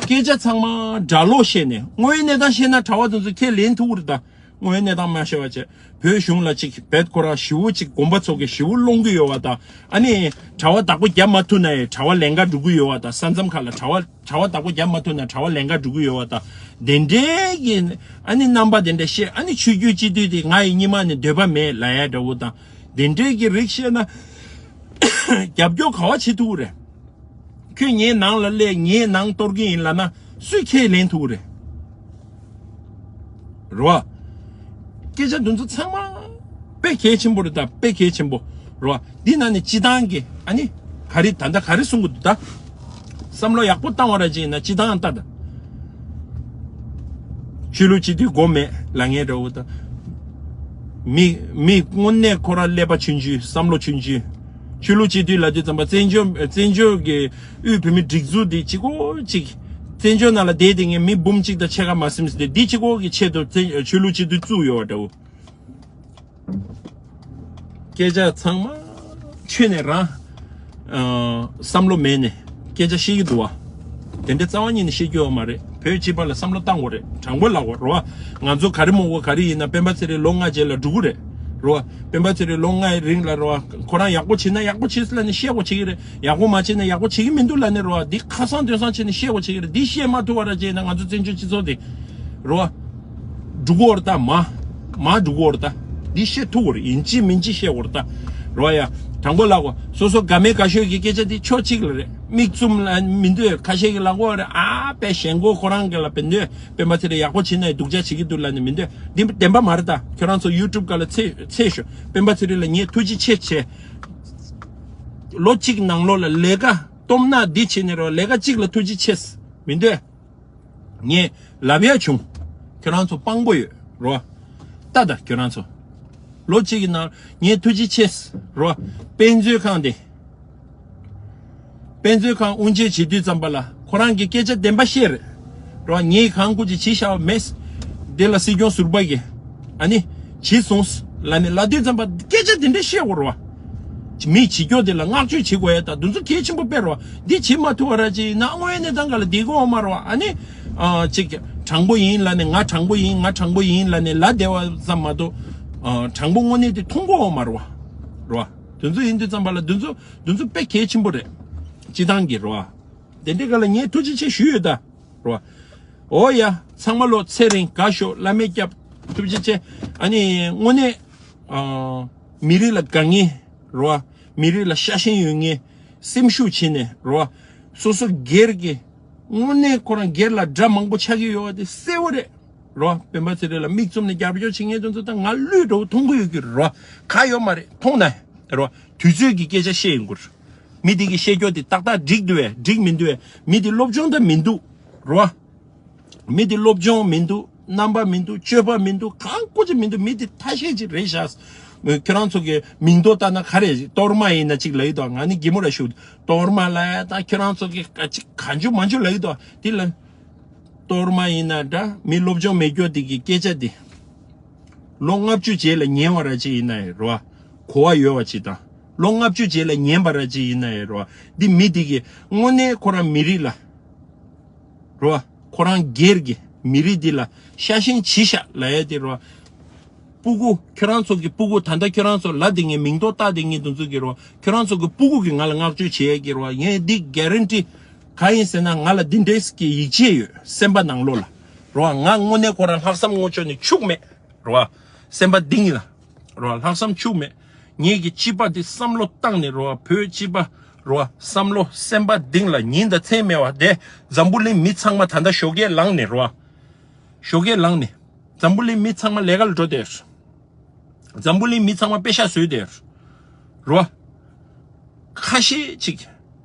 སྐད་ཆ་ཚང་མ་སྒྲ་ལོག་བཤད་ནས་དངོས་ཡོད་གནས་སྟངས་བཤད་ན་གྲྭ་བ་དེ་ཚོ་ཁས་ལེན་ཐུབ་ཀྱི་རེད་ད། དངོས་ཡོད་གནས་སྟངས་མ་བཤད་པ་བྱས་བོད་གཞུང་ལ་ཅིག་བེད་ཁོ་རང་ཞེ་པོ་ཅིག་དགོན་པ་ཚོ་གི་ཞེ་པོ་སློང་གི་ཡོད་བ་དང་ཨ་ནི་གྲྭ་བ་བདག་པོ་རྒྱབ་མ་ཐུབ་ན་ཡང་གྲྭ་བ་ལན་འགའ་འགྲོ་གི་ཡོད་བ་དང་ས་མཚམས་ཁག་ལ་གྲྭ་བ་གྲྭ་བ་བདག་པོ་རྒྱབ་མ་ཐུབ་ན་གྲྭ་བ་ལན་འགའ་འགྲོ་གི་ཡོད་བ་དང་དེ་འདྲའི་གི་ཨ་ནི་རྣམ་པ་དེ་འདྲ་བཤད་ཨ་ནི་ཆོས་བརྒྱུད་སྤྱི་འཐུས་དེ་ང་ཡི་སྙིང་མ་ནས་འདོད་པ་མེད་ལབ་ཡ་འདྲ་བོ་དང་དེ་འདྲའི་གི་རིགས་བཤད་ན་རྒྱབ་སྐྱོར་ག་བ་བྱེད་ཐུབ་ཀྱི་རེད། ཁྱོད་ངའི་ནང་ལ་སླེབས། ངའི་ནང་གཏོར་གྱི་ཡིན་ལབ་ན་སུས་ཁས་ལེན་ཐུབ་ཀྱི་རེད། རེད་བ། སྐད་ཆ་འདི་ཚོ་ཚང་མ་དཔེ་གལ་ཆེན་པོ་རེད་ད། དཔེ་གལ་ཆེན་པོ་རེད་བ། འདི་ནང་ནས་སྤྱི་བཏང་གི་ཨ་ནི་ག་རེ་ད་ལྟ་ག་རེ་གསུང་གི་འདུག་ད། བསམ་བློ་ཡག་པོ་བཏང་བ་ར་ཅིག་ཡིན་ན་སྤྱི་བཏང་ལྟ་ད། ཆོས་ལུགས་སྤྱི་འཐུས་དགོས་མེད་ལབ་མཁན་འདྲ་བོ་ད། མི་མི་དངོས་གནས་ཁོ་རང་ཀླད་པ་ཆུང་ཆུང་བསམ་བློ་ཆུང་ཆུང་། ཆོས་ལུགས་སྤྱི་འཐུས་ལབ་དུས་ཙམ་པ་བཙན་བྱོལ་བཙན་བྱོལ་གྱི་དབུས་བོད་མི་སྒྲིག་འཛུགས་འདི་གཅིག་པོ་གཅིག་བཙན་བྱོལ་ནང་ལ་བསྡད་དེ་ངས་མི་འབུམ་གཅིག་དང་ཕྱེད་ཀ་མ་ཟིན་ཟིན་ཏེ་འདི་གཅིག་པོ་གི་ཆེད་དུ་བཙན་ཆོས་ལུགས་སྤྱི་འཐུས་བཙུགས་ཡོད་པ་འདྲ་བོ། སྐད་ཆ་ཚང་མ་ཁྱོན་ནས་རང་ཨ་བསམ་བློ་མེད་ནས་སྐད་ཆ་བཤད་ཀྱི་འདུག་བ། དེ་འདྲ་རྩ་བ་ཉིད་ནས་བཤད་རྒྱུ་ཡོད་མ་རེད། བོད་སྤྱི་པ་ལ་བསམ་བློ་བཏང་དགོས་རེད། དྲང་པོ་ལབ་དགོས་རེད་བ། ང་ཚོ་ག་རེ་མོ་གོ་ག་རེ་ཡིན་ན་སྤེན་པ་ཚེ་རིང་ལོ་ལྔ་རྗེས་ལ་འགྲོ་གི་རེད། རེད་བ། སྤེན་པ་ཚེ་རིང་ལོ་ལྔའི་རིང་ལ་རེད་བ། ཁོ་རང་ཡག་པོ་བྱེད་ན་ཡག་པོ་བྱེད་ལབ་ནས་བཤད་དགོས་བྱེད་ཀྱི་རེད། ཡག་པོ་མ་བྱེད་ན་ཡག་པོ་བྱེད་ཀྱི་མི་འདུག་ལབ་ནས་རེད་བ། འདི་ཁ་སང་དོན་སང་བྱས་ནས་བཤད་དགོས་བྱེད་ཀྱི་རེད། འདི་བཤད་མ་ཐུབ་པ་ར་བྱས་ན་ང་ཚོ་བཙན་བྱོལ་སྤྱི་ཚོགས་འདི་རེད་བ། འགྲོ་གི་ཡོད་རེད་ད། མ་མ་འགྲོ་གི་ཡོད་རེད་ད། འདི་བཤད་ཐུབ་དགོས་རེད། ཡིན་གཅིག་མིན་གཅིག་བཤད་དགོས་རེད་ད། རེད་བ་ཡ། དྲང་པོ་ལབ་དགོས། སོ་སོ་དགའ་མེད་དགའ་ཤོས་ཀྱི་སྐད་ཆ་འདི་ཕྱོགས་གཅིག་ལ་རེད། མིག་བཙུམ་ལ་མི་འདོད། ཁ་ཤས་ཀྱི་ལབ་དགོས་རེད། ཨ་པའི་ཞེན་ཁོག་ཁོ་རང་གི་ལ་བེ་འདོད། སྤེན་པ་ཚེ་རིང་ཡག་པོ་བྱེད་ན་སྡུག་ཅག་བྱེད་ཀྱི་འདུག་ལབ་ནས་མི་འདོད། འདི་བདེན་པ་མ་རེད་ད། ཁྱོད་རང་ཚོ་ཡུ་ཊུབ་སྒང་ལ་འཚོལ་འཚོལ་ཤོག་སྤེན་པ་ཚེ་རིང་ལ་ངས་ཐུགས་རྗེ་ཆེ་ཆེ། ལོ་གཅིག་ནང་ལོགས་ལ་ལས་ཀ་སྟོབས་ན་འདི་བྱས་ནས་རོ། ལས་ཀ་གཅིག་ལ་ཐུགས་རྗེ་ཆེ། མི་འདོད། ངས་ལབ་ཡ་བྱུང་། ཁྱོད་རང་ཚོ་དཔང་པོ་ཡོད་རོ། ལྟ་ད་ཁྱོད་རང་ཚོ། ལོ་གཅིག་གི་ནང་ངས་ཐུགས་རྗེ་ཆེ་རོ། དཔེ་མཛོད་ཁང་དེ། དཔེ་མཛོད་ཁང་དབུ་འབྱེད་བྱེད་དུས་ཙམ་པ་ལ་ཁོ་རང་གི་སྐད་ཆ་བདེན་པ་བཤད་རེད། རོ། ངས་གང་དགོས་ཀྱི་བྱས་བཞག་པ་མེད། དེ་ལ་སྲིད་སྐྱོང་ཟུར་པ་གིས་ཨ་ནི་བྱས་སོང་ལབ་ནས་ལབ་དུས་ཙམ་པ་སྐད་ཆ་དེ་འདྲ་བཤད་དགོས་རེད་བ། མི་བྱེད་སྐྱོ་དེ་ལ་བསྔགས་བརྗོད་བྱེད་དགོས་ཡ་ད་འདི་ཚོ་གལ་ཆེན་པོ་དཔེ་རེད་བ། འདི་བྱེད་མ་ཐུབ་པ་ར་ཅིག་ཡིན་ན་དངོས་ཡོད་གནས་སྟངས་ག་ལ་བསྡད་ཀྱི་ཡོད་མ་རེད་བ། ཨ་ནི་ཨ་ཅིག་དྲང་པོ་ཡིན་ལབ་ནས་ང་དྲང་པོ་ཡིན་ང་དྲང་པོ་ཡིན་ལབ་ནས་ལབ་བསྡད་པ་ཙམ་མ་གཏོགས་ཨ་དྲང་པོ་དངོས་གནས་དེ་མཐོང་གི་ཡོད་མ་རེད་བ། རེད་བ། དེ་ཚོ་ཡིན་དུས་ཙམ་པ་ལ་འདི་ཚོ་འདི་ཚོ་དཔེ་གལ་ཆེན་པོ་རེད། སྤྱི་བཏང་གི་རེད་བ། དེ་འདྲའི་སྒང་ལ་ངས་ཐུགས་རྗེ་ཆེ་ཞུས་ཡོད་ད། རོ། འོ་ཡ། ཚང་མ་ལོ་ཚེ་རིང་དགའ་ཤོག་བླ་མས་སྐྱབས། ཐུགས་རྗེ་ཆེ། ཨ་ནི་དངོས་གནས་ཨ་མི་རིགས་ལ་དགའ་མཁན་རེད་བ། མི་རིགས་ལ་ཤ་ཞེན་ཡོད་མཁན། སེམས་ཤུགས་བྱས་ནས་རེད་བ། སོ་སོ་སྒེར་གྱི་དངོས་གནས་ཁོ་རང་སྒེར་ལ་དགྲ་མང་པོ་ཆགས་ཀྱི་ཡོད་པ་དེ་གསལ་བོ་རེད། རེད་བ། སྤེན་པ་ཚེ་རིང་ལ་མིག་བཙུམ་ནས་རྒྱབ་སྐྱོར་བྱེད་མཁན་དེ་ཚོ་ད་ང་བློས་འགྲོ་མཐོང་གི་ཡོད་ཀྱི་རེད་བ། ག་ཡོད་མ་རེད། མཐོང་ན་རེད་བ། དུས་ཚོད་ཀྱི་སྐད་ཆ་བཤད་ཡོང་གི་རེད། མི་དེ་གི་བཤད་རྒྱུ་དེ་ཏག་ཏག་འགྲིག་འདུག་བས། འགྲིག་མི་འདུག་བས། མི་དེ་སློབ་སྦྱོང་ད་མི་འདུག་རེད་བ། མི་དེ་སློབ་སྦྱོང་མི་འདུག་རྣམ་པ་མི་འདུག་སྤྱོད་པ་མི་འདུག་གང་ཀོ་ཅི་མི་འདུག་མི་དེ་ཐ་ཤལ་ཅིག་རེད་ཤག་ཁྱོད་རང་ཚོ་གི་མིང་ཐོ་ལྟ་ན་ག་རེ་གཏོར་མ་ཡིན་ན་ཅིག་ལབ་ཡི་དོ། ང་ནི་གི་མོ་ར་ཞུ། གཏོར་མ་ལབ་ཡ་ད་ཁྱོད་རང་ཚོ་གི་ག་ཅིག་ག་འཇུ་མ་འཇུ་ལབ་ཡི་དོ། དེ་ལ་གཏོར་མ་ཡིན་ན་འདྲ། མི་སློབ་སྦྱོང་མེད་རྒྱུ་དེ་གི་སྐད་ཆ་དེ། ལོ་ལྔ་བཅུ་རྗེས་ལ་ཉན་བ་ར་ཅིག་ཡིན་ན་ཡང་རེད་བ། གོ་བ་ཡོད་པ་ཅིག་དང་། ལོ་ལྔ་བཅུ་རྗེས་ལ་ཉན་པ་ར་ཅིག་ཡིན་ན་ཡང་རེད་བ། འདི་མི་དེ་གི་དངོས་གནས་ཁོ་རང་མི་རིགས་ལ། རེད་བ། ཁོ་རང་སྒེར་གྱི་མི་རིགས་འདི་ལ་ཤ་ཞེན་བྱེད་ཤག་ལབ་ཡ་དེ་རེད་བ། སྤུ་གུ། ཁྱོད་རང་ཚོ་གི་སྤུ་གུ། ད་ལྟ་ཁྱོད་རང་ཚོ་ལབ་བསྡད་མཁན་མིང་ཐོ་བཏགས་བསྡད་མཁན་དེ་ཚོ་གི་རེད་བ། ཁྱོད་རང་ཚོ་གི་སྤུ་གུ་གི་ང་ལ་བསྔགས་བརྗོད་བྱེད་ཡ་གི་རེད་བ། ངས་འདི་གྷ་རན་ཊི་ག་ཡིན་ཟེར་ན། ང་ལ་འདི་འདྲས་ཀྱི་ཡིད་ཆེས་ཡོད། སེམས་པ་ནང་ལོགས་ལ་རེད་བ། ང་དངོས་གནས་ཁོ་རང་ལྷག་བསམ་ངོ་ཅོག་ནས་འཕྱུགས་མེད་རེད་བ། སེམས་པ་གཏིང་ལ་རེད་བ། ལྷག་བསམ་འཕྱུགས་མེད། ངེད་ཀྱི་སྤྱི་པ་འདི་བསམ་བློ་བཏང་ནས་རེད་བ། བོད་སྤྱི་པ་རེད་བ། བསམ་བློ་སེམས་པ་གཏིང་ལ་ཉིན་དང་མཚན་མེད་པ་དེ། འཛམ་བུ་གླིང་མི་ཚང་མ་ད་ལྟ་ཞོགས་ཀས་ལངས་ནས་རེད་བ། ཞོགས་ཀས་ལངས་ནས། འཛམ་བུ་གླིང་མི་ཚང་མ་ལས་ཀ་ལ་འགྲོ་བསྡད། འཛམ་བུ་གླིང་མི་ཚང་མ་པེ་ཤག་བཟོས་བསྡད། རེད་བ། ཁ་ཤས་ཅིག་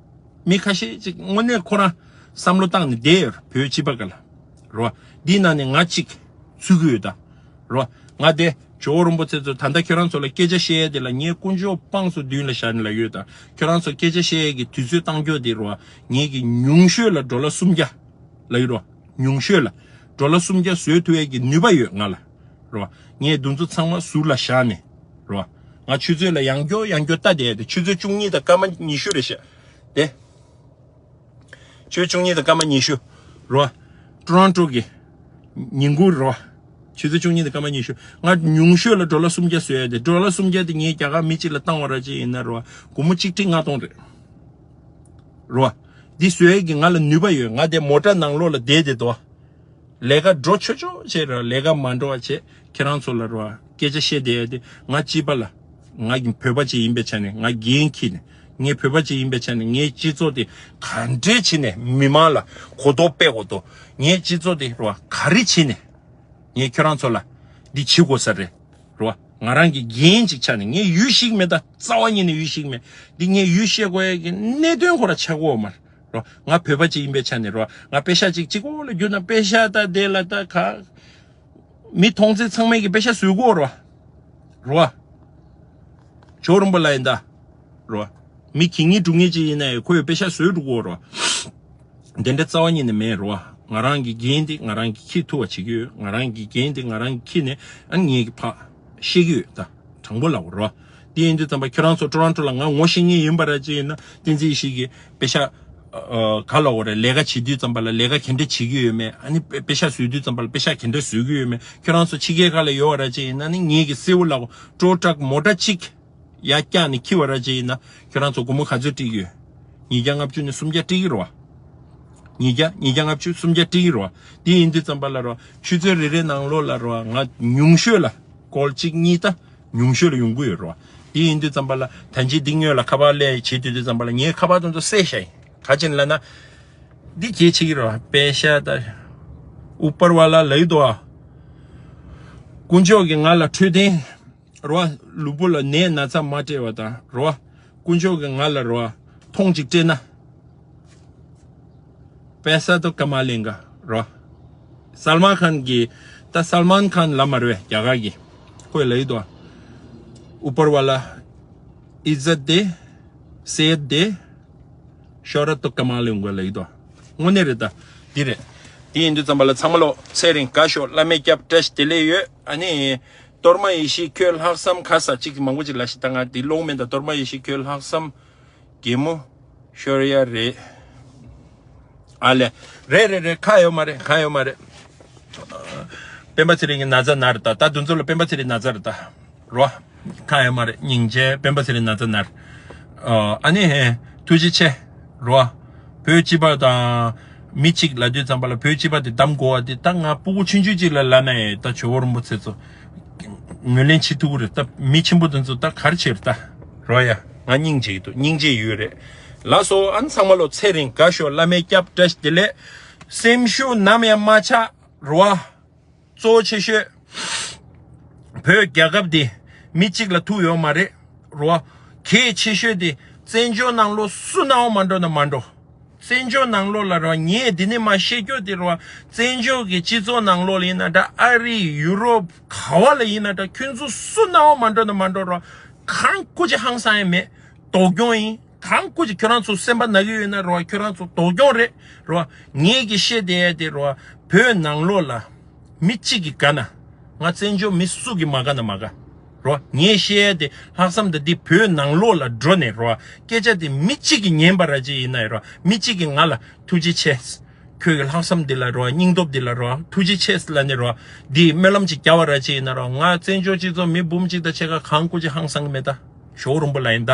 མི་ཁ་ཤས་ཅིག་དངོས་གནས་ཁོ་རང་བསམ་བློ་བཏང་ནས་བསྡད་ཡོད་རེད། བོད་སྤྱི་པ་ག་ལ། རེད་བ། འདིའི་ནང་ནས་ང་གཅིག་ཚུད་ཀྱི་ཡོད་ད། རེད་བ། ང་དེ་ཇོ་བོ་རིན་པོ་ཆེ་ཚོ་ད་ལྟ་ཁྱོད་རང་ཚོ་ལ་སྐད་ཆ་བཤད་ཡ་དེ་ལ་ངས་དཀོན་མཆོག་དཔང་སོ་མདུན་ལ་བཞག་ནས་ལབ་ཡོད་ད། ཁྱོད་རང་ཚོ་སྐད་ཆ་བཤད་ཡ་གི་དུས་ཚོད་བཏང་རྒྱུ་དེ་རེད་བ། ངེད་ཀྱི་ཉུང་ཤོས་ལ་ཌོ་ལར་སུམ་བརྒྱ་ལབ་ཡོད་རེད་བ། ཉུང་ཤོས་ལ་ཌོ་ལར་སུམ་བརྒྱ་བཟོ་ཐུབ་ཡ་གི་ནུས་པ་ཡོད་ང་ལ། རེད་བ། ངས་འདི་ཚོ་ཚང་མ་ཟུར་ལ་བཞག་ནས། རེད་བ། ང་ཆུ་ཚོད་ལ་ཡང་སྐྱོ་ཡང་སྐྱོ་ལྟ་བསྡད་དེ། ཆུ་ཚོད་བཅུ་གཉིས་དང་སྐར་མ་ཉི་ཤུ་རེད་ཤག་དེ། ཆུ་ཚོད་བཅུ་གཉིས་དང་སྐར་མ་ཉི་ཤུ། རེད་བ། ཊོ་རོན་ཊོ་གི་ཉིན་གུང་རེད་བ། ཆུ་ཚོད་བཅུ་གཉིས་དང་སྐར་མ་ཉི་ཤུ། ང་ཉུང་ཤོས་ལ་ཌོ་ལར་སུམ་བརྒྱ་བཟོ་ཡ་དེ། ཌོ་ལར་སུམ་བརྒྱ་དེ་ངས་རྒྱ་གར་མི་གཅིག་ལ་བཏང་བ་ར་ཅིག་ཡིན་ན་རེད་བ། སྒོར་མོ་གཅིག་ཁྲི་ལྔ་སྟོང་རེད། རེད་བ། འདི་བཟོ་ཡ་གི་ང་ལ་ནུས་པ་ཡོད། ང་དེ་མོ་ཊ་ནང་ལོགས་ལ་བསྡད་དེ་དོ། ལས་ཀ་འགྲོ་ཆོག་ཆོག་བྱས་ར། ལས་ཀ་མ་འགྲོ་བ་བྱས། ཁྱེད་རང་ཚོ་ལ་ར་སྐད་ཆ་བཤད་བསྡད་ཡ་དེ། ང་སྤྱི་པ་ལ། ང་གི་བོད་པ་ཅིག་ཡིན་པའི་ཆ་ནས་ང་འགན་འཁྱེར་ནས། ངས་བོད་པ་ཅིག་ཡིན་པའི་ཆ་ནས་ངའི་སྤྱི་ཚོགས་དེ་ག་འདྲས་བྱས་ནས་མི་མང་ལ་གོ་རྟོགས་སྤེལ་དགོས་དོ། ངའི་སྤྱི་ཚོགས་དེ་ར་ག་རེ་བྱས་ནས་ངས་ཁྱེད་རང་ཚོ་ལ་འདི་བྱེད་དགོས་ས་རེད། རེད་བ། ང་རང་གི་འགན་ཅིག་ཆགས་ནས། ངས་ཡུལ་ཤེས་ཀྱི་མེད་ད། རྩ་བ་ཉིད་ནས་ཡུལ་ཤེས་ཀྱི་མེད། འདི་ངས་ཡུལ་ཤེས་དགོས་ཡ་གི་གནད་དོན་ཁོ་ར་ཆགས་ཀྱི་ཡོད་མ་རེད། རེད་བ། ང་བོད་པ་ཅིག་ཡིན་པའི་ཆ་ནས། རེད་བ། ང་པེ་ཤག་ཅིག་གཅིག་པོ་ལ་བསྒྱུར་ན། པེ་ཤག་ད་དེ་ལ་ད་ག་མི་མཐོང་ཚད་ཚང་མས་ཀྱི་པེ་ཤག་བཟོས་ཀྱི་ཡོད་རེད་བ། རེད་བ། ཇོ་རིན་པོ་ལ་ཡིན་ད། རེད་བ། མི་གི་ངེས་སྒྲུབ་ངེས་ཅིག་ཡིན་ན་ཡང་ཁོས་པེ་ཤག་བཟོས་འགྲོ་གི་ཡོད་རེད་བ། དེ་འདྲ་རྩ་བ་ཉིད་ནས་མེད་རོ། ང་རང་གི་འགན་དེ་ང་རང་གིས་འཁྱེར་ཐུབ་པ་བྱེད་ཀྱི་ཡོད། ང་རང་གི་འགན་དེ་ང་རང་གིས་འཁྱེར་ནས། ཨ་ནི་ངེད་ཀྱི་ཕར་བཤད་ཀྱི་ཡོད་ད། དྲང་པོ་ལབ་རོ། དེ་ཡིན་དུས་ཙམ་པ་ཁྱོད་རང་ཚོ་ཊོ་རོན་ཊོ་ལ་ང་ངོ་ཤེས་མཁན་ཡིན་པ་ར་ཅིག་ཡིན་ན། བསྟན་འཛིན་ཡེ་ཤེས་ཀྱིས་པེ་ཤག་ཨ་ག་ལབ་དགོས་རེད། ལས་ཀ་བྱེད་དུས་ཙམ་པ་ལ་ལས་ཀ་ག་འདྲ་བྱེད་ཀྱི་ཡོད་མེད། ཨ་ནི་པེ་པེ་ཤག་བཟོ་དུས་ཙམ་པ་ལ་པེ་ཤག་ག་འདྲ་བཟོ་གི་ཡོད་མེད། ཁྱོད་རང་ཚོ་ཕྱི་རྒྱལ་ཁག་ལ་ཡོད་པ་ར་ཅིག་ཡིན་ན་ནི། ངེད་ཀྱིས་གསལ་པོ་ལབ་དགོས། ཊོ་ཊག་མོ་ཊ་གཅིག་ཡར་བཀྱགས་ནས་འཁྱེར་བ་ར་ཅིག་ཡིན་ན། ཁྱོད་རང་ཚོ་སྒོར་མོ་ག་ཚོད་སྤྲད་ཀྱི་ཡོད། ཉིས་བརྒྱ་ལྔ་བཅུ་ནས་སུམ་བརྒྱ་སྤྲད་ཀྱི་རེད་བ། ཉིས་བརྒྱ། ཉིས་བརྒྱ་ལྔ་བཅུ། སུམ་བརྒྱ་སྤྲད་ཀྱི་རེད་བ། དེ་ཡིན་དུས་ཙམ་པ་ལ་རེད་བ། ཆུ་ཚོད་རེ་རེ་ནང་ལོགས་ལ་རེད་བ། ང་ཉུང་ཤོས་ལ་ཀོལ་གཅིག་གཉིས་ད་ཉུང་ཤོས་ལ་ཡོང་གི་ཡོད་རེད་བ། དེ་ཡིན་དུས་ཙམ་པ་ལ་ད་ཅི་འདི་སྔོན་ལ་ཁ་པར་སླེབས་བྱེད་དུས་དུས་ཙམ་པ་ལ་ངའི་ཁ་པར་དེ་ཚོ་བསད་བཞག་ཡིན། ག་ཅི་ལབ་ན། འདི་གལ་ཆེ་གི་རེད་བ། པེ་ཤག་ད། ཨུ་པར་ཝ་ལ་ལབ་ཀྱི་འདུག་བ། དཀོན་མཆོག་གིས་ང་ལ་འཕྲོད་བསྟེན། རེད་བ། ལུས་པོ་ལ་ནད་ན་ཚ་མ་སྤྲད་པ་དང་། རེད་བ། དཀོན་མཆོག་གིས་ང་ལ་རེད་བ། མཐོང་ཅིག་སྤྲད་ན། པེ་ས་ཏོ་ཀ་མ་ལེན་ག་རེད་བ། སལ་མཱན་ཁཱན་གྱི། ད་སལ་མཱན་ཁཱན་ལབ་མ་རེད་བས། རྒྱ་གར་གྱི། ཁོས་ལབ་ཀྱི་འདུག་བ། ཨུ་པར་ཝ་ལ་ཨིཛ་ཛད་དེ། སེ་ཡད་དེ། ཤོ་ར་ཏོ་ཀ་མ་ལེན་ག་ལབ་ཀྱི་འདུག་བ། དངོས་གནས་རེད་ད། འདི་རེད། དེ་ཡིན་དུས་ཙམ་པ་ལ་ཚང་མ་ལོ་ཚེ་རིང་དགའ་ཤོག་བླ་མའི་སྐྱབས། བཀྲ་ཤིས་བདེ་ལེགས་ཡོད། ཨ་ནི། གཏོར་མ་ཡེ་ཤེས་ཁྱོད་ལྷག་བསམ་ཁ་ས་ཅིག་མང་པོ་ཅིག་ལབ་ཤིག་ད་ང་འདི་ཀློག་མིན་ད། གཏོར་མ་ཡེ་ཤེས་ཁྱོད་ལྷག་བསམ་གད་མོ་ཤོར་ཡ་རེད། ཨ་ལས། རེད་རེད་རེད། ཁ་ཡོད་མ་རེད། ཁ་ཡོད་མ་རེད། སྤེན་པ་ཚེ་རིང་གི་ན་ཚ་ན་རེད་ད། ད་དུང་ཚོ་ལ་སྤེན་པ་ཚེ་རིང་ན་ཚ་རེད་ད། རོ། ཁ་ཡོད་མ་རེད། སྙིང་རྗེ། སྤེན་པ་ཚེ་རིང་ན་ཚ་ན་རེད། ཨ་ནི་ཧེ། ཐུགས་རྗེ་ཆེ། རོ། བོད་སྤྱི་པ་དང་ མི་གཅིག་ལབ་དུས་ཙམ་པ་ལ་བོད་སྤྱི་པ་དེ་གདམ་དགོས་པ་དེ། ད་ང་སྤུ་གུ་ཆུང་ཆུང་གཅིག་ལ་ལབ་ན་ཡང་ད་ཇོ་བོ་རིན་པོ་ཆེ་ཚོ་ངོས་ལེན་བྱེད་ཐུབ་ཀྱི་རེད། ད་མི་ཆེན་པོ་དེ་ཚོ་ད་ག་རེ་བྱེད་རེད། ད་རོ་ཡ། ང་སྙིང་རྗེ་གི་འདུག་སྙིང་རྗེ་ཡོད་རེད། ལགས་སོ། ཨ་ནི་ཚང་མ་ལོ་ཚེ་རིང་དགའ་ཤོག་བླ་མའི་སྐྱབས། བཀྲ་ཤིས་བདེ་ལེགས། སེམས་ཤུགས་ནམ་ཡང་མ་ཆག་རོ། གཙོ་བོ་ཆེ་ཤོས། བོད་རྒྱལ་ཁབ་འདི་མི་གཅིག་ལ་ཐུག་ཡོད་མ་རེད་རོ། གལ་ཆེ་ཤོས་དེ་བཙན་བྱོལ་ནང་ལོགས་སུ་ནའང་མ་འགྲོ་ན་མ་འགྲོ། བཙན་བྱོལ་ནང་ལོགས་ལ་རོ། ངས་འདི་ནས་མ་བཤད་རྒྱུ་དེ་རོ། བཙན་བྱོལ་གྱི་སྤྱི་ཚོགས་ནང་ལོགས་ལ་ཡིན་ན་འདྲ། ཨ་རི་ཡུ་རོབ་ག་བ་ལ་ཡིན་ན་འདྲ། ཁྱོད་ཚོ་སུ་ནའང་མ་འགྲོ་ན་མ་འགྲོ་རོ། གང་སྐུ་ཅི་ཧང་སང་ཡང་མེད། སྡུག་གྱོང་ཡིན། གང་སྐུ་ཅི་ཁྱོད་རང་ཚོ་སེམས་པ་ན་གི་ཡོད་ན་རོ། ཁྱོད་རང་ཚོ་སྡུག་གྱོང་རེད་རོ། ངས་ཀྱི་བཤད་བསྡད་ཡ་དེ་རོ། བོད་ནང་ལོགས་ལ་མི་གཅིག་གི་ག་ན་ང་བཙན་བྱོལ་མི་སུ་གི་མ་ག་ན་མ་ག་རོ། ངས་བཤད་ཡ་དེ་ལྷག་བསམ་དང་འདི་བོད་ནང་ལོགས་ལ་འགྲོ་ནས་རོ། སྐད་ཆ་དེ་མི་གཅིག་གི་ཉན་པ་ར་ཅིག་ཡིན་ན་ཡ་རོ། མི་གཅིག་གི་ང་ལ་ཐུགས་རྗེ་ཆེ། ཁྱོད་ཀྱི་ལྷག་བསམ་འདི་ལ་རོ། སྙིང་སྟོབས་འདི་ལ་རོ། ཐུགས་རྗེ་ཆེ་ལབ་ནས་རོ། འདི་སྨོན་ལམ་ཅིག་རྒྱབ་པ་ར་ཅིག་ཡིན་ན་རོ། ང་བཙན་བྱོལ་སྤྱི་ཚོགས་མི་འབུམ་གཅིག་དང་ཕྱེད་ཀ་གང་སྐུ་ཅི་ཧང་སང་གི་མེད། ད་ཇོ་བོ་རིན་པོ་ལ་ཡིན་ད་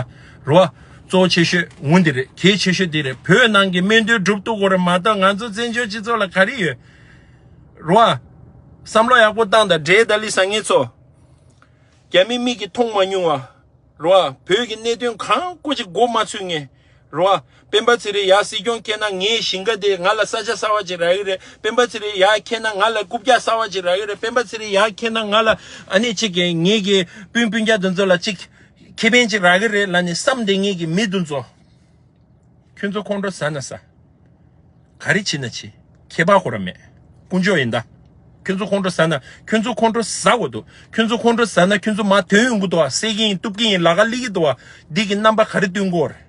རོ། གཙོ་བོ་ཆེ་ཤོས་འོ་འདི་རེད། གལ་ཆེ་ཤོས་འདི་རེད། བོད་ནང་གི་སྨོན་འདུན་སྒྲུབ་ཐུབ་དགོས་རེད་མ་གཏོགས་ང་ཚོ་བཙན་བྱོལ་སྤྱི་ཚོགས་ལ་ག་རེ་ཡོད་རོ། བསམ་བློ་ཡག་པོ་བཏང་དང་། འདྲེ་ད་ལི་བཟང་ངན་ཚོ། རྒྱ་མི་མིག་གིས་མཐོང་མ་མྱོང་བ། རོ། བོད་ཀྱི་གནད་དོན་གང་སྐོར་ཅིག་མགོ་མ་ཚོས་ངེས། རོ། སྤེན་པ་ཚེ་རིང་ཡར་སྲིད་སྐྱོང་བསྐྱེལ་ན་ངའི་ཞིང་ཁ་དེ་ང་ལ་ས་ཆ་གསར་བ་ཅིག་རག་གི་རེད། སྤེན་པ་ཚེ་རིང་ཡར་འཁྱེར་ན་ང་ལ་རྐུབ་བཀྱག་གསར་བ་ཅིག་རག་གི་རེད། སྤེན་པ་ཚེ་རིང་ཡར་འཁྱེར་ན་ང་ལ་ཨ་ནི་ཅིག་གི་ངེད་ཀྱི་སྤུན་སྤུན་ཀྱག་དེ་ཚོ་ལ་ཅིག་ཁེ་ཕན་ཅིག་རག་གི་རེད་ལབ་ནས་བསམ་བསྡད་མཁན་གྱི་མི་དེ་ཚོ། ཁྱོད་ཚོ་ཁོང་ཁྲོ་ཟ་ན་ཟ། ག་རེ་བྱེད་ན་བྱེད། ཁྱད་པར་ཁོ་རང་མེད། དཀོན་མཆོག་ཡིན་ད། ཁྱོད་ཚོ་ཁོང་ཁྲོ་ཟ་ན། ཁྱོད་ཚོ་ཁོང་ཁྲོ་ཟ་དགོས་འདུག་ཁྱོད་ཚོ་ཁོང་ཁྲོ་ཟ་ན་ཁྱོད་ཚོ་མར་ཐོན་ཡོང་གི་འདུག་བ། བསད་ཀྱི་ཡིན། གཏུབ་ཀྱི་ཡིན། ལ་ཁ་སླེབས་ཀྱི་འདུག་བ། འདི་གི་རྣམ་པ་ག་རེ་སྟོན་དགོས་རེད།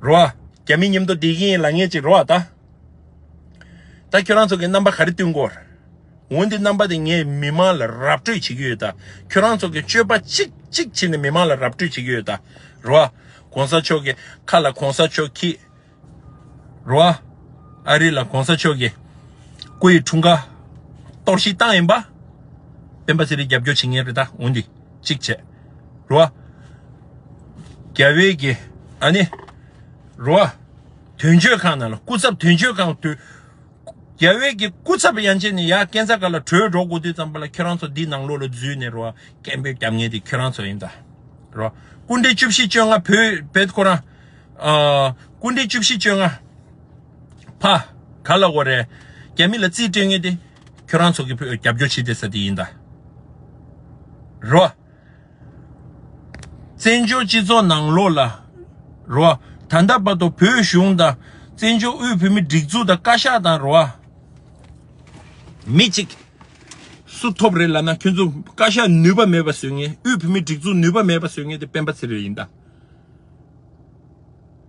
རོ། རྒྱ་མི་མཉམ་དུ་བསྡད་ཀྱི་ཡིན་ལབ་མཁན་ཅིག་རོ་ད། ད་ཁྱོད་རང་ཚོ་གི་རྣམ་པ་ག་རེ་སྟོན་དགོས་རེད། འོན་ཏེ་རྣམ་པ་དེ་ངས་མི་མང་ལ་ར་སྤྲོད་བྱེད་ཀྱི་ཡོད་ད། ཁྱོད་རང་ཚོ་གི་སྤྱོད་པ་གཅིག་གཅིག་བྱས་ནས་མི་མང་ལ་ར་སྤྲོད་བྱེད་ཀྱི་ཡོད་ད། རོ། གོང་ས་མཆོག་གི་ཁ་ལ་གོང་ས་མཆོག་གིས། རོ། ཨ་རི་ལ་གོང་ས་མཆོག་གི་སྐུ་ཡི་འཁྲུངས་སྐར་གཏོར་བཤིག་བཏང་ཡིན་པ། སྤེན་པ་ཚེ་རིང་རྒྱབ་སྐྱོར་བྱེད་མཁན་རེད་ད། འོན་ཏེ་གཅིག་བྱས། རོ། རྒྱ་བལ་གྱི་ཨ་ནི། རོ། དོན་གཅོད་ཁང་ནང་ལ། སྐུ་ཚབ་དོན་གཅོད་ཁང་དུ། རྒྱ་བལ་གྱི་སྐུ་ཚབ་ཡན་ཆད་ནས་ཡར་སྐས་འཛེག་སྒང་ལ་བྲོས་འགྲོ་དགོས་དུས་ཙམ་པ་ལ་ཁྱོད་རང་ཚོ་འདི་ནང་ལོགས་ལ་འཛུལ་ནས་རོ། སྐད་འབོད་རྒྱབ་མཁན་དེ་ཁྱོད་རང་ཚོ་ཡིན་ད། རོ། སྐུ་ཕྲེང་བཅུ་བཞི་བཅོ་ལྔ་བོད་བེད་ཁོ་རང་། ཨ། སྐུ་ཕྲེང་བཅུ་བཞི་བཅོ་ལྔ། ཕ། ག་ལ་གོ་རེད། རྒྱ་མི་ལ་རྩིས་སྤྲོད་མཁན་དེ་ཁྱོད་རང་ཚོ་གི་བོད་རྒྱབ་སྐྱོར་བྱེད་བསྡད་ས་དེ་ཡིན་ད། རོ། བཙན་བྱོལ་སྤྱི་ཚོགས་ནང་ལོགས་ལ། རོ། ད་ལྟ་བར་དུ་བོད་གཞུང་དང་བཙན་བྱོལ་དབུས་བོད་མི་སྒྲིག་འཛུགས་དང་བཀའ་ཤག་དང་རོ། མི་གཅིག་སུ་ཐོབ་རེད་ལབ་ན། ཁྱོད་ཚོ་བཀའ་ཤག་ནུས་པ་མེད་པ་བཟོ་མཁན། དབུས་བོད་མི་སྒྲིག་འཛུགས་ནུས་པ་མེད་པ་བཟོ་མཁན་དེ་སྤེན་པ་ཚེ་རིང་ཡིན་ད།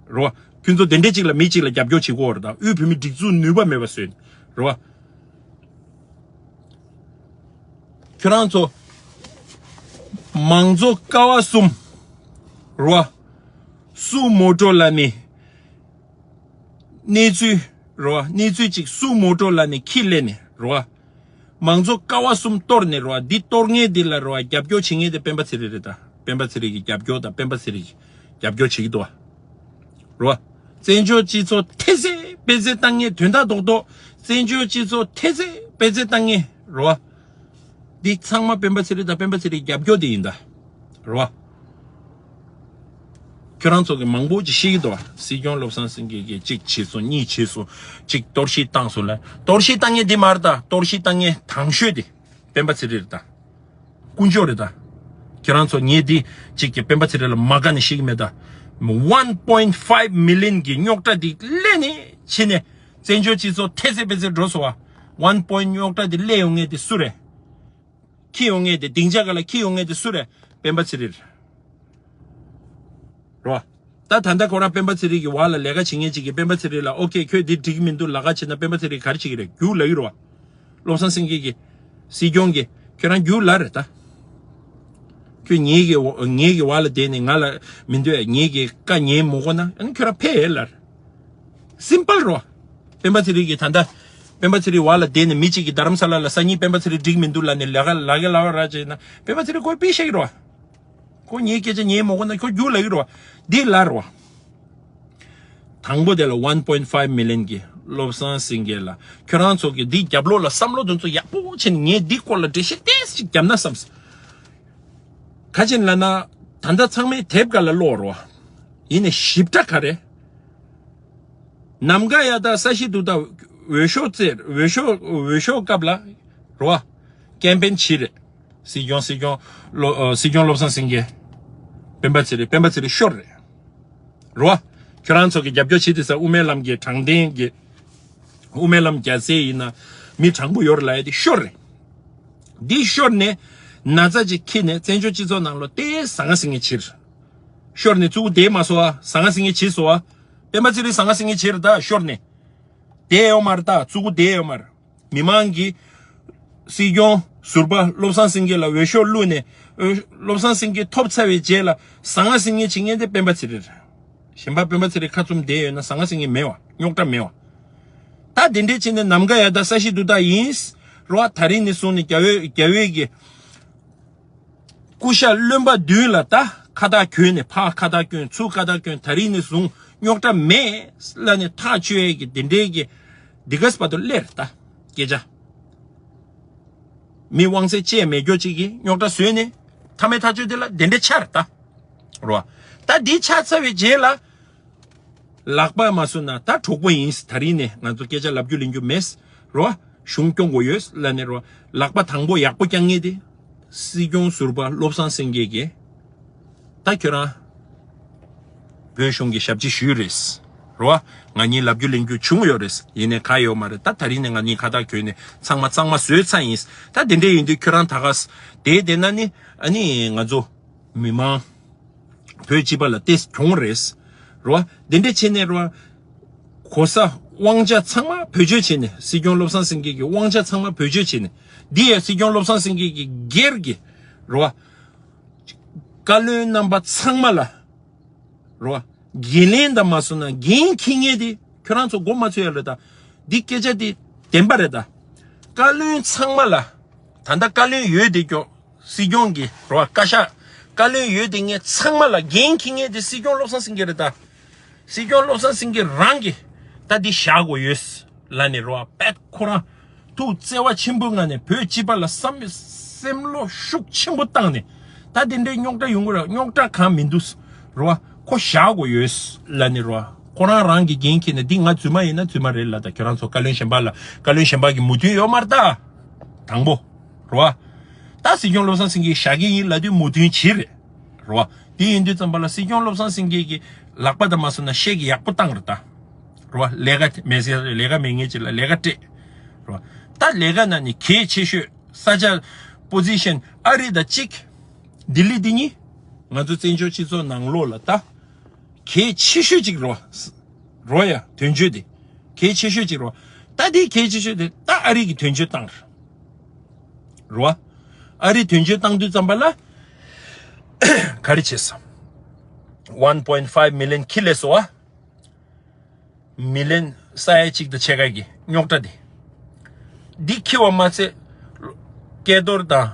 རོ། ཁྱོད་ཚོ་དེ་འདྲས་གཅིག་ལ་མི་གཅིག་ལ་རྒྱབ་སྐྱོར་བྱེད་དགོས་རེད་ད། དབུས་བོད་མི་སྒྲིག་འཛུགས་ནུས་པ་མེད་པ་བཟོས་ནས་རོ། ཁྱོད་རང་ཚོ་མང་གཙོ་ཀ་བ་གསུམ་རོ། སུ་མོ་ཊོ་ལ་ནི་གནས་ཚུལ་རོ། གནས་ཚུལ་གཅིག་སུ་མོ་ཊོ་ལ་ནི་ཁྱི་ལེན་ནས་རོ། མང་གཙོ་ཀ་བ་གསུམ་གཏོར་ནས་རོ། འདི་གཏོར་མཁན་འདི་ལ་རོ། རྒྱབ་སྐྱོར་བྱེད་མཁན་དེ་སྤེན་པ་ཚེ་རིང་རེད་ད། སྤེན་པ་ཚེ་རིང་གི་རྒྱབ་སྐྱོར་དང་སྤེན་པ་ཚེ་རིང་གི་རྒྱབ་སྐྱོར་བྱེད་ཀྱི་འདུག་བ། རོ། བཙན་བྱོལ་སྤྱི་ཚོགས་ཐེ་ཚེ་སྤེ་ཚེ་བཏང་མཁན། དོན་དག་རྡོག་རྡོག་བཙན་བྱོལ་སྤྱི་ཚོགས་ཐེ་ཚེ་སྤེ་ཚེ་བཏང་མཁན་རོ། འདི་ཚང་མ་སྤེན་པ་ཚེ་རིང་དང་སྤེན་པ་ཚེ་རིང་རྒྱབ་སྐྱོར་དེ་ཡིན་ད། རོ། ཁྱོད་རང་ཚོ་གི་མང་པོ་ཅིག་ཤེས་ཀྱི་འདུག་བ། སྲིད་སྐྱོང་བློ་བཟང་སེང་གེ་གིས་གཅིག་བྱས་སོང་། གཉིས་བྱས་སོང་། གཅིག་གཏོར་བཤིག་བཏང་སོང་ལ། གཏོར་བཤིག་བཏང་མཁན་འདི་མ་རེད་ད། གཏོར་བཤིག་བཏང་མཁན་དང་ཤོས་དེ་སྤེན་པ་ཚེ་རིང་རེད་ད། དཀོན་མཆོག་རེད་ད། ཁྱེད་རང་ཚོ་ངས་འདི་གཅིག་གི་སྤེན་པ་ཚེ་རིང་ལ་མ་དགའ་ནས་བཤད་ཀྱི་མེད་ད། one point five million གི་རྙོག་དྲ་འདི་སླེབས་ནས་ཕྱི་ནས་བཙན་བྱོལ་སྤྱི་ཚོགས་ཐེ་ཚེ་བེ་ཚེ་འགྲོ་སོང་བ། one point རྙོག་དྲ་འདི་སླེབས་ཡོང་མཁན་དེ་སུ་རེད། འཁྱེར་ཡོང་མཁན་དེ། སྡིངས་ཆ་སྒང་ལ་འཁྱེར་ཡོང་མཁན་དེ་སུ་རེད། སྤེན་པ་ཚེ་རིང་རེད། རོ། ད་ད་ལྟ་ཁོ་རང་སྤེན་པ་ཚེ་རིང་གི་འོག་ལ་ལས་ཀ་བྱེད་མཁན་ཅིག་གིས་སྤེན་པ་ཚེ་རིང་ལ་ཨོ་ཁེ་ཁྱོད་འདི་འགྲིག་མི་འདུག་ལབ་ཁ་བྱེད་ན་སྤེན་པ་ཚེ་རིང་ག་རེ་བྱེད་ཀྱི་རེད། རྒྱུགས་ལབ་ཀྱི་རེད་བ། བློ་བཟང་སེང་གེ་གིས། སྲིད་སྐྱོང་གིས། ཁྱོད་རང་རྒྱུགས་ལབ་རེད་ད། ཁྱོད་ངེད་ཀྱི་འོག་ངེད་ཀྱི་འོག་ལ་བསྡད་ནས་ང་ལ་མི་འདོད། ངེད་ཀྱི་བཀའ་ཉན་མི་དགོས་ན་ཨ་ནི་ཁྱོད་རང་ཕེབས་ལབ། སིམ་པལ་རོ། སྤེན་པ་ཚེ་རིང་གིས་ད་ལྟ་སྤེན་པ་ཚེ་རིང་འོག་ལ་བསྡད་ནས་མི་གཅིག་གིས་རྡ་རམ་ས་ལ་ལ་སང་ཉིན་སྤེན་པ་ཚེ་རིང་འགྲིག་མི་འདུག་ལབ་ནས་ལས་ཀ་ལ་ག་ལ་བ་ར་བྱས་ན་སྤེན་པ་ཚེ་རིང་ཁོས་ཕེབས་ཤེས་ཀྱི་རོ། ཁོ་ངའི་སྐད་ཆ་ཉན་མ་དགོས་ན་ཁྱོད་རྒྱུགས་ལབ་ཀྱི་རོ། འདི་ལབ་རོ། དང་པོ་དེ་ལ་one point five million གི་ བློ་བཟང་སེང་གེ་ལ་ཁྱོད་རང་ཚོ་གི་འདི་རྒྱབ་ལོགས་ལ་བསམ་བློ་དེ་ཚོ་ཡག་པོ་བྱས་ནས་ངས་འདི་སྐོར་ལ་འགྲེལ་བཤད་ཏོག་ཙམ་ཅིག་བརྒྱབ་ན་བསམས། ག་ཅིན་ལབ་ན། ད་ལྟ་ཚང་མས་དེབ་སྒང་ལ་ཀློག་རོགས། ཡིན་ནའི་ཞིབ་ཕྲ་ག་རེ། ནམ་མཁའ་ཡར་ལྟ་ས་གཞི་འདུག་ལྟ། འོས་ཤོག་བཙལ། འོས་ཤོག་འོས་ཤོག་སྐབས་ལ་རོ། ཀེམ་པེན་བྱས་རེད། སྲིད་སྐྱོང་སྲིད་སྐྱོང་བློ་ཨ། སྲིད་སྐྱོང་བློ་བཟང་སེང་གེ། སྤེན་པ་ཚེ་རིང་སྤེན་པ་ཚེ་རིང་ཤོར་རེད། རོ། ཁྱོད་རང་ཚོ་གི་རྒྱབ་སྐྱོར་བྱེད་དུས་ས་དབུ་མའི་ལམ་གྱི་དྲང་བདེན་གྱི། དབུ་མའི་ལམ་རྒྱལ་སྲས་ཡིན་ན་མི་དྲང་པོ་ཡོད་རེད་ལབ་ཡ་དེ་ཤོར་རེད། འདི་ཤོར་ནས་ན་ཚ་ཅིག་འཁྱེར་ནས་བཙན་བྱོལ་སྤྱི་ཚོགས་ནང་ལོགས་ཏེ་ཟང་ངེ་ཟིང་ངེ་བྱེད། ཤོར་ནས་གཙུག་གུ་བསྡད་མ་སོང་ཨ། ཟང་ངེ་ཟིང་ངེ་བྱེད་སོང་ཨ། སྤེན་པ་ཚེ་རིང་ཟང་ངེ་ཟིང་ངེ་བྱེད་རེད་ད། ཤོར་ནས་བསྡད་ཡོད་མ་རེད་ད། གཙུག་གུ་བསྡད་ཡོད་མ་རེད། མི་མང་གིས་སྲིད་སྐྱོང་ཟུར་པ་བློ་བཟང་སེང་གེ་ལ་འོས་ཤོག་བླུགས་ནས། འོས། བློ་བཟང་སེང་གེ་ཐོབ་ཚར་བའི་རྗེས་ལ་ཟང་ངེ་ཟིང་ངེ་བྱེད་མཁན་དེ་སྤེན་པ་ཚེ་རིང་རེད། གཞན་པ་སྤེན་པ་ཚེ་རིང་ཁ་བཙུམ་བསྡད་ཡོད་ན་ཟང་ངེ་ཟིང་ངེ་མེད་བ། རྙོག་དྲ་མེད་བ། ད་དེ་འདྲས་བྱས་ནས་ནམ་མཁའ་ཡར་ལྟ་ས་གཞི་འདུག་ལྟ་ཡིན་རོ། ད་རིང་ནས་བཟུང་ནས་རྒྱ་བོད་རྒྱ་བོད་ཀྱི་སྐུ་ཞབས་བློན་པོ་མདུན་ལ་ད་ཁ་བཏགས་གྱོན་ནས། ཕར་ཁ་བཏགས་གྱོན། ཚུར་ཁ་བཏགས་གྱོན། ད་རིང་ནས་བཟུང་རྙོག་དྲ་མེད་ལབ་ནས་ཐག་གཅོད་ཡས་ཀྱི་དེ་འདྲའི་གི་འདི་ག་ས་བར་དུ་སླེབས་རེད་ད། སྐད་ཆ། མི་དབང་ཚད་བཅད་མེད་མཁན་ཅིག་གིས་རྙོག་དྲ་བཟོས་ནས་མཐའ་མའི་ཐག་གཅོད་དེ་ལ་དེ་འདྲ་ཆགས་རེད་ད། རོ། ད་འདི་ཆགས་ཚར་བའི་རྗེས་ལ། ལག་པ་མ་བཟུང་ན་ད་གྲོགས་པོ་ཡིན། ད་རིང་ནས་ང་ཚོ་སྐད་ཆ་ལབ་རྒྱུ་ལེན་རྒྱུ་མེད། རོ། གཞུང་སྐྱོང་དགོས་ཡོད་ལབ་ནས་རོ། ལག་པ་དང་པོ་ཡག་པོ་བརྐྱང་མཁན་དེ་སྲིད་སྐྱོང་ཟུར་པ་བློ་བཟང་སེང་གེ་གིས། ད་ཁྱོད་རང་བོད་གཞུང་གི་ཞབས་ཕྱི་ཞུས་རེད། རོ། ང་གཉིས་ལབ་རྒྱུ་ལེན་རྒྱུ་བྱུང་ཡོད་རེད། ཡིན་ནའི་ག་ཡོད་མ་རེད། ད་ད་རིང་ནས་ང་གཉིས་ཁ་བཏགས་གྱོན་ནས་ཚང་མ་གཙང་མ་བཟོས་ཚར་ཡིན། ད་དེ་འདྲ་ཡིན་དུས་ཁྱོད་རང་ད་ག་ས་དེ་བསྡད་ན་ནི་ཨ་ནི་ང་ཚོ་མི་མང་བོད་སྤྱི་པ་ལ་ཏོག་ཙམ་གྱོང་རེད། རོ། དེ་འདྲ་བྱས་ནས་རོ། གོ་ས་དབང་ཆ་ཚང་མ་བེད་སྤྱོད་བྱས་ནས། སྲིད་སྐྱོང་བློ་བཟང་སེང་གེ་གི་དབང་ཆ་ཚང་མ་བེད་སྤྱོད་བྱས་ནས། འདི་ཡང་སྲིད་སྐྱོང་བློ་བཟང་སེང་གེ་གི་སྒེར་གྱི་རོ། བཀའ་བློན་རྣམ་པ་ཚང་མ་ལ་རོ། འགན་ལེན་དང་མ་སོང་ན་འགན་འཁྱེར་མཁན་དེ་ཁྱོད་རང་ཚོ་མགོ་མ་ཚོས་ཡ་ལ་ད། འདི་སྐད་ཆ་དེ་བདེན་པ་རེད་ད། བཀའ་བློན་ཚང་མ་ལ། ད་ལྟ་བཀའ་བློན་ཡོད་དེ་ཀྱོ། སྲིད་སྐྱོང་གི་རོ། བཀའ་ཤག་བཀའ་བློན་ཡོད་དེ་ངས་ཚང་མ་ལ་འགན་འཁྱེར་མཁན་དེ་སྲིད་སྐྱོང་བློ་བཟང་སེང་གེ་རེད་ད། སྲིད་སྐྱོང་བློ་བཟང་སེང་གེ་རང་གིས་ད་འདི་བཞག་དགོས་ཡོད་ལབ་ནས་རོ། པད་ཁོ་རང་ཐུགས་བརྩེ་བ་ཆེན་པོའི་ངང་ནས་བོད་སྤྱི་པ་ལ་བསམ་སེམས་བློ་ཤུགས་ཆེན་པོ་བཏང་ནས། ད་དེ་འདྲའི་རྙོག་དྲ་ཡོང་གི་རེད། རྙོག་དྲ་གང་མི་འདུག་རོ། ཁོ་བཞག་དགོས་ཡོད་ལབ་ནས་རོ། ཁོ་རང་རང་གི་འགན་འཁྱེར་ནས་འདི་ང་རྫུན་མ་ཡིན་ན་རྫུན་མ་རེད་ལབ། ད་ཁྱོད་རང་ཚོ་བཀའ་བློན་གཞན་པ་ལ་བཀའ་བློན་གཞན་པ་གི་མོས་མཐུན་ཡོད་མ་རེད་ད། དང་པོ། རོ། ད་སྲིད་སྐྱོང་བློ་བཟང་སེང་གེ་བཞག་གི་ཡིན་ལབ་དུས་མོས་མཐུན་བྱེད་རེད། རོ། དེ་ཡིན་དུས་ཙམ་པ་ལ་སྲིད་སྐྱོང་བློ་བཟང་སེང་གེ་གི་ལག་པ་དང་མ་སོང་ན་ཤེལ་གྱི་ཡག་པོ་བཏང་རེད་ད། རོ། ལས་ཀ་མེད་ཟེར་ལས་ཀ་མེད་མཁན་ཅིག་ལ་ལས་ཀ་སྤྲད། རོ། ད་ལས་ཀ་ནང་ནས་གལ་ཆེ་ཤོས་ས་ཆ་པོ་ཟི་ཤན་ཨ་རི་དང་གཅིག་ལྡི་ལི་འདི་གཉིས། ང་ཚོ་བཙན་བྱོལ་སྤྱི་ཚོགས་ནང་ལོགས་ལ་ད། གལ་ཆེ་ཤོས་ཅིག་རོ། རོ་ཡ་དོན་གཅོད་དེ། གལ་ཆེ་ཤོས་ཅིག་རོ། ད་དེ་གལ་ཆེ་ཤོས་དེ་ད་ཨ་རི་གི་དོན་གཅོད་བཏང་རེད། རོ། ཨ་རི་དོན་གཅོད་བཏང་དུས་ཙམ་པ་ལ། ག་རེ་བྱས་སོང་། ཝན་པོ་ཡིན་ཕའིབ་མི་ལི་ཡན་ཁྱེར་སླེབས་སོང་བ། མི་ལི་ཡན་ས་ཡ་གཅིག་དང་ཕྱེད་ཀ་གི་རྙོག་དྲ་དེ། འདི་འཁྱེར་བ་མ་ཚད། སྐལ་རྡོར་དང་།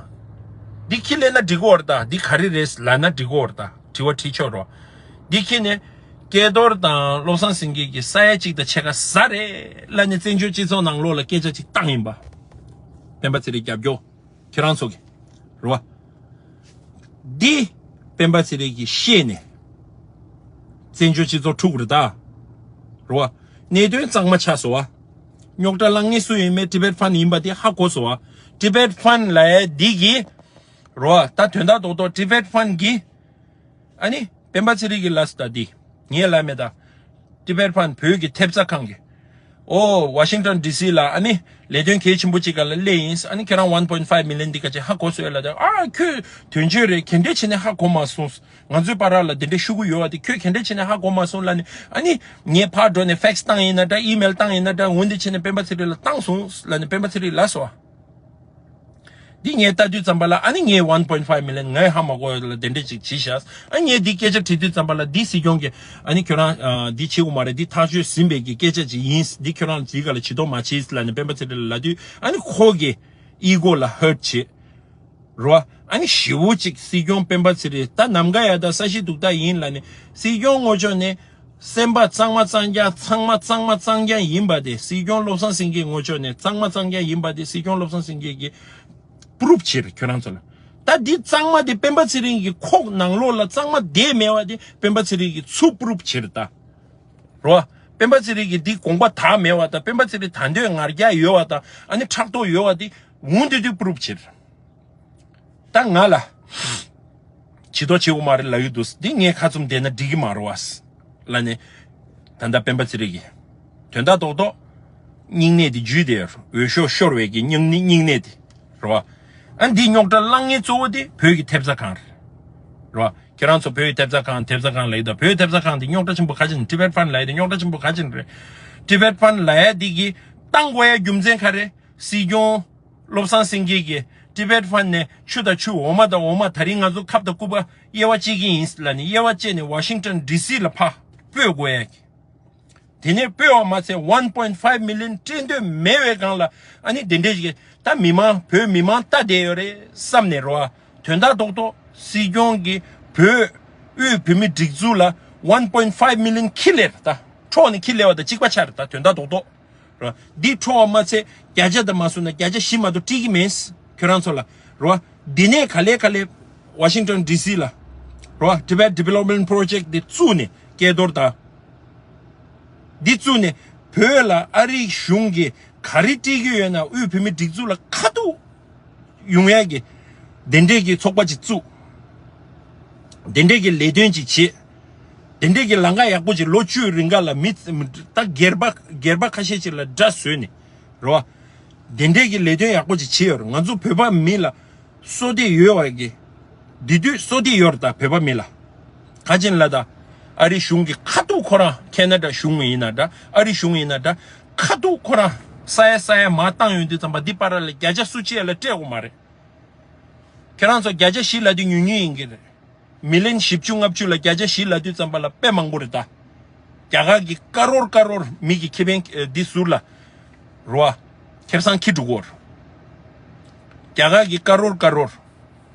འདི་འཁྱེར་སླེབས་ན་འགྲིག་གི་ཡོད་རེད་ད། འདི་ག་རེ་རེད་ལབ་ན་འགྲིག་གི་ཡོད་རེད་ད། དྲི་བ་དྲིས་ཆོག་རོགས། འདི་འཁྱེར་ནས། སྐལ་རྡོར་དང་བློ་བཟང་སེང་གེ་གི་ས་ཡ་གཅིག་དང་ཕྱེད་ཀ་ཟ་རེད་ལབ་ནས་བཙན་བྱོལ་སྤྱི་ཚོགས་ནང་ལོགས་ལ་སྐད་ཆ་ཅིག་བཏང་ཡིན་པ། སྤེན་པ་ཚེ་རིང་རྒྱབ་སྐྱོར། ཁྱེད་རང་ཚོ་གི། རེད་བ། འདི། སྤེན་པ་ཚེ་རིང་གིས་ཤེས་ནས། བཙན་བྱོལ་སྤྱི་ཚོགས་འཁྲུག་རེད་ད། རེད་བ། གནད་དོན་གཙང་མ་ཆགས་སོང་བ། རྙོག་དྲ་བསླང་མཁན་སུ་ཡིན་མིན་ཊི་བེཊ་ཕན་ཡིན་པ་དེ་ཧ་གོ་སོང་བ། ཊི་བེཊ་ཕན་ལབ་ཡ་འདི་གིས། རེད་བ། ད་དོན་དག་རྡོག་རྡོག་ཊི་བེཊ་ཕན་གིས། ཨ་ནི་སྤེན་པ་ཚེ་རིང་གིས་ལབ་སོང་ད་འདི། ངས་ལབ་མེད་ད། ཊི་བེཊ་ཕན་བོད་ཀྱི་ཐེབས་རྩ་ཁང་གིས། ཨོ་ཝ་ཤིང་ཊོན་ཌི་སི་ལ་ཨ་ནི་ལས་དོན་གལ་ཆེན་པོ་ཅིག་སྒང་ལ་སླེབས་ཡིན། ཨ་ནི་ཁྱེད་རང་ཝན་པོ་ཡིན་ཕའིབ་མི་ལི་ཡན་འདི་ག་ཅིག་ཧ་གོ་སོང་ལབ་ད། ཨ་ཁྱོད་དོན་གཅོད་རེད། ག་འདྲས་བྱས་ནས་ཧ་གོ་མ་སོང་། ང་ཚོའི་བར་ལ་འདི་འདྲའི་ཤོག་གུ་ཡོད་པ་དེ་ཁྱོད་ག་འདྲས་བྱས་ནས་ཧ་གོ་མ་སོང་ལབ་ནས། ཨ་ནི་ངས་ཕར་འགྲོ་ནས་ཕེག་སི་བཏང་ཡིན་ན་འདྲ། ཨི་མེལ་བཏང་ཡིན་ན་འདྲ། འོ་འདི་བྱས་ནས་སྤེན་པ་ཚེ་རིང་ལ་བཏང་སོང་ལབ་ནས་སྤེན་པ་ཚེ་རིང་ལབ་སོང་བ། འདི་ངས་ལྟ་དུས་ཙམ་པ་ལ་ཨ་ནི་ངས་ཝན་པོ་ཡིན་ཕའིབ་མི་ལི་ཡན་ངས་ཧ་མ་གོ་ལ་དེ་འདྲས་ཅིག་བྱས་ཤག་ཨ་ངས་འདི་སྐད་ཆ་དྲིས་དུས་ཙམ་པ་ལ་འདི་སྲིད་སྐྱོང་གིས་ཨ་ནི་ཁྱོད་རང་ཨ་འདི་བྱེད་དགོས་མ་རེད། འདི་ཐག་གཅོད་ཟིན་པའི་གི་སྐད་ཆ་ཅིག་ཡིན། འདི་ཁྱོད་རང་འདི་ག་ལ་བྱེད་དོགས་མ་བྱེད་ལབ་ནས་སྤེན་པ་ཚེ་རིང་ལ་ལབ་དུས། ཨ་ནི་ཁོ་གི་ཨི་གོ་ལ་ཧར་ཊི་བྱེད། རོ། ཨ་ནི་ཞེ་པོ་ཅིག་སྲིད་སྐྱོང་སྤེན་པ་ཚེ་རིང་ད་ནམ་མཁའ་ཡར་ལྟ་ས་གཞི་འདུག་ལྟ་ཡིན་ལབ་ནས་སྲིད་སྐྱོང་ངོ་ཅོག་ནས། སེམས་པ་གཙང་མ་གཙང་རྐྱང་། ཚང་མ་གཙང་མ་གཙང་རྐྱང་ཡིན་པ་དེ། སྲིད་སྐྱོང་བློ་བཟང་སེང་གེའི་ངོ་ཕྱོགས་ནས་གཙང་མ་གཙང་རྐྱང་ཡིན་པ་དེ་སྲིད་སྐྱོང་བློ་བཟང་སེང་གེ་གིས་པུ་རུབ་བྱེད་ཁྱོད་རང་ཚོ་ལ། ད་འདི་གཙང་མ་དེ་སྤེན་པ་ཚེ་རིང་གི་ཁོག་ནང་ལོགས་ལ་གཙང་མ་བསྡད་མེད་པ་དེ་སྤེན་པ་ཚེ་རིང་གིས་ཚུར་པུ་རུབ་བྱེད་ད། རོ། སྤེན་པ་ཚེ་རིང་གི་འདི་དགོངས་པ་དག་མེད་པ་དང་། སྤེན་པ་ཚེ་རིང་ད་འདོད་ང་རྒྱལ་ཡོད་པ་དང་། ཨ་ནི་ཕྲག་དོག་ཡོད་པ་དེ་འོང་དུས་དུས་པུ་རུབ་བྱེད། ད་ང་ལ་བྱི་དོ་བྱེད་དགོས་མ་རེད་ལབ་ཡོད་འདུག་འདི་ངས་ཁ་བཙུམ་བསྡད་ན་འགྲིག་གི་མ་རེད་བ། ལ་ནི། ད་ལྟ་སྤེན་པ་ཚེ་རིང་གིས་དོན་དག་རྡོག་རྡོག་སྙིང་ནད་དེ་འཇུས་ཏེ། འོས་ཤོག་ཤོར་བའི་གི་སྙིང་ནད་སྙིང་ནད་དེ། རེད་བ། ཨ་འདི་རྙོག་དྲ་བསླང་མཁན་གཙོ་བོ་དེ་བོད་ཀྱི་ཐེབས་རྩ་ཁང་རེད། རེད་བ། ཁྱེད་རང་ཚོ་བོད་ཀྱི་ཐེབས་རྩ་ཁང་ཐེབས་རྩ་ཁང་ལབ་ཡོད་ད། བོད་ཀྱི་ཐེབས་རྩ་ཁང་དེ་རྙོག་དྲ་ཆེན་པོ་ག་ཅིག་ནི་ཊི་བེཊ་ཕན་ལབ་ཡ་དེ་རྙོག་དྲ་ཆེན་པོ་ག་ཅིག་ནི་རེད། ཊི་བེཊ་ཕན་ལབ་ཡ་དེ་གི་བཏང་དགོས་ཡ་རྒྱུ་མཚན་ག་རེ། སྲིད་སྐྱོང་བློ་བཟང་སེང་གེ་གིས་ཊི་བེཊ་ཕན་ནས་ཆུ་དང་ཆུ། འོ་མ་དང་འོ་མ། ད་རིང་ང་ཚོ་ཁབ་དང་སྐུད་པ་དབྱེ་བ་ཕྱེ་གི་ཡིན་ལབ་ནས་དབྱེ་བ་ཕྱེ་ནས་ཝ་ཤིང་ཊོན་ཌི་སི་ལ་ཕར་སྤོས་དགོས་ཡ་གི། དེ་ནས་སྤོས་པ་མ་ཚད་one point five million སྤྲད་འདོད་མེད་པའི་སྒང་ལ། ཨ་ནི་དེ་འདྲས་ཞིག་ད་མི་མང་བོད་མི་མང་ལྟ་བསྡད་ཡོད་རེད་བསམ་ནས། རེད་བ། དོན་དག་རྡོག་རྡོག་སྲིད་སྐྱོང་གིས་བོད་དབུས་བོད་མི་སྒྲིག་འཛུགས་ལ་one point five million ཁྱེར་སླེབས་རེད་ད། འཕྲོག་ནས་ཁྱེར་སླེབས་པ་དང་གཅིག་པ་ཆགས་རེད་ད། དོན་དག་རྡོག་རྡོག་རེད། འདི་འཕྲོག་པ་མ་ཚད་བརྒྱ་ཆ་དང་མ་བཟུང་ན་བརྒྱ་ཆ་བཞི་མ་གཏོགས་སྤྲད་ཀྱི་མེད། ཁྱོད་རང་ཚོ་ལ། རེད་བ། འདི་ནས་ག་ལེ་ག་ལེ་ཝ་ཤིང་ཊོན་ཌི་སི་ལ། རེད་བ། Tibet Development Project འདི་བཙུགས་ནས་སྐལ་རྡོར་དང་། འདི་བཙུགས་ནས་བོད་ལ་ཨ་རིའི་གཞུང་གིས་ག་རེ་སྤྲད་ཀྱི་ཡོད་ན། དབུས་བོད་མི་སྒྲིག་འཛུགས་ལ་ཁ་ཐུག་ཡོང་ཡ་གི་དེ་འདྲས་ཀྱི་ཚོགས་པ་ཅིག་བཙུགས། དེ་འདྲས་ཀྱི་ལས་དོན་ཅིག་བྱེད། དེ་འདྲས་ཀྱི་ལམ་ཁ་ཡག་པོ་ཅིག་ལོ་བཅུའི་རིང་ག་ལ་མི་ད་སྒེར་པ་སྒེར་པ་ཁ་ཤས་ཅིག་ལ་དགྲ་བཟོས་ནས། རེད་བ། དེ་འདྲས་ཀྱི་ལས་དོན་ཡག་པོ་ཅིག་བྱེད་ཡོད་རེད། ང་ཚོ་བོད་པ་མི་ལ་བསོད་བདེ་ཡོད་པ་གི། འདི་དུས་བསོད་བདེ་ཡོད་རེད་ད། བོད་པ་མི་ལ། ག་ཅིག་ལ་ད། ཨ་རི་གཞུང་གིས་ཁ་ཐུག་ཁོ་རང་ཁེ་ན་ཌ་གཞུང་ཡིན་ན་འདྲ། ཨ་རི་གཞུང་ཡིན་ན་འདྲ། ཁ་ཐུག་ཁོ་རང་ས་ཡ་ས་ཡ་མར་བཏང་ཡོང་དུས་ཙམ་པ་འདི་བར་ལ་བརྒྱ་ཆ་སུ་གཅིག་ལ་སྤྲད་དགོས་མ་རེད། ཁྱེད་རང་ཚོ་བརྒྱ་ཆ་བཞི་ལབ་དུས་ཉུང་ཉུང་ཡིན་གྱི་རེད། མི་ལན་བཞི་བཅུ་ལྔ་བཅུ་ལ་བརྒྱ་ཆ་བཞི་ལབ་དུས་ཙམ་པ་ལ་དཔེ་མང་པོ་རེད་ད། རྒྱ་གར་གྱི་ཀ་རོར་ཀ་རོར་མི་གི་ཁེ་ཕན་འདི་ཟུར་ལ། རེད་བ། ཁེ་བཟང་ཁྱེར་འགྲོ་གི་ཡོད་རེད། རྒྱ་གར་གྱི་ཀ་རོར་ཀ་རོར་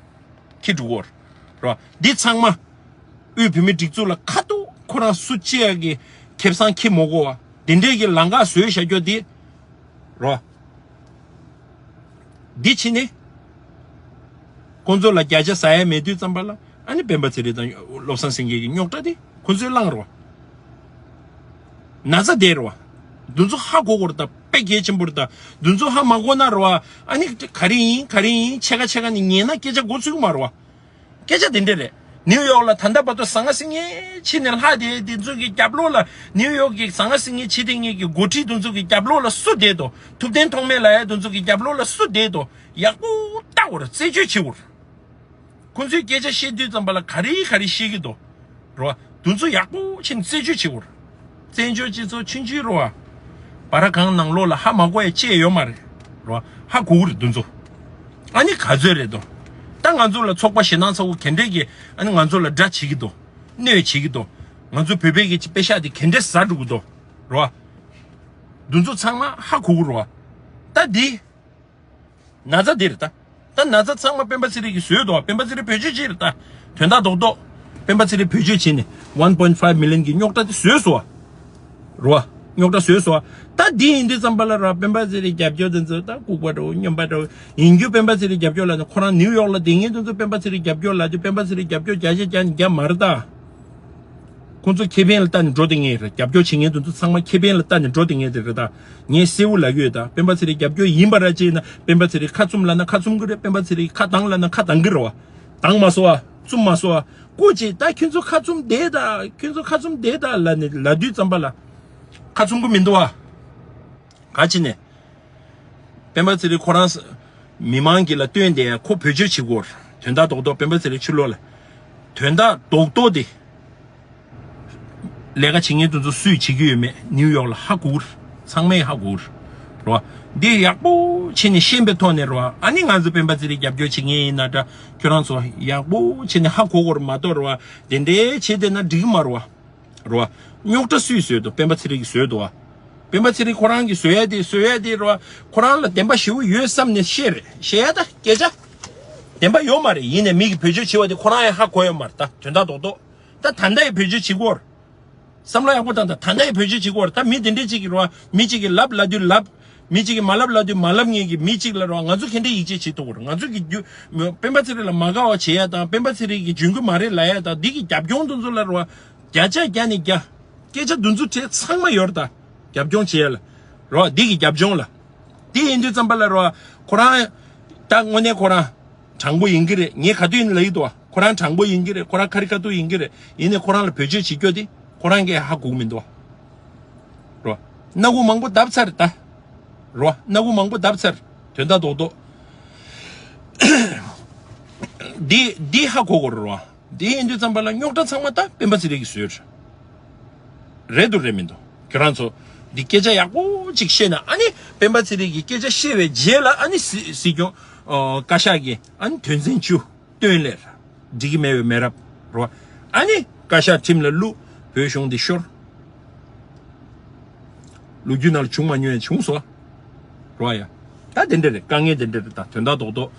ཁྱེར་འགྲོ་གི་ཡོད་རེད། རེད་བ། འདི་ཚང་མ་དབུས་བོད་མི་སྒྲིག་འཛུགས་ལ་ཁ་ཐུག་ཁོ་རང་སུ་གཅིག་གི་ཁེ་བཟང་ཁྱེར་མ་དགོས་པ། དེ་འདྲས་ཀྱི་ལམ་ཁ་བཟོས་བཞག་རྒྱུ་འདི། རེད་བ། འདི་ཕྱི་ནས་ཁོང་ཚོ་ལ་བརྒྱ་ཆ་ཟ་ཡ་མེད་དུས་ཙམ་པ་ལ། ཨ་ནི་སྤེན་པ་ཚེ་རིང་དང་བློ་བཟང་སེང་གེ་གི་རྙོག་དྲ་དེ་ཁོང་ཚོས་བསླངས་རེད་བ། ན་ཚ་དེ་རེད་བ། འདི་ཚོ་ཧ་གོ་དགོས་རེད་ད། དཔེ་གལ་ཆེན་པོ་རེད་ད། འདི་ཚོ་ཧ་མ་གོ་ན་རེད་བ། ཨ་ནི་ག་རེ་ཡིན་ག་རེ་ཡིན་ཕྱེད་ཀ་ཕྱེད་ཀ་ནས་ཉན་ན་སྐད་ཆ་མགོ་ཚོད་ཀྱི་མ་རེད་བ། སྐད་ཆ་དེ་འདྲ་རེད། ནིའུ་ཡོག་ལ་ད་ལྟ་བར་དུ་ཟང་ངེ་ཟིང་ངེ་བྱས་ནས་ལྷག་བསྡད་དེ་ཚོ་གི་རྒྱབ་ལོགས་ལ། ནིའུ་ཡོག་གི་ཟང་ངེ་ཟིང་ངེ་བྱས་དེ་ངེད་ཀྱི་འགོ་ཁྲིད་དེ་ཚོ་གི་རྒྱབ་ལོགས་ལ་སུ་བསྡད་དོ། ཐུབ་བསྟན་ཐོགས་མེད་ལབ་ཡ་དེ་ཚོ་གི་རྒྱབ་ལོགས་ལ་སུ་བསྡད་དོ། ཡག་པོ་ལྟ་དགོས་རེད། རྩད་གཅོད་བྱེད་དགོས་རེད། ཁོང་ཚོས་སྐད་ཆ་བཤད་དུས་ཙམ་པ་ལ་ག་རེ་ག་རེ་བཤད་ཀྱི་འདུག་རོ། དེ་ཚོ་ཡག་པོ་བྱས་ནས་རྩད་གཅོད་བྱེད་དགོས་རེད། བཙན་བྱོལ་སྤྱི་ཚོགས་ཆུང་ཆུང་རེད་བ། སྦ་ར་གང་ནང་ལོགས་ལ་ཧ་མ་གོ་ཡ་ཅི་ཡང་ཡོད་མ་རེད། རོ། ཧ་གོ་གི་རེད་དེ་ཚོ། ཨ་ནི་ག་ཚོད་རེད་དོ། ད་ང་ཚོ་ལ་ཚོགས་པ་ཞེད་སྣང་ཚ་བོ་ག་འདྲས་ཀྱིས་ཨ་ནི་ང་ཚོ་ལ་དགྲ་བྱེད་ཀྱི་འདུག་གནོད་བྱེད་ཀྱི་འདུག་ང་ཚོ་བོད་པའི་གི་དཔེ་ཤག་དེ་ག་འདྲས་ཟ་འགྲོ་གི་འདུག་རོ། དེ་ཚོ་ཚང་མ་ཧ་གོ་གི་རེད་བ། ད་འདི། ན་ཚ་འདི་རེད་ད། ད་ན་ཚ་ཚང་མ་སྤེན་པ་ཚེ་རིང་གིས་བཟོས་འདུག་སྤེན་པ་ཚེ་རིང་བེད་སྤྱོད་བྱས་རེད་ད། དོན་དག་རྡོག་རྡོག་སྤེན་པ་ཚེ་རིང་བེད་སྤྱོད་བྱས་ནས་one point five million གི་རྙོག་དྲ་དེ་བཟོས་སོང་བ། རོ། རྙོག་དྲ་བཟོས་སོང་བ། ད་འདི་ཡིན་དུས་ཙམ་པ་ལ་ར་སྤེན་པ་ཚེ་རིང་རྒྱབ་སྐྱོར་དེ་ཚོ་ད་ལྐུགས་པ་འདྲ་བོ་སྨྱོན་པ་འདྲ་བོ་ཡིན་རྒྱུ། སྤེན་པ་ཚེ་རིང་རྒྱབ་སྐྱོར་ལབ་ན་ཁོ་རང་ནིའུ་ཡོག་ལ་བསྡད་མཁན་དེ་ཚོ་སྤེན་པ་ཚེ་རིང་རྒྱབ་སྐྱོར་ལབ་དུས་སྤེན་པ་ཚེ་རིང་རྒྱབ་སྐྱོར་བརྒྱ་ཆ་བརྒྱ་ནས་བརྒྱ་མ་རེད་ད། ཁོང་ཚོ་ཁེ་ཕན་ལ་ལྟ་ནས་འགྲོ་བསྡད་མཁན་རེད། རྒྱབ་སྐྱོར་བྱེད་མཁན་དེ་ཚོ་ཚང་མ་ཁེ་ཕན་ལ་ལྟ་ནས་འགྲོ་བསྡད་མཁན་དེ་རེད་ད། ངས་གསལ་བོ་ལབ་ཀྱི་ཡོད་ད། སྤེན་པ་ཚེ་རིང་རྒྱབ་སྐྱོར་ཡིན་པ་ར་བྱས་ན་སྤེན་པ་ཚེ་རིང་ཁ་བཙུམ་ལབ་ན་ཁ་བཙུམ་གི་རེད། སྤེན་པ་ཚེ་རིང་ཁ་གདངས་ལབ་ན་ཁ་གདངས་གི་རེད་བ། གདངས་མ་སོང་བ། བཙུམ་མ་སོང་བ། སྐུ་མཁྱེན་ད་ཁྱོད་ཚོ་ཁ་བཙུམ་བསྡད་ད། ཁྱོད་ཚོ་ཁ་བཙུམ་བསྡད་ད་ལབ་ནས་ལབ་དུས་ཙམ་པ་ལ་ཁ་བཙུམ་གི་མི་འདུག་བ། ག་ཅི་ནས། སྤེན་པ་ཚེ་རིང་ཁོ་རང་ས་མི་མང་གི་ལ་བསྟུན་ཏེ་ཁོ་བེད་སྤྱོད་བྱེད་དགོས། དོན་དག་རྡོག་རྡོག་སྤེན་པ་ཚེ་རིང་ཕྱི་ལོགས་ལ། དོན་དག་རྡོག་རྡོག་དེ། ལས་ཀ་བྱེད་མཁན་དེ་ཚོ་སུས་བྱེད་ཀྱི་ཡོད་མེད་ནིའུ་ཡོག་ལ་ཧ་གོ་གི་རེད། ཚང་མས་ཧ་གོ་གི་རེད། རོ། འདི་ཡག་པོ་བྱས་ནས་ཤེས་པའི་ཐོག་ནས་རོ། ཨ་ནི་ང་ཚོ་སྤེན་པ་ཚེ་རིང་རྒྱབ་སྐྱོར་བྱེད་མཁན་ཡིན་ན་འདྲ། ཁྱོད་རང་ཚོ་ཡག་པོ་བྱས་ནས་ཧ་གོ་དགོས་རེད་མ་གཏོགས་རོ། དེ་འདྲའི་བྱས་བསྡད་ན་འགྲིག་གི་མ་རེད་བ། རེད་བ། རྙོག་དྲ་སུས་བཟོས་འདུག་སྤེན་པ་ཚེ་རིང་གིས་བཟོས་འདུག་བ། སྤེན་པ་ཚེ་རིང་ཁོ་རང་གིས་བཟོ་ཡ་དེ་བཟོ་ཡ་དེ་རེད་བ། ཁོ་རང་ལ་བདེན་པ་ཞེ་པོ་ཡོད་བསམ་ནས་བཤད་རེད། བཤད་ཡ་ད་སྐད་ཆ། བདེན་པ་ཡོད་མ་རེད། ཡིན་ནའི་མི་གིས་བེད་སྤྱོད་བྱེད་པ་དེ་ཁོ་རང་ཡང་ཧ་གོ་ཡོད་མ་རེད་ད། དོན་དག་རྡོག་རྡོག་ད་ད་ལྟ་ཡི་བེད་སྤྱོད་བྱེད་ཀྱི་ཡོད་རེད། བསམ་བློ་ཡག་པོ་བཏང་དང་། ད་ལྟ་ཡི་བེད་སྤྱོད་བྱེད་དགོས་རེད། ད་མི་དེ་འདྲས་ཅིག་གིས་རོ། མི་གཅིག་གིས་ལབ་ལབ་དུས་ལབ། མི་གཅིག་གིས་མ་ལབ་ལབ་དུས་མ་ལབ་མཁན་གྱི་མི་གཅིག་ལ་རོ། ང་ཚོ་ག་འདྲས་ཡིད་ཆེས་བྱེད་ཐུབ་ཀྱི་རེད། ང་ཚོ་གི་རྒྱུ་སྤེན་པ་ཚེ་རིང་ལ་མ་དགའ་བ་བྱེད་ཡ་དང་། སྤེན་པ་ཚེ་རིང་གི་འཇོན་གྱི་མ་རེད་ལབ་ཡ་དང་། འདི་གི་རྒྱབ་ལྗོངས་དེ་ཚོ་ལ་རོ། བརྒྱ་ཆ་བརྒྱ་ནས་བརྒྱ། སྐད་ཆ་འདི་ཚོ་གྲས་ཚང་མ་ཡོད་རེད། ད་རྒྱབ་ལྗོངས་བྱེད་ཡ་ལ་རོ། འདི་གི་རྒྱབ་ལྗོངས་ལ། དེ་ཡིན་དུས་ཙམ་པ་ལ་རོ། ཁོ་རང་། ད་དངོས་གནས་ཁོ་རང་། དྲང་པོ་ཡིན་གྱི་རེད། ངས་ག་དུས་ཡིན་ལབ་ཀྱི་འདུག་ཁོ་རང་དྲང་པོ་ཡིན་གྱི་རེད། ཁོ་རང་ཁ་རི་ཁ་ཐུག་ཡིན་གྱི་རེད། ཡིན་ནའི་ཁོ་རང་ལ་བེད་སྤྱོད་བྱེད་རྒྱུ་དེ་ཁོ་རང་གིས་ཧ་གོ་གི་མི་འདུག་རོ། སྣ་ཁུག་མང་པོ་བརྡབས་ཚར་ད། རོ། སྣ་ཁུག་མང་པོ་བརྡབས་ཚར། དོན་དག་རྡོག་རྡོག་འདི་འདི་ཧ་གོ་དགོས་རེད་རོ། འདི་ཡིན་དུས་ཙམ་པ་ལ་རྙོག་དྲ་ཚང་མ་ད་སྤེན་པ་ཚེ་རིང་གིས་བཟོས་རེད། རེད་འདུག་རེད་མི་འདུག་ཁྱོད་རང་ཚོ་འདི་སྐད་ཆ་ཡག་པོ་ཅིག་བཤད་ན། ཨ་ནི་སྤེན་པ་ཚེ་རིང་གིས་སྐད་ཆ་བཤད་པའི་རྗེས་ལ་ཨ་ནི་སྲིད་སྲིད་སྐྱོང་ཨོ་བཀའ་ཤག་གིས་ཨ་ནི་དོན་ཚན་བཅུ་བཏོན་ལེ་འགྲིག་གི་མེད་པའི་མེད་རབས་རོ། ཨ་ནི་བཀའ་ཤག་ཁྲིམས་ལ་བླུགས། བོད་གཞུང་འདི་ཤོར། ལོ་རྒྱུས་ནང་ལ་བྱུང་མ་མྱོང་ཡང་བྱུང་སོང་། རོ་ཡ། ད་དེ་འདྲ་རེད། དཀའ་ངལ་དེ་འདྲ་རེད། ད་དོན་དག་རྡོག་རྡོག་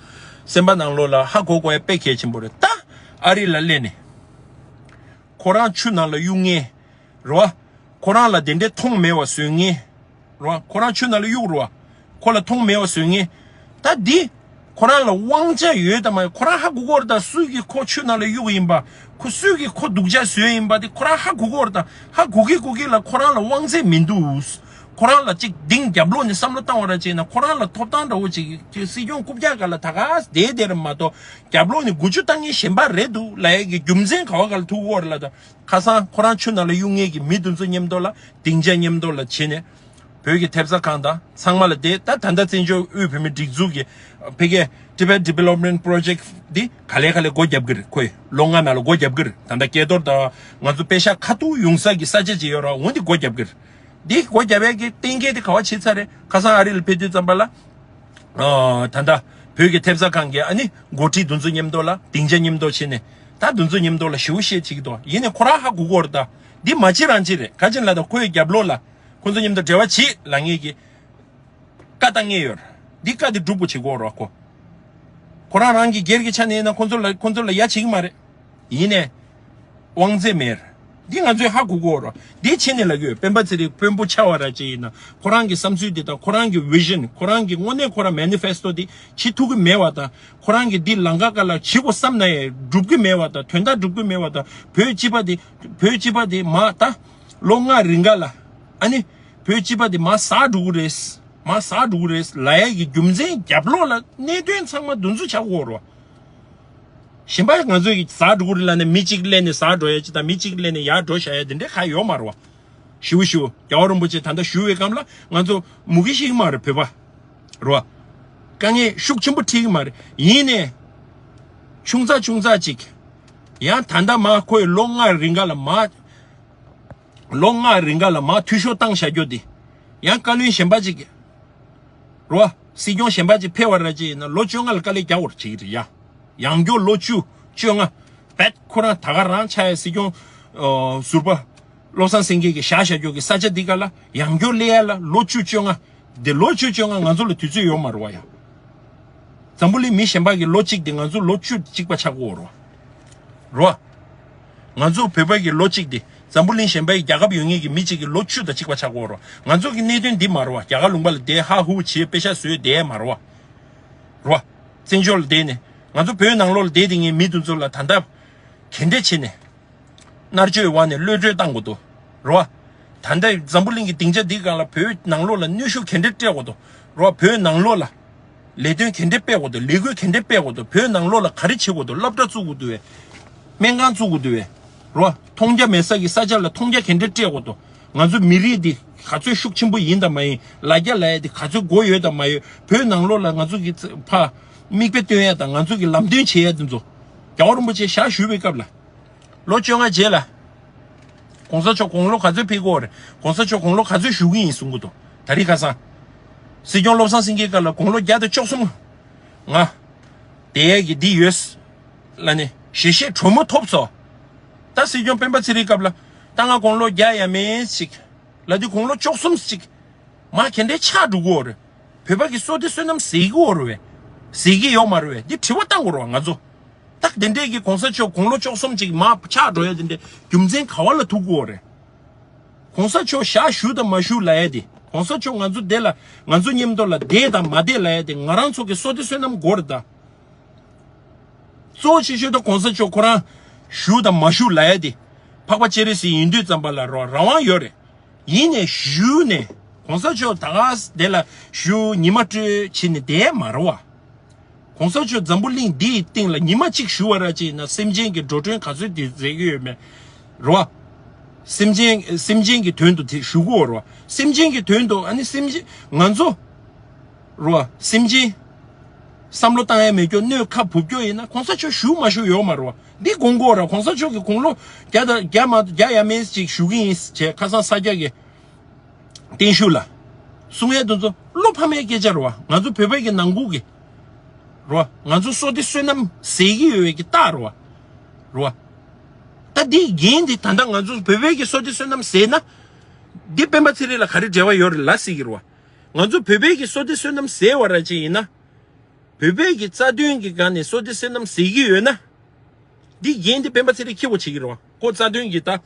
སེམས་པ་ནང་ལོགས་ལ་ཧ་གོ་དགོས་ཡ་དཔེ་གལ་ཆེན་པོ་རེད། ད་ཨ་རི་ལ་སླེབས་ནས་ཁོ་རང་ཆུ་ནང་ལ་གཡུག་མཁན་རོ། ཁོ་རང་ལ་དེ་འདྲའི་མཐོང་མེད་པ་བཟོས་མཁན་རོ། ཁོ་རང་ཆུ་ནང་ལ་གཡུག་རོ། ཁོ་ལ་མཐོང་མེད་པ་བཟོས་མཁན། ད་འདི་ཁོ་རང་ལ་དབང་ཆ་ཡོད་དམ་མ་ཡོད་ཁོ་རང་ཧ་གོ་གི་རེད། ད་སུས་ཀྱིས་ཁོ་ཆུ་ནང་ལ་གཡུག་ཡིན་པ། ཁོ་སུས་ཀྱིས་ཁོ་སྡུག་ཅག་བཟོས་ཡིན་པ་དེ་ཁོ་རང་ཧ་གོ་གི་རེད། ད་ཧ་གོ་གི་གོ་གི་ལ་ཁོ་རང་ལ་དབང་ཚད་མི་འདུག་ཁོ་རང་ལ་གཅིག་གདེང་རྒྱབ་ལོགས་ནས་བསམ་བློ་བཏང་བ་ར་བྱས་ན་ཁོ་རང་ལ་ཐོབ་ཐང་འདྲ་བོ་ཅིག་སྲིད་སྐྱོང་རྐུབ་བཀྱག་སྒང་ལ་ད་ག་བསྡད་བསྡད་རེད་མ་གཏོགས། རྒྱབ་ལོགས་ནས་འགུལ་སྐྱོད་བཏང་མཁན་གཞན་པ་རེད་འདུག་ལབ་ཡས་ཀྱི་རྒྱུ་མཚན་ག་བ་ག་ལ་ཐུག་གི་ཡོད་རེད་ལབ་ད། ཁ་སང་ཁོ་རང་ཆུ་ནང་ལ་གཡུག་མཁན་གྱི་མི་དེ་ཚོ་མཉམ་དུ་ལ་སྡིངས་ཆ་མཉམ་དུ་ལ་བྱས་ནས། བོད་ཀྱི་ཐེབས་རྩ་ཁང་དང་ཚང་མ་ལ་དེ་ད་ད་ལྟ་བཙན་བྱོལ་དབུས་བོད་མིའི་སྒྲིག་འཛུགས་ཀྱི་ཕ་གིའི་Tibet Development Project འདི་ག་ལེ་ག་ལེ་སྒོ་བརྒྱབ་ཀྱི་རེད། ཁོས་ལོ་ལྔ་ནང་ལ་སྒོ་བརྒྱབ་ཀྱི་རེད། ད་ལྟ་སྐལ་རྡོར་དང་ང་ཚོ་པེ་ཤག་ཁ་ཐུག་ཡོང་ས་ཀྱི་ས་ཆ་ཅིག་ཡོད་ར། འོ་འདི་སྒོ་བརྒྱབ་ཀྱི་རེད། འདི་སྒོ་བརྒྱབ་ཡས་ཀྱི་གཏན་འཁེལ་དེ་ག་བ་བྱས་ཚར་རེད། ཁ་སང་ཨ་རི་ལ་ཕེབས་དུས་ཙམ་པ་ལ། ཨ། ད་ལྟ་བོད་ཀྱི་ཐེབས་རྩ་ཁང་གི་ཨ་ནི་འགོ་ཁྲིད་དེ་ཚོ་མཉམ་དུ་ལ་སྡིངས་ཆ་མཉམ་དུ་བྱས་ནས་ད་དེ་ཚོ་མཉམ་དུ་ལ་ཞེ་པོ་བཤད་བྱེད་ཀྱི་འདུག་ཡིན་ནའི་ཁོ་རང་ཧ་གོ་གི་ཡོད་རེད། ད་འདི་མ་བྱེད་རང་བྱེད་རེད། ག་ཅི་ལབ་ད་ཁོའི་རྒྱབ་ལོགས་ལ་ཁོ་ཚོ་མཉམ་དུ་འབྲེལ་བ་བྱེད་ལབ་མཁན་གྱི་བཀའ་བཏང་མཁན་ཡོད་རེད། འདི་བཀའ་དེ་སྒྲུབ་དགོས་བྱེད་དགོས་རེད་ཁོ། ཁོ་རང་རང་གི་སྒེར་གྱི་ཆ་ནས་ཡིན་ན་ཁོ་ཚོ་ལ་ཁོ་ཚོ་ལ་ཡ་བྱེད་ཀྱི་མ་རེད། ཡིན་ནའི། དབང་ཚད་མེད། འདི་ང་ཚོས་ཧ་གོ་གོ་རོ། འདི་ཕྱི་ནས་ལབ་ཡོད། སྤེན་པ་ཚེ་རིང་དཔོན་པོ་ཆགས་པ་ར་ཅིག་ཡིན་ན་ཁོ་རང་གི་བསམ་ཚུལ་འདི་དང་ཁོ་རང་གི་ཝི་ཤན་ཁོ་རང་གི་དངོས་གནས་ཁོ་རང་མེ་ནི་ཕེ་སི་ཏོ་འདི་བྱེད་ཐུབ་ཀྱི་མེད་པ་དང་ཁོ་རང་གི་འདི་ལམ་ཁ་སྒང་ལ་བྱེད་དགོས་བསམ་ན་ཡང་སྒྲུབ་ཀྱི་མེད་པ་དང་དོན་དག་སྒྲུབ་ཀྱི་མེད་པ་དང་བོད་སྤྱི་པ་འདི་བོད་སྤྱི་པ་འདི་མ་ད་ལོ་ལྔ་རིང་ག་ལ་ཨ་ནི་བོད་སྤྱི་པ་འདི་མ་ཟག་འགྲོ་གི་རེད། མ་ཟག་འགྲོ་གི་རེད་ལབ་ཡ་གི་རྒྱུ་མཚན་རྒྱབ་ལོགས་ལ་གནད་དོན་ཚང་མ་འདི་ཚོ་ཆགས་ཀྱི་ཡོད་རེད་བ། གཞན་པ་ང་ཚོས་ཀྱི་ཟག་འགྲོ་གི་རེད་ལབ་ནས་མི་གཅིག་སླེབས་ནས་ཟག་འགྲོ་ཡ་ཅིག་དང་མི་གཅིག་སླེབས་ནས་ཡར་འགྲོ་བཞག་ཡ་དེ་འདྲ་ག་ཡོད་མ་རེད་བ། ཞུ་ཞུ་རྒྱལ་བ་རིན་པོ་ཆེ་ད་ལྟ་བཞུགས་པའི་སྐབས་ལ་ང་ཚོ་མུ་གེ་ཤེས་ཀྱི་མ་རེད་བོད་པ། རེད་བ། དཀའ་ངལ་ཤུགས་ཆེན་པོ་འཕྲད་ཀྱི་མ་རེད། ཡིན་ནའི་ཆུང་ཙག་ཆུང་ཙག་ཅིག་ཡང་ད་ལྟ་མ་ཁོས་ལོ་ལྔ་རིང་ག་ལ་མ། ལོ་ལྔ་རིང་ག་ལ་མ་འཐུས་ཤོར་བཏང་བཞག་རྒྱུ་དེ། ཡང་བཀའ་བློན་གཞན་པ་ཅིག་རོ། སྲིད་སྐྱོང་གཞན་པ་ཅིག་ཕེབས་པ་ར་ཅིག་ཡིན་ན་ལོ་བཅོ་ལྔ་ལ་དཀའ་ལས་རྒྱག་དགོས་རེད་བྱེད་ཀྱི་རེད་ཡ། ཡང་སྐྱོར་ལོ་བཅུ་བཅོ་ལྔ། བེད་ཁོ་རང་ད་ག་རང་ཆགས་ཡ་སྲིད་སྐྱོང་། ཨོ། ཟུར་པ། བློ་བཟང་སེང་གེ་གིས་བཞག་བཞག་རྒྱུ་གི་ས་ཆ་འདི་ག་ལ་ཡང་སྐྱོར་སླེབས་ཡ་ལ་ལོ་བཅུ་བཅོ་ལྔ། འདི་ལོ་བཅུ་བཅོ་ལྔ་ང་ཚོ་ལ་དུས་ཚོད་ཡོད་མ་རེད་བ་ཡ། འཛམ་བུ་གླིང་མི་གཞན་པ་གི་ལོ་གཅིག་དེ་ང་ཚོ་ལོ་བཅུ་གཅིག་པ་ཆགས་ཀྱི་ཡོད་རེད་བ། རོ། ང་ཚོ་བོད་པ་གི་ལོ་གཅིག་དེ་འཛམ་བུ་གླིང་གཞན་པའི་རྒྱལ་ཁབ་ཡོད་མཁན་གྱི་མི་གཅིག་གི་ལོ་བཅུ་དང་གཅིག་པ་ཆགས་ཀྱི་ཡོད་རེད་བ། ང་ཚོ་གི་གནད་དོན་འདི་མ་རེད་བ། རྒྱ་གར་ལུང་པ་ལ་བསྡད་ཧ་ཧུ་བྱེད་པེ་ཤ་བཟོས་བསྡད་མ་རེད་བ། རོ། བཙན་བྱོལ་ལ་བསྡད་ནས་ང་ཚོ་བོད་ནང་ལོགས་ལ་བསྡད་བསྡད་མཁན་མི་དེ་ཚོ་ལ་ད་ལྟ་ག་འདྲས་བྱས་ནས། མནར་གཅོད་འོག་ནས་གློད་གྲོལ་བཏང་དགོས་འདུག་རོ། ད་ལྟ་འཛམ་བུ་གླིང་གི་སྡིངས་ཆ་འདིའི་སྒང་ལ་བོད་ནང་ལོགས་ལ་གནོན་ཤུགས་ག་འདྲས་སྤྲད་དགོས་འདུག་རོ། བོད་ནང་ལོགས་ལ་ལས་དོན་ག་འདྲས་སྤེལ་དགོས་འདུག་ལས་འགུལ་ག་འདྲས་སྤེལ་དགོས་འདུག་བོད་ནང་ལོགས་ལ་ག་རེ་བྱེད་དགོས་འདུག་སློབ་གྲྭ་བཙུགས་དགོས་འདུག་བས། སྨན་ཁང་བཙུགས་དགོས་འདུག་བས། རོ། མཐོང་རྒྱ་མེད་ས་གི་ས་ཆ་ལ་མཐོང་རྒྱ་ག་འདྲས་སྤྲད་དགོས་འདུག་ང་ཚོ་མི་རིགས་འདི་ག་ཚོད་ཤུགས་ཆེན་པོ་ཡིན་དང་མ་ཡིན། ལ་རྒྱ་ལབ་ཡ་འདི་ག་ཚོད་མགོ་ཡོད་དང་མ་ཡོད། བོད་ནང་ལོགས་ལ་ང་ཚོ་གི་ཕ་མིག་དཔེ་སྟོན་ཡ་དང་ང་ཚོ་གི་ལམ་སྟོན་བྱེད་ཡ་འདི་ཚོ་རྒྱལ་བ་རིན་པོ་ཆེ་ཞག་བཞུགས་པའི་སྐབས་ལ། ལོ་བཅོ་ལྔ་རྗེས་ལ། གོང་ས་མཆོག་དགུང་ལོ་ག་ཚོད་ཕེབས་ཀྱི་ཡོད་རེད། གོང་ས་མཆོག་དགུང་ལོ་ག་ཚོད་བཞུགས་ཀྱི་ཡིན་གསུང་གི་འདུག་ད་རེས་ཁ་སང་། སྲིད་སྐྱོང་བློ་བཟང་སེང་གེའི་སྐབས་ལ་དགུང་ལོ་བརྒྱ་དང་བཅུ་གསུམ། ང་། བསྡད་ཡས་ཀྱི་འདི་ཡོད། ལ་ནི་ཞལ་བཞེས་དྲོན་མོ་ཐོབ་སོང་། ད་སྲིད་སྐྱོང་སྤེན་པ་ཚེ་རིང་སྐབས་ལ་ད་ང་དགུང་ལོ་བརྒྱ་ཡས་མེད་ཅིག་ལ་དུས་དགུང་ལོ་བཅུ་གསུམ་ཅིག་མ་ག་འདྲས་ཆགས་འགྲོ་གི་ཡོད་རེད། བོད་པ་གི་བསོད་བདེ་བསོད་ནམས་ཟད་ཀྱི་ཡོད་རེད་བས། ཟད་ཀྱི་ཡོད་མ་རེད་བས། འདི་དྲི་བ་བཏང་དགོས་རེད་བ་ང་ཚོ། ད་དེ་འདྲས་ཀྱི་གོང་ས་མཆོག་དགུང་ལོ་བཅུ་གསུམ་ཅིག་མ་ཆགས་འགྲོ་ཡ་དེ་འདྲས་རྒྱུ་མཚན་ག་བ་ལ་ཐུག་གི་ཡོད་རེད། གོང་ས་མཆོག་ཞག་བཞུགས་དང་མ་བཞུགས་ལབ་ཡ་དེ། གོང་ས་མཆོག་ང་ཚོ་འདི་ལ་ང་ཚོ་མཉམ་དུ་ལ་བསྡད་དང་མ་བསྡད་ལབ་ཡ་དེ་ང་རང་ཚོ་གི་བསོད་བདེ་བསོད་ནམས་དགོས་རེད་ད། གཙོ་ཆེ་ཤོས་དེ་གོང་ས་མཆོག་ཁོ་རང་བཞུགས་དང་མ་བཞུགས་ལབ་ཡ་དེ། འཕགས་པ་སྤྱན་རས་གཟིགས་ཡིན་དུས་ཙམ་པ་ལ་རོ་རང་དབང་ཡོད་རེད། ཡིན་ནས་བཞུགས་ནས་གོང་ས་མཆོག་ད་ག་འདི་ལ་བཞུགས་ཉི་མ་སྤྲོད་བྱས་ནས་བསྡད་མ་རེད་བ། གོང་ས་མཆོག་འཛམ་བུ་གླིང་འདིའི་སྟེང་ལ་ཉི་མ་གཅིག་བཞུགས་པ་ར་ཅིག་ཡིན་ན་སེམས་ཅན་གྱི་འགྲོ་གྲོན་ག་ཚོད་དེ་མཛད་ཀྱི་ཡོད་མེད། རེད་བ། སེམས་ཅན་སེམས་ཅན་གྱི་དོན་དུ་དེ་བཞུགས་ཀྱི་ཡོད་རེད་བ། སེམས་ཅན་གྱི་དོན་དུ་ཨ་ནི་སེམས་ཅན་ང་ཚོ་རེད་བ། སེམས་ཅན་བསམ་བློ་བཏང་ཡ་མེད་རྒྱུ་གནོད་ཁ་བུབ་རྒྱུ་ཡིན་ན་གོང་ས་མཆོག་བཞུགས་མ་བཞུགས་ཡོད་མ་རེད་བ། འདི་དགོངས་དགོས་ར། གོང་ས་མཆོག་གི་དགུང་ལོ་བརྒྱ་དང་བརྒྱ་མ་བརྒྱ་ཡ་མེད་ཅིག་བཞུགས་ཀྱི་ཡིན་བྱས་ཁ་སང་ས་སྐྱ་གི་བརྟན་བཞུགས་ལ། གསུང་ཡས་དེ་ཚོ་བློ་ཕམ་ཡས་སྐད་ཆ་རེད་བ། ང་ཚོ་བོད་པའི་གི་ནང་ཁུལ་གི་རེད་བ། ང་ཚོ་བསོད་བདེ་བསོད་ནམས་ཟད་ཀྱི་ཡོད་པའི་གི་རྟགས་རེད་བ། རེད་བ། ད་འདི་འགན་འདི་ད་ལྟ་ང་ཚོ་བོད་པའི་གི་བསོད་བདེ་བསོད་ནམས་ཟད་ན། འདི་སྤེན་པ་ཚེ་རིང་ལ་ག་རེ་འབྲེལ་བ་ཡོད་རེད་ལབ་སྲིད་ཀྱི་རེད་བ། ང་ཚོ་བོད་པའི་གི་བསོད་བདེ་བསོད་ནམས་ཟད་པ་ར་ཅིག་ཡིན་ན། བོད་པའི་གི་རྩ་དོན་གི་སྒང་ནས་བསོད་བདེ་བསོད་ནམས་ཟད་ཀྱི་ཡོད་ན། འདི་འགན་འདི་སྤེན་པ་ཚེ་རིང་འཁྱེར་དགོས་བྱེད་ཀྱི་རེད་བ། ཁོ་རྩ་དོན་གི་ད་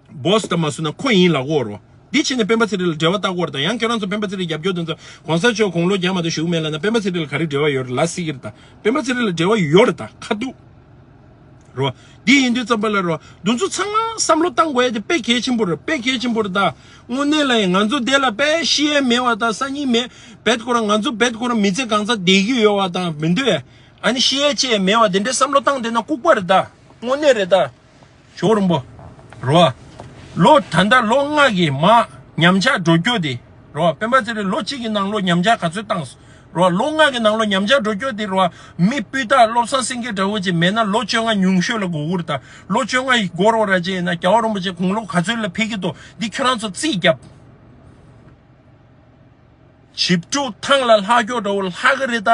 བོ་སི་དང་མ་སུ་ན་ཁོ་ཡིན་ལབ་དགོས་རེད་བ། འདི་བྱས་ནས་སྤེན་པ་ཚེ་རིང་ལ་འབྲེལ་བ་བཏགས་དགོས་རེད་ད། ཡང་ཁྱེད་རང་ཚོ་སྤེན་པ་ཚེ་རིང་རྒྱབ་སྐྱོར་དེ་ཚོ་གོང་ས་མཆོག་དགུང་ལོ་བརྒྱ་མ་གཏོགས་བཞུགས་མེད་ལབ་ན་སྤེན་པ་ཚེ་རིང་ལ་ག་རེ་འབྲེལ་བ་ཡོད་རེད་ལབ་སྲིད་ཀྱི་རེད་ད། སྤེན་པ་ཚེ་རིང་ལ་འབྲེལ་བ་ཡོད་རེད་ད་ཁ་ཐུག་རེད་བ། འདི་ཡིན་དུས་ཙམ་པ་ལ་རེད་བ། འདི་ཚོ་ཚང་མ་བསམ་བློ་བཏང་དགོས་ཡ་དེ་དཔེ་གལ་ཆེན་པོ་རེད། དཔེ་གལ་ཆེན་པོ་རེད་ད། དངོས་གནས་ལ་ཡང་ང་ཚོ་འདི་ལ་དཔེ་ཤི་ཡས་མེད་པ་དང་སང་ཉིན་མེད། བེད་ཁོ་རང་ང་ཚོ་བེད་ཁོ་རང་མི་ཚེ་གང་ཚ་བསྡད་ཀྱི་ཡོད་པ་དང་མི་འདུག་ཨེ། ཨ་ནི་ཤི་ཡས་ཅི་ཡང་མེད་པ་དེ་འདྲའི་བསམ་བློ་བཏང་བསྡད་ན་ལྐུགས་པ་རེད་ད། དངོས་གནས་རེད་ད། ཇོ་བོ་རིན་པོ། རེད་བ། ལོ་ད་ལྟ་ལོ་ལྔ་གི་མ་ཉམས་ཆག་འགྲོ་རྒྱུ་དེ། རེད་བ། སྤེན་པ་ཚེ་རིང་ལོ་གཅིག་གི་ནང་ལོ་ཉམས་ཆག་ག་ཚོད་བཏང་སོང་། རེད་བ། ལོ་ལྔ་གི་ནང་ལོ་ཉམས་ཆག་འགྲོ་རྒྱུ་དེ་རེད་བ། མི་སྤུས་དག་བློ་བཟང་སེང་གེ་འདྲ་བོ་ཅིག་མེད་ན་ལོ་བཅོ་ལྔ་ཉུང་ཤོས་ལ་འགོར་གི་རེད་ད། ལོ་བཅོ་ལྔ་ཡི་འགོར་བ་ར་ཅིག་ཡིན་ན་རྒྱལ་བ་རིན་པོ་ཆེ་དགུང་ལོ་ག་ཚོད་ལ་ཕེབས་ཀྱི་འདུག་འདི་ཁྱོད་རང་ཚོ་རྩིས་རྒྱབ། བྱིས་ཕྲུག་ཐང་ལ་ལྷག་རྒྱུ་འདྲ་བོ་ལྷག་གི་རེད་ད།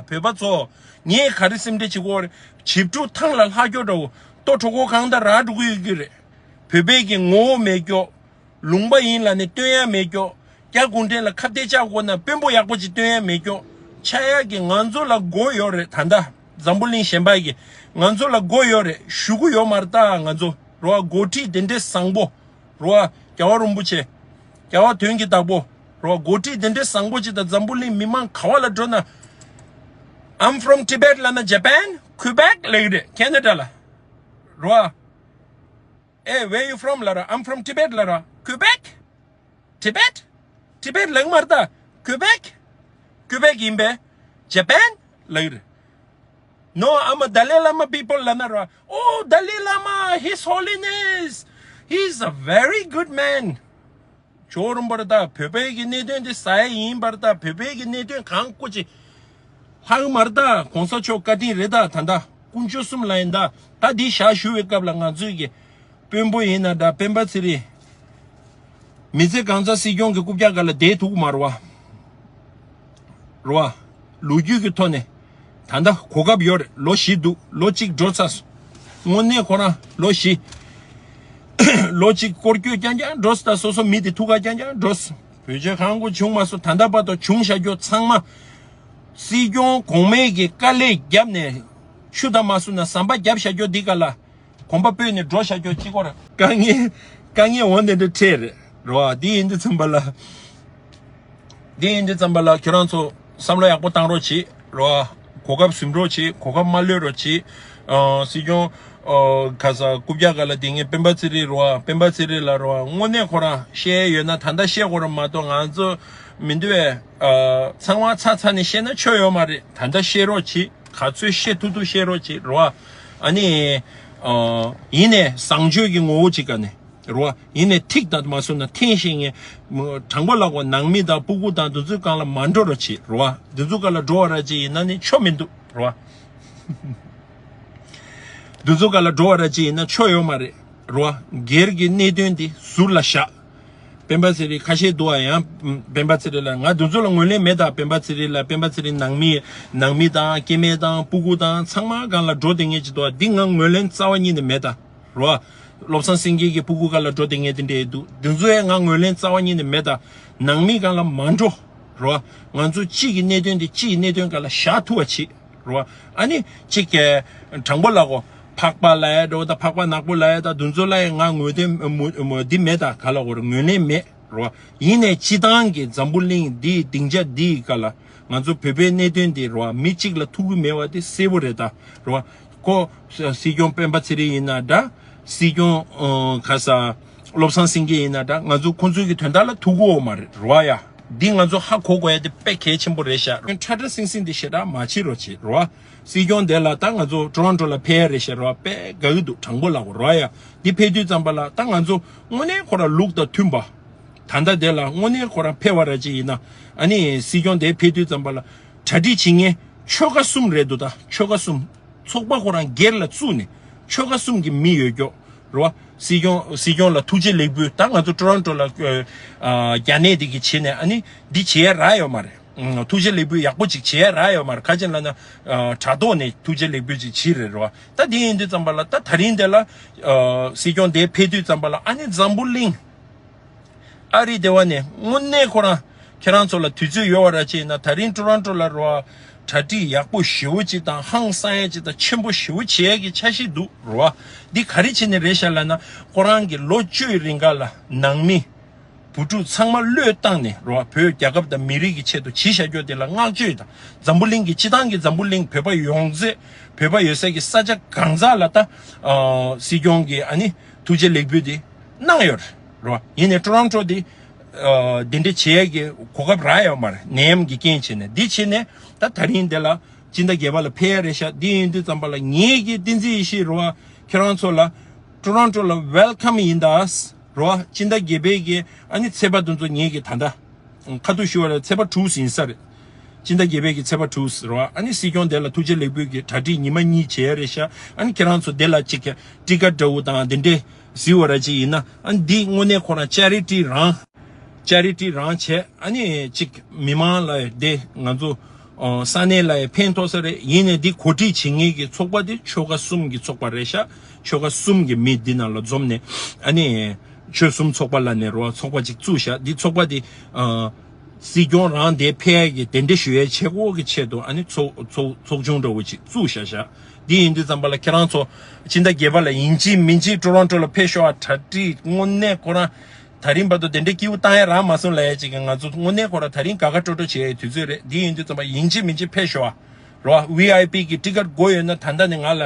བོད་པ་ཚོ། ངས་ག་རེ་སེམས་ཁྲལ་བྱེད་དགོས་རེད། བྱིས་ཕྲུག་ཐང་ལ་ལྷག་རྒྱུ་འདྲ་བོ་ལྟོ་གྲོད་ཁོག་གང་དང་རག་འགྲོ་གི་ཡོད་ཀྱི་རེད། བོད་པའི་གི་ངོ་བོ་མེད་རྒྱུ། ལུང་པ་ཡིན་ལབ་ནས་སྟོན་ཡ་མེད་རྒྱུ། སྐྱ་གུང་ཁྲན་ལ་ཁ་གཏད་བཅག་དགོས་ན་དཔོན་པོ་ཡག་པོ་ཅིག་སྟོན་ཡ་མེད་རྒྱུ། ཆགས་ཡ་གི་ང་ཚོ་ལ་དགོས་ཡོད་རེད་ད་ལྟ། འཛམ་བུ་གླིང་གཞན་པ་གི་ང་ཚོ་ལ་དགོས་ཡོད་རེད་ཞུ་གི་ཡོད་མ་རེད་ད་ང་ཚོ། རེད་བ། འགོ་ཁྲིད་དེ་འདྲའི་བཟང་པོ། རེད་བ། རྒྱལ་བ་རིན་པོ་ཆེ། རྒྱལ་བ་དོན་གྱི་བདག་པོ། རེད་བ། འགོ་ཁྲིད་དེ་འདྲའི་བཟང་པོ་ཅིག་དང་འཛམ་བུ་གླིང་མི་མང་ག་བ་ལ་འགྲོ་ན། I'm from Tibet ལབ་ན་Japan, Quebec ལབ་ཀྱི་རེད། ཁེ་ན་ཌ་ལ། རེད་བ། Hey, where you from ལབ་ར། I'm from Tibet ལབ་ར། Quebec? Tibet? Tibet ལབ་ཀྱི་མ་རེད་ད། Quebec? Quebec ཡིན་པས། Japan ལབ་ཀྱི་རེད། No, I'm a Dalai Lama people ལབ་ན་ར། Oh, Dalai Lama, His Holiness, he's a very good man. ཇོ་བོ་རིན་པོ་ཆེ་ད་བོད་པའི་གི་གནད་དོན་དེ་ཟ་ཡ་ཡིན་པར་ད། བོད་པའི་གི་གནད་དོན་གང་སྐོར་ཅིག་ལྷག་མར་ད་གོང་ས་མཆོག་བཀའ་དྲིན་རེད་ད། ད་ད་དཀོན་མཆོག་གསུམ་ལ་ཡིན་ད། ད་འདི་ཞག་ཞུ་བའི་སྐབས་ལ་ང་ཚོའི་གི་དཔོན་པོ་ཡིན་ན་འདྲ། སྤེན་པ་ཚེ་རིང་། མི་ཚེ་གང་ཚ་སྲིད་སྐྱོང་གི་རྐུབ་བཀྱག་སྒང་ལ་བསྡད་ཐུབ་ཀྱི་མ་རེད་བ། རེད་བ། ལོ་རྒྱུས་ཀྱི་ཐོག་ནས་ད་ལྟ་གོ་སྐབས་ཡོད་རེད། ལོ་བཞི་འདུག་ལོ་གཅིག་འགྲོ་ཚར་སོང་། དངོས་གནས་ཁོ་རང་ལོ་བཞི། ལོ་གཅིག་སྐོར་སྐྱོད་རྐྱང་རྐྱང་འགྲོ་སོང་། ད་སོ་སོ་མི་དེ་ཐུགས་ཁ་རྐྱང་རྐྱང་འགྲོ་སོང་། བོད་ཆས་གང་དགོས་བྱུང་མ་སོང་། ད་ལྟ་བར་དུ་བྱུང་བཞག་རྒྱུ་ཚང་མ། སྲིད་སྐྱོང་གོང་མའི་གི་དཀའ་ལས་བརྒྱབ་ནས་ཆུ་དང་མ་སུ་ན་ཟམ་པ་བརྒྱབ་བཞག་རྒྱུ་འདི་ག་ལ། གོམ་པ་སྤོས་ནས་འགྲོ་བཞག་རྒྱུ་གཅིག་པོ་རེད། དཀའ་ངལ་དཀའ་ངལ་འོང་དེ་འདྲ་འཕྲད་རེད། རེད་བ། འདི་ཡིན་དུས་ཙམ་པ་ལ། འདི་ཡིན་དུས་ཙམ་པ་ལ་ཁྱོད་རང་ཚོ་བསམ་བློ་ཡག་པོ་བཏང་རོགས་བྱེད། རེད་བ། གོ་སྐབས་ཟིན་རོགས་བྱེད། གོ་སྐབས་མ་གློད་རོགས་བྱེད། ཨ། སྲིད་སྐྱོང་། ཨ། ག་ས་རྐུབ་བཀྱག་སྒང་ལ་བསྡད་མཁན་སྤེན་པ་ཚེ་རིང་རེད་བ། སྤེན་པ་ཚེ་རིང་ལ་རེད་བ། དངོས་གནས་ཁོ་རང་བཤད་ཡོད་ན་ད་ལྟ་བཤད་དགོས་རེད་མ་གཏོགས་ང་ཚོ་མི་འདུག་བས། ཨ། ཚང་མ་ཚར་ཚར་ནས་བཤད་ན་ཆོ་ཡོད་མ་རེད། ད་ལྟ་བཤད་རོགས་བྱེད། ག་ཚོད་བཤད་ཐུབ་ཐུབ་བཤད་རོགས་བྱེད། རེད་བ། ཨ་ནི། ཨ། ཡིན་ནས་བཟང་སྤྱོད་ཀྱི་ངོ་བོ་ཅིག་ག་ནས། རེད་བ། ཡིན་ནས་ཐིག་དང་མ་སོང་ན་འཐེན་ཤེས་མཁན། དྲང་པོ་ལབ་དགོས། ནང་མི་དང་སྤུ་གུ་དང་དེ་ཚོའི་སྒང་ལ་མ་འགྲོ་རོགས་བྱེད། རེད་བ། དེ་ཚོའི་སྒང་ལ་འགྲོ་བ་ར་ཅིག་ཡིན་ན་ནི་ཆོ་མི་འདུག་རེད་བ། དེ་ཚོའི་སྒང་ལ་འགྲོ་བ་ར་ཅིག་ཡིན་ན་ཆོ་ཡོད་མ་རེད། རེད་བ། སྒེར་གྱི་གནད་དོན་དེ་ཟུར་ལ་བཞག་སྤེན་པ་ཚེ་རིང་ཁ་ཤས་འདུག་བ། ཡང་སྤེན་པ་ཚེ་རིང་ལ་ང་དེ་ཚོ་ལ་ངོས་ལེན་མེད་ད། སྤེན་པ་ཚེ་རིང་ལ། སྤེན་པ་ཚེ་རིང་ནང་མི་ནང་མི་དང་སྐྱེ་དམན་དང་སྤུ་གུ་དང་ཚང་མ་སྒང་ལ་འགྲོ་བསྡད་མཁན་ཅིག་འདུག་བ། འདི་ང་ངོས་ལེན་རྩ་བ་ཉིད་ནས་མེད་ད། རེད་བ། བློ་བཟང་སེང་གེ་གི་སྤུ་གུ་སྒང་ལ་འགྲོ་བསྡད་མཁན་དེ་འདྲས་འདུག་དེ་ཚོ་ཡང་ང་ངོས་ལེན་རྩ་བ་ཉིད་ནས་མེད་ད། ནང་མི་སྒང་ལ་མ་འགྲོ། རེད་བ། ང་ཚོ་སྤྱི་གི་གནད་དོན་དེ་སྤྱི་ཡི་གནད་དོན་སྒང་ལ་བཞག་ཐུབ་པ་བྱེད། རེད་བ། ཨ་ནི་གཅིག་གི་དྲང་པོ་ལབ་དགོས། འཕགས་པ་ལབ་ཡ་འགྲོ་ད་འཕགས་པ་ནག་པོ་ལབ་ཡ་ད་དུང་ཚོ་ལ་ཡ་ང་ངོས་དོན་མོ་མོ་འདི་མེད་ད་ག་ལ་གོ་ར་ངོས་ལེན་མེད་རོ། ཡིན་ནས་སྤྱི་བཏང་གི་འཛམ་བུ་གླིང་འདི་སྡིངས་ཆ་འདི་ཡི་ཀ་ལ་ང་ཚོ་བོད་པའི་གནད་དོན་འདི་རོ་མི་གཅིག་ལ་ཐུག་གི་མེད་པ་འདི་གསལ་པོ་རེད་ད་རོ། ཁོ་སྲིད་སྐྱོང་སྤེན་པ་ཚེ་རིང་ཡིན་ན་འདྲ། སྲིད་སྐྱོང་ཨ་ག་ས་བློ་བཟང་སེང་གེ་ཡིན་ན་འདྲ་ང་ཚོ་ཁོང་ཚོའི་གི་དོན་དག་ལ་ཐུག་གོ་མ་རེད་རོ་ཡ། འདི་ང་ཚོ་ཧ་གོ་དགོས་ཡ་དེ་དཔེ་གལ་ཆེན་པོ་རེད་ཤག་ཁྲ་ཁྲ་སིང་སིང་འདི་ཞེ་དྲག་མ་བྱེད་རོགས་བྱེད་རོ། སྲིད་སྐྱོང་དེ་ལ་ད་ང་ཚོ་ཊོ་རོན་ཊོ་ལ་ཕེབས་ཡ་རེད་ཤག་རོ། དཔེ་དགའ་གི་འདུག་དྲང་པོ་ལབ་དགོས་རོ་ཡ། འདི་ཕེབས་དུས་ཙམ་པ་ལ་ད་ང་ཚོ་དངོས་གནས་ཁོ་ར་ལུགས་དང་མཐུན་པ། ད་ལྟ་དེ་ལ་དངོས་གནས་ཁོ་རང་ཕེབས་པ་ར་ཅིག་ཡིན་ན་ཨ་ནི་སྲིད་སྐྱོང་དེ་ཕེབས་དུས་ཙམ་པ་ལ་གྲ་སྒྲིག་བྱེད་མཁན་ཆོལ་ཁ་གསུམ་རེད་འདུག་ད་ཆོལ་ཁ་གསུམ། ཚོགས་པ་ཁོ་རང་སྒེར་ལ་བཙུགས་ནས་ཆོལ་ཁ་གསུམ་གྱི་མི་ཡོད་ཀྱོག་རེད་བ། སྲིད་སྐྱོང་སྲིད་སྐྱོང་ལ་ཐུགས་རྗེ་ལེགས་འབུལ་ད་ང་ཚོ་ཊོ་རོན་ཊོ་ལ་ཨ་རྒྱ་ནད་འདི་གི་བྱེད་ནས་ཨ་ནི་འདི་བྱེད་ཡ་རག་ཡོད་མ་རེད། ཐུགས་རྗེ་ལེགས་འབུལ་ཡག་པོ་ཅིག་བྱེད་ཡ་རག་ཡོད་མ་རེད། ཁ་ཅིག་ལབ་ན་དྲ་ཐོག་ནས་ཐུགས་རྗེ་ལེགས་འབུལ་ཅིག་བྱེད་རེད་རེད་བ། ད་འདི་ཡིན་དུས་ཙམ་པ་ལ་ད་ད་རིང་དེ་ལ་སྲིད་སྐྱོང་དེ་ཕེབས་དུས་ཙམ་པ་ལ་ཨ་ནི་འཛམ་བུ་གླིང་ཨ་རི་སྡེ་བ་ནས་དངོས་གནས་ཁོ་རང་ཁྱེད་རང་ཚོ་ལ་དུས་ཚོད་ཡོད་པ་ར་ཅིག་ཡིན་ན་ད་རིང་ཊོ་རོན་ཊོ་ལ་རོ་གྲ་སྒྲིག་ཡག་པོ་ཞེ་པོ་ཅིག་དང་ཧང་སང་ཡ་ཅིག་དང་ཆེན་པོ་ཞེ་པོ་བྱེད་ཡ་གི་འཆར་གཞི་འདུག་རོ། འདི་ག་རེ་བྱས་ནས་རེད་ཤག་ལབ་ན་ཁོ་རང་གི་ལོ་བཅུའི་རིང་ག་ལ་ནང་མི་བུ་ཕྲུག་ཚང་མ་བློས་བཏང་ནས་རོ་བོད་རྒྱལ་ཁབ་དང་མི་རིགས་ཀྱི་ཆེད་དུ་བྱས་བཞག་རྒྱུ་དེ་ལ་བསྔགས་བརྗོད་དང་འཛམ་བུ་གླིང་གི་སྤྱི་བཏང་གི་འཛམ་བུ་གླིང་བོད་པ་ཡོངས་རྫོགས་བོད་པ་ཡོད་སའི་གི་ས་ཆ་གང་ཟག་ལ་ད་སྲིད་སྐྱོང་གི་ཨ་ནི་ཐུགས་རྗེ་ལེགས་འབུལ་དེ་གནང་ཡོད་རེད་རོ། ཡིན་ནའི་ཊོ་རོན་ཊོ་དེ་ཨ་དེ་འདྲ་བྱེད་ཡས་ཀྱི་གོ་སྐབས་རག་ཡོད་མ་རེད། ནད་ཡམས་ཀྱི་རྐྱེན་བྱས་ནས་འདི་བྱས་ནས་ད་ད་རིང་འདི་ལ་སྤྱི་ཟླ་བརྒྱད་པ་ལ་ཕེབས་ཡ་རེད་ཤག་འདི་ཡིན་དུས་ཙམ་པ་ལ་ངེད་ཀྱི་བསྟན་འཛིན་ཡེ་ཤེས་རོ་ཁྱེད་རང་ཚོ་ལ་ཊོ་རོན་ཊོ་ལ་ཝེལ་ཀམ་ཡིན་ད་རོ། སྤྱི་ཟླ་བརྒྱད་པའི་གི་ཨ་ནི་ཚེས་པ་དེ་ཚོ་ངེད་ཀྱི་ད་ལྟ་ཁ་ཐུག་ཞུ་བ་ལ་ཚེས་པ་དྲུག་ཡིན་ས་རེད། སྤྱི་ཟླ་བརྒྱད་པའི་གི་ཚེས་པ་དྲུག་རོ། ཨ་ནི་སྲིད་སྐྱོང་དེ་ལ་ཐུགས་རྗེ་ལེགས་འབུལ་གྱི་གྲ་སྒྲིག་ཉི་མ་གཉིས་བྱས་ཡ་རེད་ཤག་ཨ་ནི་ཁྱེད་རང་ཚོ་དེ་ལ་ཅིག་ཊི་ཀེ་ཊི་འདྲ་བོ་དང་དེ་འདྲས་གཟིགས་པ་ར་ཅིག་ཡིན་ན་ཨ་ནི་འདི་དངོས་གནས་ཁོ་རང་ཅེ་རི་ཊི་རང་ཅེ་རི་ཊི་རང་བྱས་ཨ་ནི་ཅིག་མི་མང་ལ་དེ་ང་ཚོ་ཨ་ས་གནས་ལ་ཡང་ཕན་ཐོགས་ས་རེད། ཡིན་ནའི་འདི་གོ་སྒྲིག་བྱེད་མཁན་གྱི་ཚོགས་པ་དེ་ཆོལ་ཁ་གསུམ་གྱི་ཚོགས་པ་རེད་ཤག་ཆོལ་ཁ་གསུམ་གྱི་མི་འདི་ནང་ལ་འཛོམས་ནས་ཨ་ནི་ཆོལ་གསུམ་ཚོགས་པ་ལ་ནས་རོ་ཚོགས་པ་ཅིག་བཙུགས་ཤག་འདི་ཚོགས་པ་འདི་ཨ་སྲིད་སྐྱོང་རང་དེ་ཕེབས་ཡས་ཀྱི་དེ་འདྲ་ཞུ་ཡས་བྱེད་སྒོ་གི་ཆེད་དུ་ཨ་ནི་ཚོགས་ཚོགས་ཚོགས་ཆུང་འདྲ་བོ་ཅིག་བཙུགས་ཤག་ཤག་འདི་ཡིན་དུས་ཙམ་པ་ལ་ཁྱེད་རང་ཚོ་སྤྱི་ཟླ་བརྒྱད་པ་ལ་ཡིན་གཅིག་མིན་གཅིག་ཊོ་རོན་ཊོ་ལ་ཕེབས་ཤོག་ཨ་གྲ་སྒྲིག་དངོས་གནས་ཁོ་རང་ད་རིང་བར་དུ་དེ་འདྲའི་སྐྱིད་པོ་བཏང་ཡ་རག་མ་སོང་ལབ་ཡ་ཅིག་གི་ང་ཚོ་དངོས་གནས་ཁོ་ར་ད་རིང་དགའ་དགའ་སྤྲོ་སྤྲོ་བྱེད་ཡའི་དུས་ཚོད་རེད། འདི་ཡིན་དུས་ཙམ་པ་ཡིན་གཅིག་མིན་གཅིག་ཕེབས་ཤོག་ཨ། རོ་ཝི་ཨའི་པི་གི་ཊི་ཀེ་ཊི་དགོས་ཡོད་ན་ད་ལྟ་ནས་ང་ལ་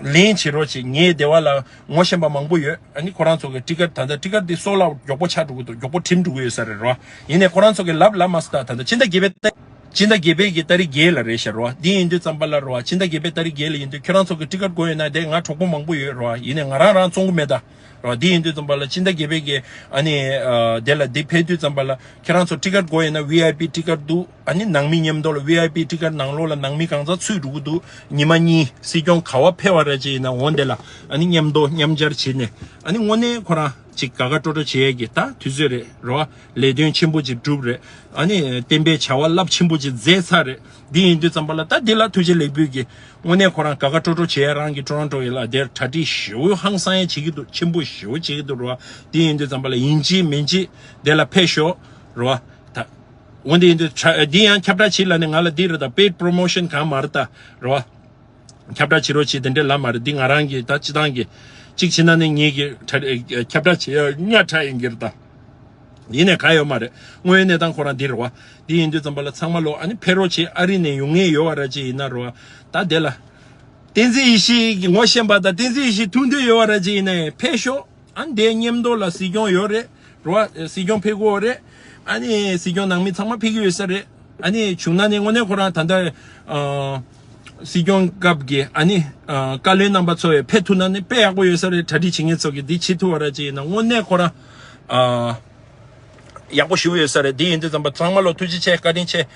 ལེན་བྱེད་རོགས་བྱེད། ངའི་སྡེ་བ་ལ་ངོ་ཤེས་པ་མང་པོ་ཡོད། ཨ་ནི་ཁོ་རང་ཚོ་གི་ཊི་ཀེ་ཊི་ད་ལྟ་ཊི་ཀེ་ཊི་འདི་སོལ་ཨའུཊ་མགྱོགས་པོ་ཆགས་འགྲོ་གི་འདུག་མགྱོགས་པོ་བྲིམ་འགྲོ་གི་ཡོད་ས་རེད་རོ། ཡིན་ནའི་ཁོ་རང་ཚོ་གི་ལབ་ལབ་མ་སོང་ད་ད་ལྟ་ཕྱི་ཟླ་བརྒྱད་པའི་ཏ་ཕྱི་ཟླ་བརྒྱད་པའི་གི་ཏ་རིག་བརྒྱད་ལ་རེད་ཤག་རོ། འདི་ཡིན་དུས་ཙམ་པ་ལ་རོ་ཕྱི་ཟླ་བརྒྱད་པའི་ཏ་རིག་བརྒྱད་ལ་ཡིན་དུས་ཁྱོད་རང་ཚོ་གི་ཊི་ཀེ་ཊི་དགོས་ཡོད་ན་དེ་ང་གྲོགས་པོ་མང་པོ་ཡོད་རོ། ཡིན་ནའི་ང་རང་རང་བཙོང་གི་མེད་ད། རོ། འདི་ཡིན་དུས་ཙམ་པ་ལ་ཕྱི་ཟླ་བརྒྱད་པའི་གི་ཨ་ནི་ཨ་དེ་ལ་འདི་ཕེབས་དུས་ཙམ་པ་ལ་ཁྱེད་རང་ཚོ་ཊི་ཀེ་ཊི་དགོས་ཡོད་ན་ཝི་ཨའི་པི་ཊི་ཀེ་ཊི་འདུག་ཨ་ནི་ནང་མི་མཉམ་དུ་ལ་ཝི་ཨའི་པི་ཊི་ཀེ་ཊི་ནང་ལོགས་ལ་ནང་མི་གང་ཚང་ཚུད་འགྲོ་གི་འདུག་ཉི་མ་གཉིས་སྲིད་སྐྱོང་ག་བ་ཕེབས་པ་ར་ཅིག་ཡིན་ན་འོང་དེ་ལ་ཨ་ནི་མཉམ་དུ་མཉམ་སྦྱར་བྱས་ནས་ཨ་ནི་དངོས་གནས་ཁོ་རང་ཅིག་དགའ་དགའ་སྤྲོ་སྤྲོ་བྱེད་ཡས་ཀྱི་ད་དུས་ཚོད་རེད་རོ། ལས་དོན་ཆེན་པོ་ཅིག་བསྒྲུབས་རེད། ཨ་ནི་བསྟན་པའི་བྱ་བ་རླབས་ཆེན་པོ་ཅིག་མཛད་ཚར་རེད། འདི་ཡིན་དུས་ཙམ་པ་ལ་ད་འདི་ལ་ཐུགས་རྗེ་ལེགས་འབུལ་གྱི་དངོས་གནས་ཁོ་རང་དགའ་དགའ་སྤྲོ་སྤྲོ་བྱེད་ཡ་རང་གི་ཊོ་རོན་ཊོ་ཡིན་ལ་དེར་གྲ་སྒྲིག་ཞེ་པོ་ཧང་སང་ཡ་བྱེད་ཀྱི་འདུག་ཆེན་པོ་ཞེ་པོ་བྱེད་ཀྱི་འདུག་རོ། འདི་ཡིན་དུས་ཙམ་པ་ལ་ཡིན་གཅིག་མིན་གཅིག་དེ་ལ་ཕེབས་ཤོག་རོ། ད་འོན་ཏེ་ཡིན་དུས་ཁྲ་འདི་ཡང་ཁྱབ་བསྒྲགས་བྱེད་ལ་ནི་ང་ལ་འདི་རེད་ད་པེ་ཌི་པོ་རོ་མོ་ཤན་གང་མ་རེད་ད་རོ། ཁྱབ་བསྒྲགས་བྱེད་རོགས་བྱེད་དེ་འདྲས་ལབ་མ་རེད། འདི་ང་རང་གི་ད་སྤྱི་བཏང་གི་གཅིག་བྱས་ན་ནི་ངེད་ཀྱི་ཁྲ་ཁྱབ་བསྒྲགས་བྱེད་ཡ་ཉག་ཕྲ་ཡིན་གྱི་རེད་ད། ཡིན་ནའི་ག་ཡོད་མ་རེད། དངོས་ཡོད་གནས་སྟངས་ཁོ་རང་འདི་རེད་བ། འདི་ཡིན་དུས་ཙམ་པ་ལ་ཚང་མ་ལོ་ཨ་ནི་ཕེབས་རོགས་བྱེད། ཨ་རི་ནས་ཡོང་མཁན་ཡོད་བ་ར་ཅིག་ཡིན་ན་རེད་བ། ད་དེ་ལ་བསྟན་འཛིན་ཡེ་ཤེས་ཀྱི་ངོ་ཤེས་པ་དང་བསྟན་འཛིན་ཡེ་ཤེས་ཐུག་འདོད་ཡོད་བ་ར་ཅིག་ཡིན་ནའི་ཕེབས་ཤོག་ཨ་ནི་དེའི་མཉམ་དུ་ལ་སྲིད་སྐྱོང་ཡོད་རེད། རེད་བ། སྲིད་སྐྱོང་ཕེབས་ཀྱི་ཡོད་རེད། ཨ་ནི་སྲིད་སྐྱོང་ནང་མི་ཚང་མ་ཕེབས་ཀྱི་ཡོད་ས་རེད། ཨ་ནི་བྱུང་ན་ནི་དངོས་གནས་ཁོ་རང་ད་ལྟ་ཨ་སྲིད་སྐྱོང་སྐབས་ཀྱི་ཨ་ནི་ཨ་བཀའ་བློན་རྣམ་པ་ཚོ་ཡི་ཕེབས་ཐུབ་ན་ནི་དཔེ་ཡག་པོ་ཡོད་ས་རེད། གྲ་སྒྲིག་བྱེད་མཁན་ཚོ་གི་འདི་བྱེད་ཐུབ་པ་ར་ཅིག་ཡིན་ན་དངོས་གནས་ཁོ་རང་ཨ་ཡག་པོ་ཞེ་པོ་ཡོད་ས་རེད། འདི་ཡིན་དུས་ཙམ་པ་ཚང་མ་ལོ་ཐུགས་རྗེ་ཆེ། བཀའ་དྲིན་ཆེ།